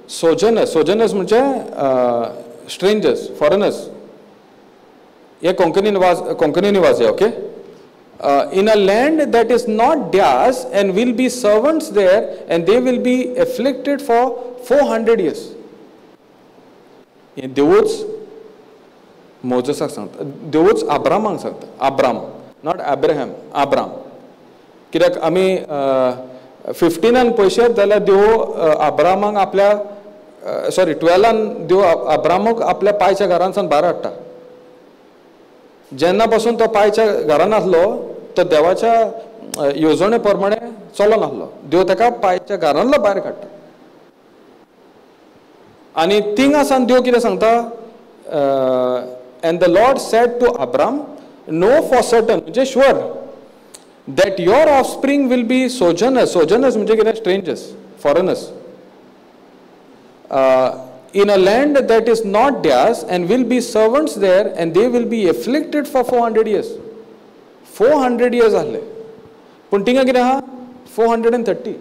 A: sojourners. Sojourners म्हणजे strangers, foreigners. हे कोंकणी निवासी, okay? In a land that is not theirs, and will be servants there, and they will be afflicted for 400 years. हे देवूच मोजसाक सांगता, देवूच आब्रामाक सांगता. Abraham, not Abraham, Abram. कित्याक आमी 15 पयशे जाल्यार देव आब्रामाक आपल्या, सॉरी 12 देव आब्रामाक आपल्या पायच्या घरांतल्यान भायर हाडटा. जेन्ना पासून तो पायच्या घरान आसलो तो देवाच्या येवजणे प्रमाणे चलोन आसलो. देव ताका पायच्या घरांतलो भायर काडटा. आनी थिंगा सावन देव कितें सांगता, and the Lord said to Abram, know for certain, म्हणजे sure, that your offspring will be sojourners. Sojourners म्हणजे कितें? Strangers, foreigners. In a land that is not theirs, and will be servants there, and they will be afflicted for 400 years. 400 years आसले, पूण थिंगा कितें आहा? 430.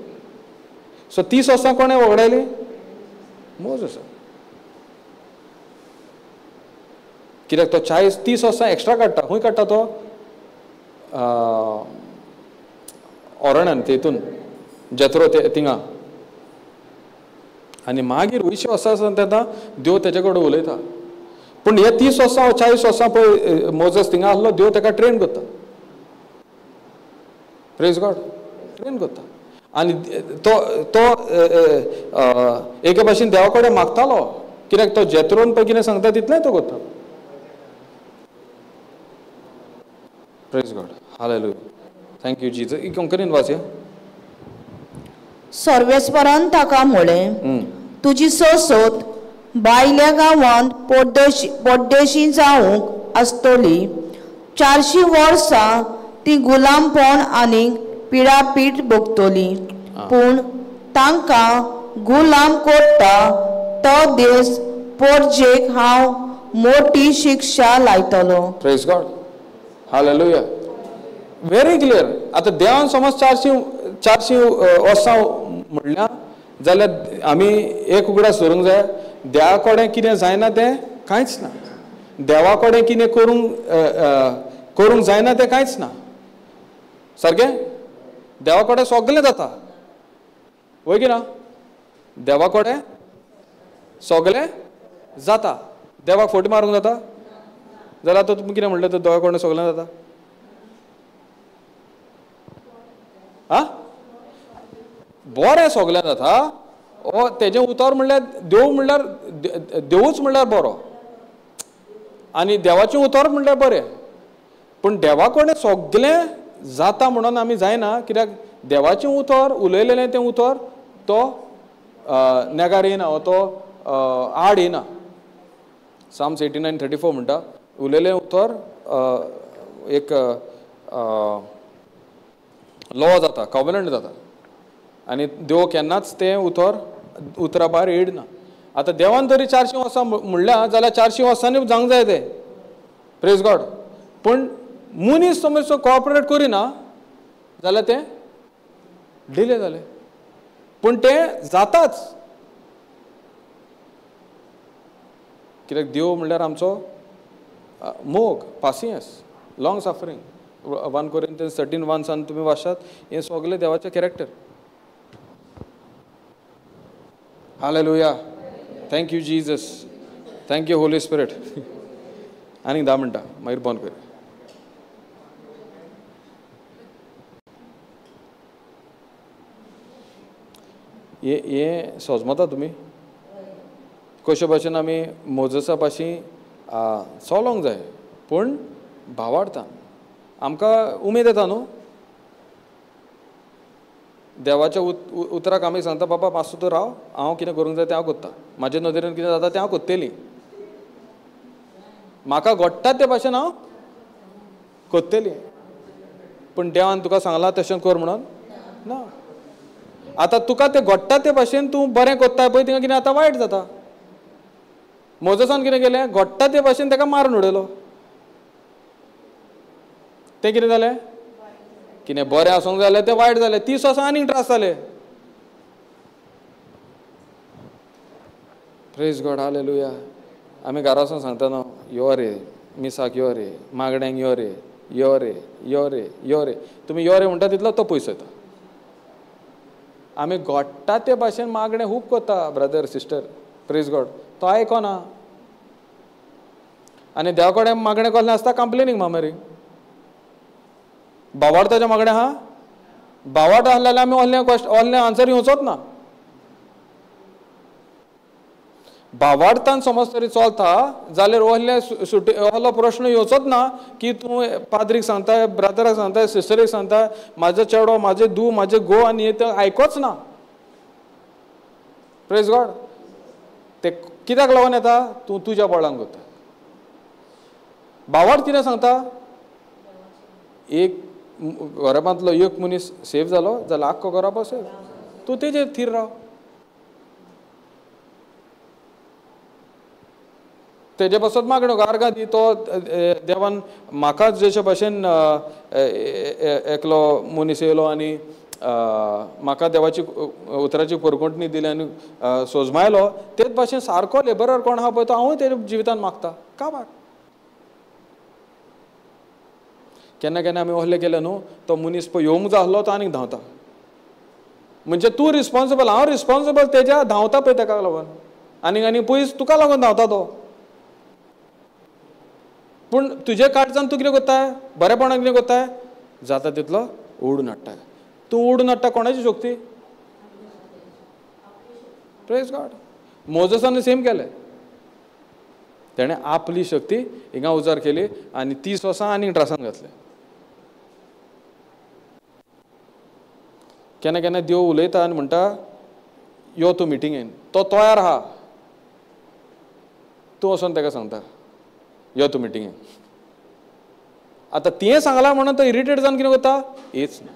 A: So 30 वर्सां कोणें वगडायली? Moses. कित्याक तो 40-30 वर्सां एक्स्ट्रा काडटा. खंय काडटा तो? ओरणान, तेतून जेत्रो थिंगा. आनी मागीर 80 वर्सां आसा तेन्ना देव तेजे कडेन उलयता. पूण हे 30 वर्सां 40 वर्सां पळय मोजस थिंगा आसलो, देव ताका ट्रेन करता. प्रेज गॉड, ट्रेन करता. आनी तो तो एके भाशेन देवा कडेन मागतालो, कित्याक तो जेत्रोन पळय कितें सांगता तितलें तो करता. Praise God, hallelujah, thank you Jesus. कोंकणीन वाचया.
B: सर्वेस्परान ताका म्हळें, तुजी सोसत भायल्या गांवांत पोड्डेशी जावंक आसतली. 400 वर्सां ती गुलामपण आनी पिडापीड भोगतली, पूण तांकां गुलाम करता तो देश पोरजेक हांव मोटी शिक्षा लायतलो.
A: Praise God, hallelujah. Very clear. आतां देवान समज 400 वर्सां म्हणल्यार जाल्यार आमी एक उगडास धरूंक जाय, देवा कडेन कितें जायना तें कांयच ना. देवा कडेन कितें करूंक जायना तें कांयच ना. सारकें? देवा कडेन सगळें जाता, वय की ना? देवा कडेन सगळें जाता. देवाक फटी मारूंक जाता? जाल्यार आतां तुमी कितें म्हणलें तर देवा कडल्यान सगळें जाता. आं, बरें सगळें जाता. ओ तेजें उतर म्हणल्यार देव म्हणल्यार देवूच म्हणल्यार बरो आनी देवाचें उतर म्हणल्यार बरें. पूण देवा कडेन सगळें जाता म्हणून आमी जायना, कित्याक देवाचें उतर उलयलेलें तें उतर तो नेगार येना, तो आड येना. Psalms 89:34 म्हणटा उलयलें उतर एक लॉ जाता, कॉवनंट जाता आनी देव केन्नाच तें उतर उतरा भायर येडना. आतां देवान तरी 400 वर्सां म्हणल्या जाल्यार 400 वर्सांनी जावंक जाय तें. Praise God. पूण मनीस समज कॉपरेट करिना जाल्यार तें डिले जालें. पूण तें जाताच, कित्याक देव म्हणल्यार आमचो मोग, पासियेंस, लॉंग सफरींग. 1 Corinthians 13:1 तुमी वाचात, हें सगळें देवाचें character. Hallelujah. Thank you Jesus, thank you Holy Spirit. आनीक 10 मिनटां मागीर बंद कर. हें सोजमता तुमी कशे भाशेन आमी मोजसा भाशेन चलोंक जाय, पूण भावार्थान आमकां उमेद येता न्हू. देवाच्या उतराक आमी सांगता, बाबा मातसो तूं राव, हांव कितें करूंक जाय तें हांव कोत्ता, म्हाजे नदरेन कितें जाता तें हांव कोत्तली, म्हाका घडटा ते भाशेन हांव कोत्तली. पूण देवान तुका सांगलां तशें कर म्हणून ना. आतां तुका तें घडटा ते भाशेन तूं बरें कोत्ता पळय, थिंगा कितें आतां वायट जाता. मोजसान कितें केलें, घडटा ते भाशेन ताका मारून उडयलो. तें कितें जालें, कितें बरें आसूंक जालें तें वायट जालें. 30 वर्सां आनीक त्रास जाले. Praise God, hallelujah. आमी घरा वचून सांगता न्हू, यो रे मिसाक, यो रे मागण्यांक, यो रे, यो रे, यो रे, यो रे. तुमी यो रे म्हणटा तितलो तो पयसो येता. आमी घडटा ते भाशेन मागणें खूब कोत्ता ब्रदर सिस्टर. प्रेज गॉड. तो आयकोना. आनी देवा कडेन मागणें कसलें आसता, कंप्लेनींग मामारी. भावार्थाचें मागणें आहा, भावार्थ आसलें जाल्यार आमी ओहलें क्वेश्चन ओहलें आन्सर येवचोच ना. भावार्थान समज तरी चलता जाल्यार ओहलें सुटी ओहलो प्रश्न येवचोच ना की तूं पाद्रीक सांगता, ब्रदराक सांगता, सिस्टरीक सांगता, म्हाजो चेडो, म्हाजें धूव, म्हाजें घोव, आनी हें तें आयकोच ना. प्रेज गॉड. ते कित्याक लागून येता, तूं तुज्या बळान करता. भावार्थ कितें सांगता, एक घराबांतलो एक मनीस सेफ जालो जाल्यार आख्खो घराबो सेफ. तूं तेजेर थीर राव. तेजे पासत मागण्यो आर्गां दी. तो देवान म्हाका जशे भाशेन एकलो मनीस येयलो आनी म्हाका देवाची उतराची परगटणी दिली आनी सोजमायलो, तेच भाशेन सारको लेबरर कोण आहा पळय तो हांवूय तेजे जिवितान मागता. काबार केन्ना केन्ना आमी ओहले केलें न्हू, तो मनीस पळय येवंक जाय आसलो तो आनीक धांवता. म्हणजे तूं रिस्पोन्सिबल, हांव रिस्पोन्सिबल तेज्या धांवता पळय तेका लागून, आनीक आनी पयस तुका लागून धांवता तो. पूण तुजे काळजान तूं कितें कोत्ताय, बरेपणान कितें कोत्ताय, जाता तितलो ओडून हाडटाय. तूं ओडून हाडटा कोणाची शक्ती? Praise God. मोजसान सेम केलें, तेणें आपली शक्ती हिंगा उजार केली आनी 30 वर्सां आनीक त्रासान घातले. केन्ना केन्ना देव उलयता आनी म्हणटा, यो तूं मिटिंगेन, तो तयार आहा, तूं वचोन ताका सांगता यो तूं मिटिंगेन. आतां तुवें सांगलां म्हणून तो इरिटेट जावन कितें करता, येच ना.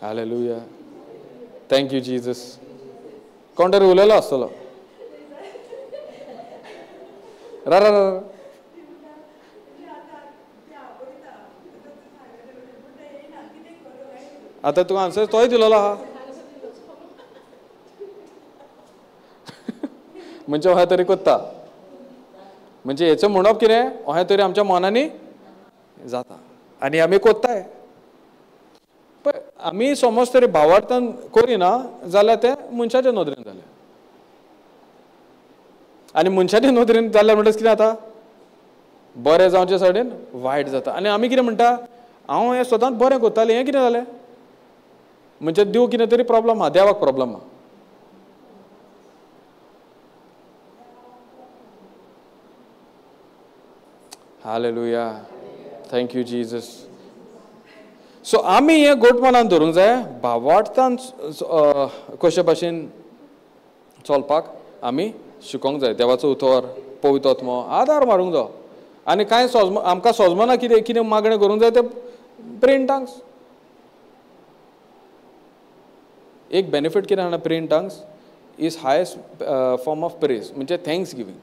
A: Hallelujah, thank you Jesus. कोण तरी उलयलो आसतलो. रा रा रा आतां तुका आन्सर तोय दिलोलो आहा. म्हणजे अहें तरी कोत्ता, म्हणजे हेचो म्हणप कितें, अहें तरी आमच्या मनांनी जाता आनी आमी कोत्ताय. पळय आमी समज तरी भावार्थान करिना जाल्यार तें मनशाचे नदरेन जालें. आनी मनशाचे नदरेन जाल्यार म्हणटच कितें जाता, बरें जावचे सायडीन वायट जाता. आनी आमी कितें म्हणटा, हांव हें सदांच बरें करतालें, हें कितें जालें? म्हणजे देव कितें तरी प्रॉब्लम आहा, देवाक प्रॉब्लम आहा. Hallelujah, thank you Jesus. So आमी हें गोट मनान धरूंक जाय, भावार्थान कशे भाशेन चलपाक आमी शिकोंक जाय. देवाचो उतर, पवित्र आत्मो आदार मारूंक जायो. आनी कांय आमकां सोजमना कितें कितें मागणें करूंक जाय तें प्रे इन टंग्स. एक बेनिफीट कितें जाणा, pray in tongues is highest form of praise, म्हणजे thanks giving.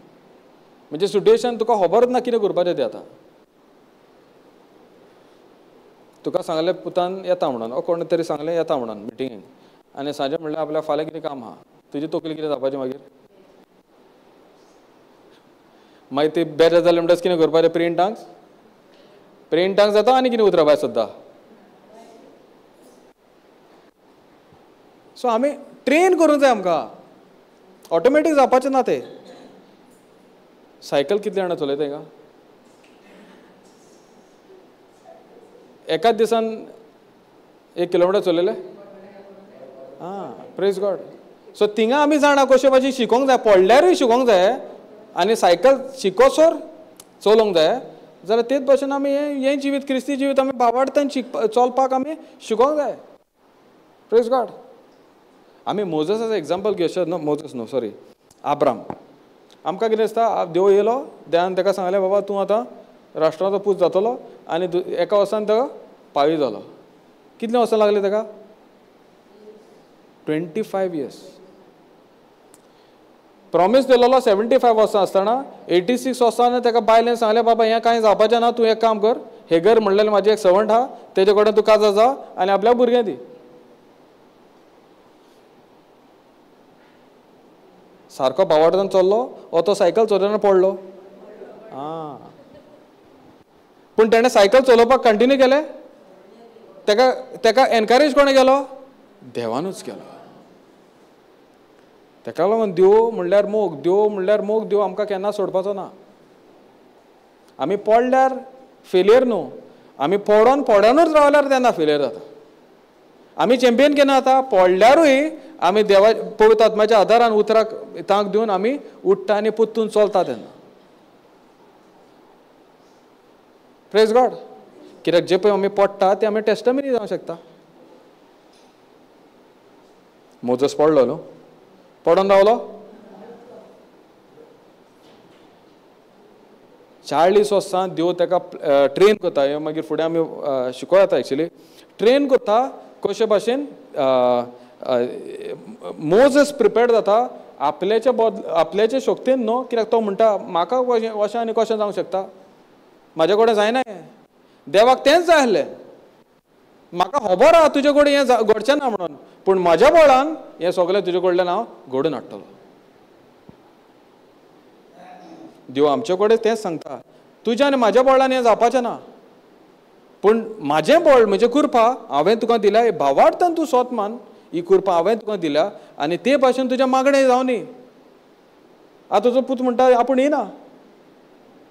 A: म्हणजे सिट्युएशन तुका खबरच ना कितें करपाचें तें. आतां तुका सांगलें पुतान येता म्हणून, ओ कोण तरी सांगलें येता म्हणून मिटिंगेक, आनी सांजे म्हणल्यार आपल्या फाल्यां कितें काम आहा, तुजी तकली कितें जावपाची मागीर? मागीर ती बेजार जालें म्हणटच कितें करपाचें? Pray in tongues. Pray in tongues जाता आनी कितें उतरां भायर सद्दां. सो आमी ट्रेन करूंक जाय आमकां, ऑटोमॅटीक जावपाचें ना तें. सायकल कितले जाणां चलयता हिंगा? एकाच दिसान 1 किलोमिटर चलयलें? आं, प्रेज गॉड. सो थिंगा आमी जाणा कशे भाशेन शिकोंक जाय, पडल्यारूय शिकोंक जाय आनी सायकल शिकोसर चलोवंक जाय. जाल्यार तेच भाशेन आमी हें जिवीत, क्रिस्ती जिवीत आमी भावार्थान चलपाक आमी शिकोंक जाय. Praise God. आमी मोजसाचो एग्जाम्पल घेवचें न्हू, मोजस न्हू, सॉरी, आब्राम. आमकां कितें दिसता, देव येयलो, देवान ताका सांगलें बाबा तूं आतां राष्ट्राचो पूत जातलो, आनी एका वर्सान ताका पावी जालो. कितलीं वर्सां लागलीं ताका? 25 इयर्स. प्रॉमीस दिलेलो 75 वर्सां आसतना 86 वर्सां ताका बायलेन सांगलें बाबा हें कांय जावपाचें ना, तूं एक काम कर, हेगर म्हणलेलें म्हाजें एक सवंट आहा, तेजे कडेन तूं काजार जा आनी आपल्या भुरग्यां दी. सारको बावाटान चल्लो वो तो सायकल चलयतना पडलो. आं, पूण तेणें सायकल चलोवपाक कंटिन्यू केलें. तेका तेका एनकरेज कोणें केलो? देवानूच केलो. तेका लागून देव म्हणल्यार मोग, देव म्हणल्यार मोग. देव आमकां केन्ना सोडपाचो ना. आमी पडल्यार फेलियर न्हू, आमी पडोन पडोनूच रावल्यार तेन्ना फेलियर जाता. आमी चॅम्पियन केन्ना जाता? पडल्यारूय आमी देवा पवित्र आत्म्याच्या आदारान उतराक तांक दिवन आमी उठ्ठा आनी परतून चलता तेन्ना. Praise God. कित्याक जे पळय आमी पडटा ते आमी टेस्टमनी जावंक शकता. मोजस पडलो न्हू, पडोन रावलो 40 वर्सां देव ताका ट्रेन करता. हें मागीर फुडें आमी शिकोवं येता. एक्चुली ट्रेन करता कशे भाशेन मोजस प्रिपेर्ड जाता आपल्याच्या आपल्याचे शक्तीन न्हू. कित्याक तो म्हणटा म्हाका अशें आनी कशें जावंक शकता, म्हाजे कडेन जायना हें. देवाक तेंच जाय आसलें, म्हाका खबर आहा तुजे कडेन हें घडचें ना म्हणून, पूण म्हाज्या बळान हें सगळें तुजे कडल्यान हांव घडोवन हाडटलो. देव आमचे कडेन तेंच सांगता, तुज्या आनी म्हाज्या बळान हें जावपाचें ना, पूण म्हाजें बळ म्हणजे कृपा हांवें तुका दिल्या, भावार्थान तूं सोत मान, ही कृपा हांवें तुका दिल्या आनी ते भाशेन तुज्या मागणें जावनी. आतां तुजो पूत म्हणटा आपूण येना,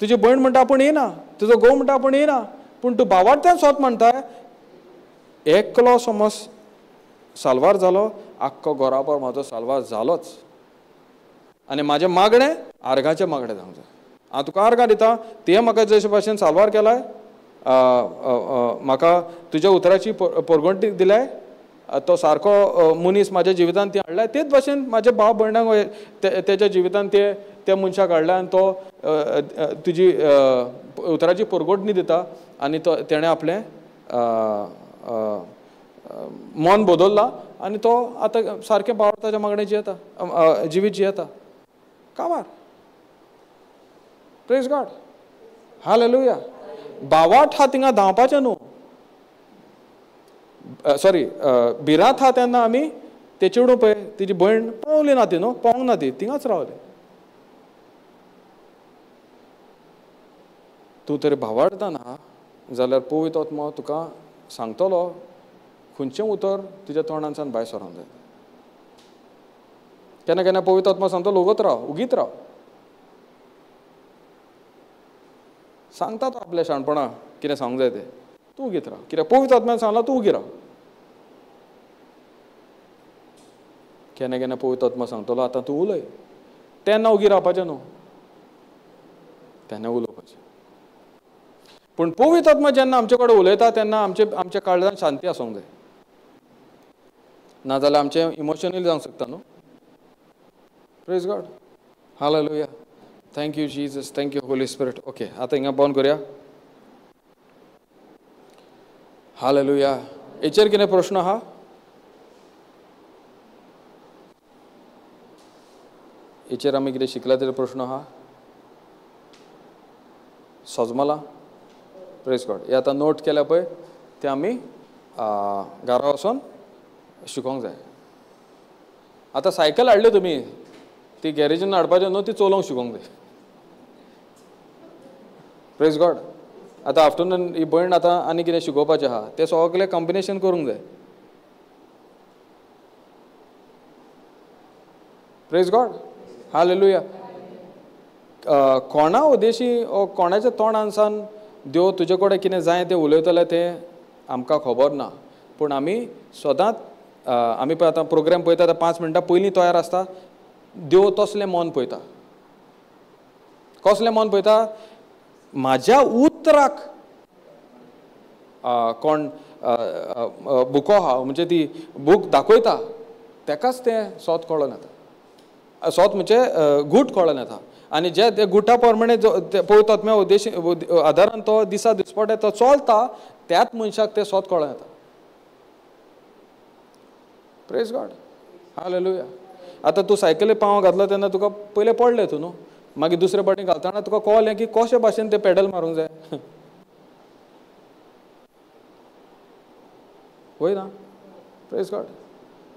A: तुजी भयण म्हणटा आपूण येना, तुजो घोव म्हणटा आपूण येना, पूण तूं भावार्थान सोत म्हणटाय. एकलो समज साल्वार जालो, आख्खो घराबर म्हाजो साल्वार जालोच. आनी म्हाजें मागणें आर्गाचें मागणें जावंक जाय. हांव तुका आर्गां दिता, तुवें म्हाका जशे भाशेन साल्वार केलाय, म्हाका तुज्या उतराची पोरगोंटी दिल्याय, तो सारको मनीस म्हाज्या जिवितान ती हाडलाय, तेच भाशेन म्हाज्या भाव भयणांक तेच्या जिवितान ते त्या मनशाक हाडला आनी तो तुजी उतराची पोरगोटणी दिता आनी तो तेणें आपलें मन बदल्लां आनी तो आतां सारकें भावार्थाच्या मागणें जियेता, जिवीत जियेता. कामार. Praise God. Hallelujah. भावार्थ हा थिंगा धांवपाचें न्हू, सॉरी, भिरांत हा तेन्ना आमी ते चेडूं पळय तिजी भयण पावली ना, ती न्हू पावंक ना, ती थिंगाच रावली. तूं तरी भावार्थान आहा जाल्यार पवित्र आत्मो तुका सांगतलो खंयचें उतर तुज्या तोंडांतल्यान भायर सरोंक जाय. केन्ना केन्ना पवित्र आत्मो सांगतलो उगत राव, उगीत राव. सांगता तो आपल्या शाणपणा कितें सांगूंक जाय तें, तूं उगीत राव. कित्याक पवित्र आत्म्यान सांगलां तूं उगी राव. केन्ना केन्ना पवित्र आत्मा सांगतलो आतां तूं उलय, तेन्ना उगी रावपाचें न्हू, तेन्ना उलोवपाचें. पूण पवित्र आत्मा जेन्ना आमचे कडेन उलयता तेन्ना आमचे आमच्या काळजान शांती आसूंक जाय, नाजाल्यार आमचें इमोशनली जावंक शकता न्हू. Praise God, hallelujah, thank you Jesus, thank you Holy Spirit. Okay, आतां हिंगा बंद करुया. हालेलुया. हेचेर कितें प्रश्न आहा? हेचेर आमी कितें शिकला तेजेर प्रश्न आहा? सजमला? प्रेज गॉड. हे आतां नोट केल्या पळय ते आमी घरा वचोन शिकोंक जाय. आतां सायकल हाडल्यो तुमी, ती गॅरेजीन हाडपाचें न्हू, ती चलोवंक शिकोंक जाय. Praise God. आतां आफ्टरनून ही भयण आतां आनी कितें शिकोवपाचें आहा तें सगळें कॉम्बिनेशन करूंक जाय. Praise God, hallelujah. कोणा उद्देशी कोणाच्या तोंडानसान देव तुजे कडेन कितें जाय तें उलयतलें तें आमकां खबर ना, पूण आमी सदांच आमी पळय आतां प्रोग्राम पळयता आतां 5 मिनटां पयलीं तयार आसता. देव तसलें मन पळयता. कसलें मन पळयता? म्हाज्या उतराक कोण बुको आहा म्हणजे ती बूक दाखयता तेकाच तें सोत कळोन येता, सोत म्हणजे गूट कळोन येता. आनी जे ते गुटा प्रमाणे जो पवित्र आत्म्या उद्देश आदारान तो दिसा दिसपटे तो चलता त्याच मनशाक तें सोत कळोन येता. Praise God, hallelujah. आतां तूं सायकली पांव घातलो तेन्ना तुका पयलें पडलें तूं न्हू, मागीर दुसरे पाटी घालतना तुका कळ्ळें की कशे भाशेन तें पेडल मारूंक जाय. वय ना? Praise God.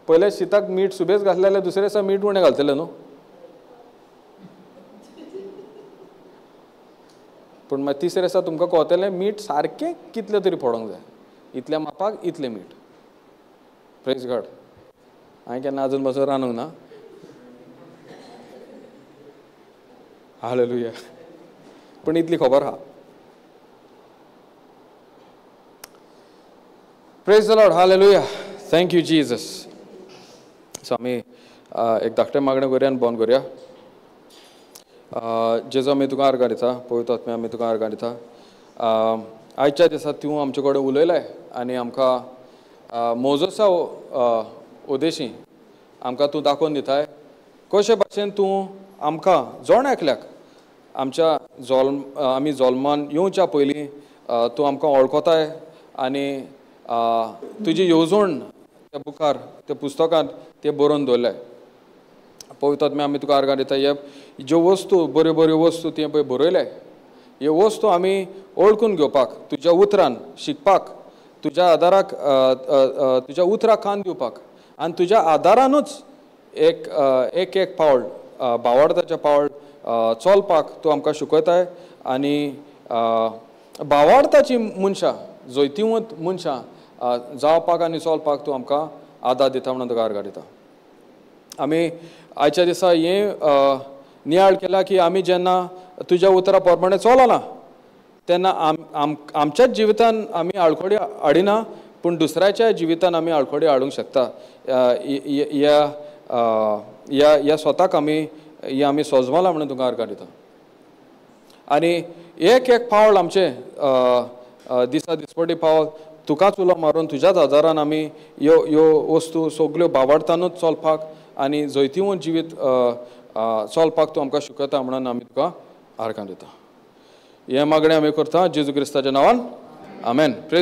A: पयले शिताक मीठ सुबेज घातलें जाल्यार दुसरे दिसा मीठ उणें घालतलें न्हू, पूण मागीर तिसरे दिसा तुमकां कळतलें मीठ सारकें कितलें तरी पडोंक जाय, इतल्या मापाक इतलें मीठ. Praise God. हांवें केन्ना आजून पासून रांदूंक ना. हालेलुया. पूण इतली खबर आहा. Praise the Lord, hallelujah, thank you Jesus. So आमी एक धाकटें मागणें करुया आनी बंद करुया. जेजू आमी तुका आर्गां दिता, पवित्र आत्म्या आमी तुका आर्गां दिता. आयच्या दिसा तूं आमचे कडेन उलयलाय आनी आमकां मोजसा उद्देशी आमकां तूं दाखोवन दिताय कशे भाशेन तूं आमकां जण एकल्याक आमच्या जल्म आमी जल्मान येवच्या पयलीं तूं आमकां वळखताय आनी तुजी येवजण त्या बुकार त्या पुस्तकांत तें बरोवन दवरल्याय. पवित्र आत्म्या आमी तुका आर्गां दिता. हे ज्यो वस्तू बऱ्यो बऱ्यो वस्तू तुवें पळय बरयल्याय, ह्यो वस्तू आमी वळखून घेवपाक, तुज्या उतरान शिकपाक, तुज्या आदाराक तुज्या उतराक कान दिवपाक आनी तुज्या आदारानूच एक एक एक पावल भावार्थाचें पावल चलपाक तूं आमकां शिकयताय. आनी भावार्थाची मनशां, जैतिवंत मनशां जावपाक आनी चलपाक तूं आमकां आदार दिता म्हणून तुका आर्गां दिता. आमी आयच्या दिसा हें नियाळ केला की आमी जेन्ना तुज्या उतरा प्रमाणे चलना तेन्ना आमच्याच जिवितान आमी आडखळी हाडिना, पूण दुसऱ्याच्या जिवितान आमी आडखळी हाडूंक शकता. ह्या ह्या ह्या स्वताक आमी हे आमी सोजमला म्हणून तुका आर्गां दिता. आनी एक एक पावल आमचें दिसा दिसपटी पावल तुकाच उलो मारून तुज्याच आदारान आमी ह्यो ह्यो वस्तू सगल्यो भावार्थानूच चलपाक आनी जैतिवंत जिवीत चलपाक तूं आमकां शिकयता म्हणून आमी तुका आर्गां दिता. हें मागणें आमी करता जेजू क्रिस्ताच्या नांवान, आमेन.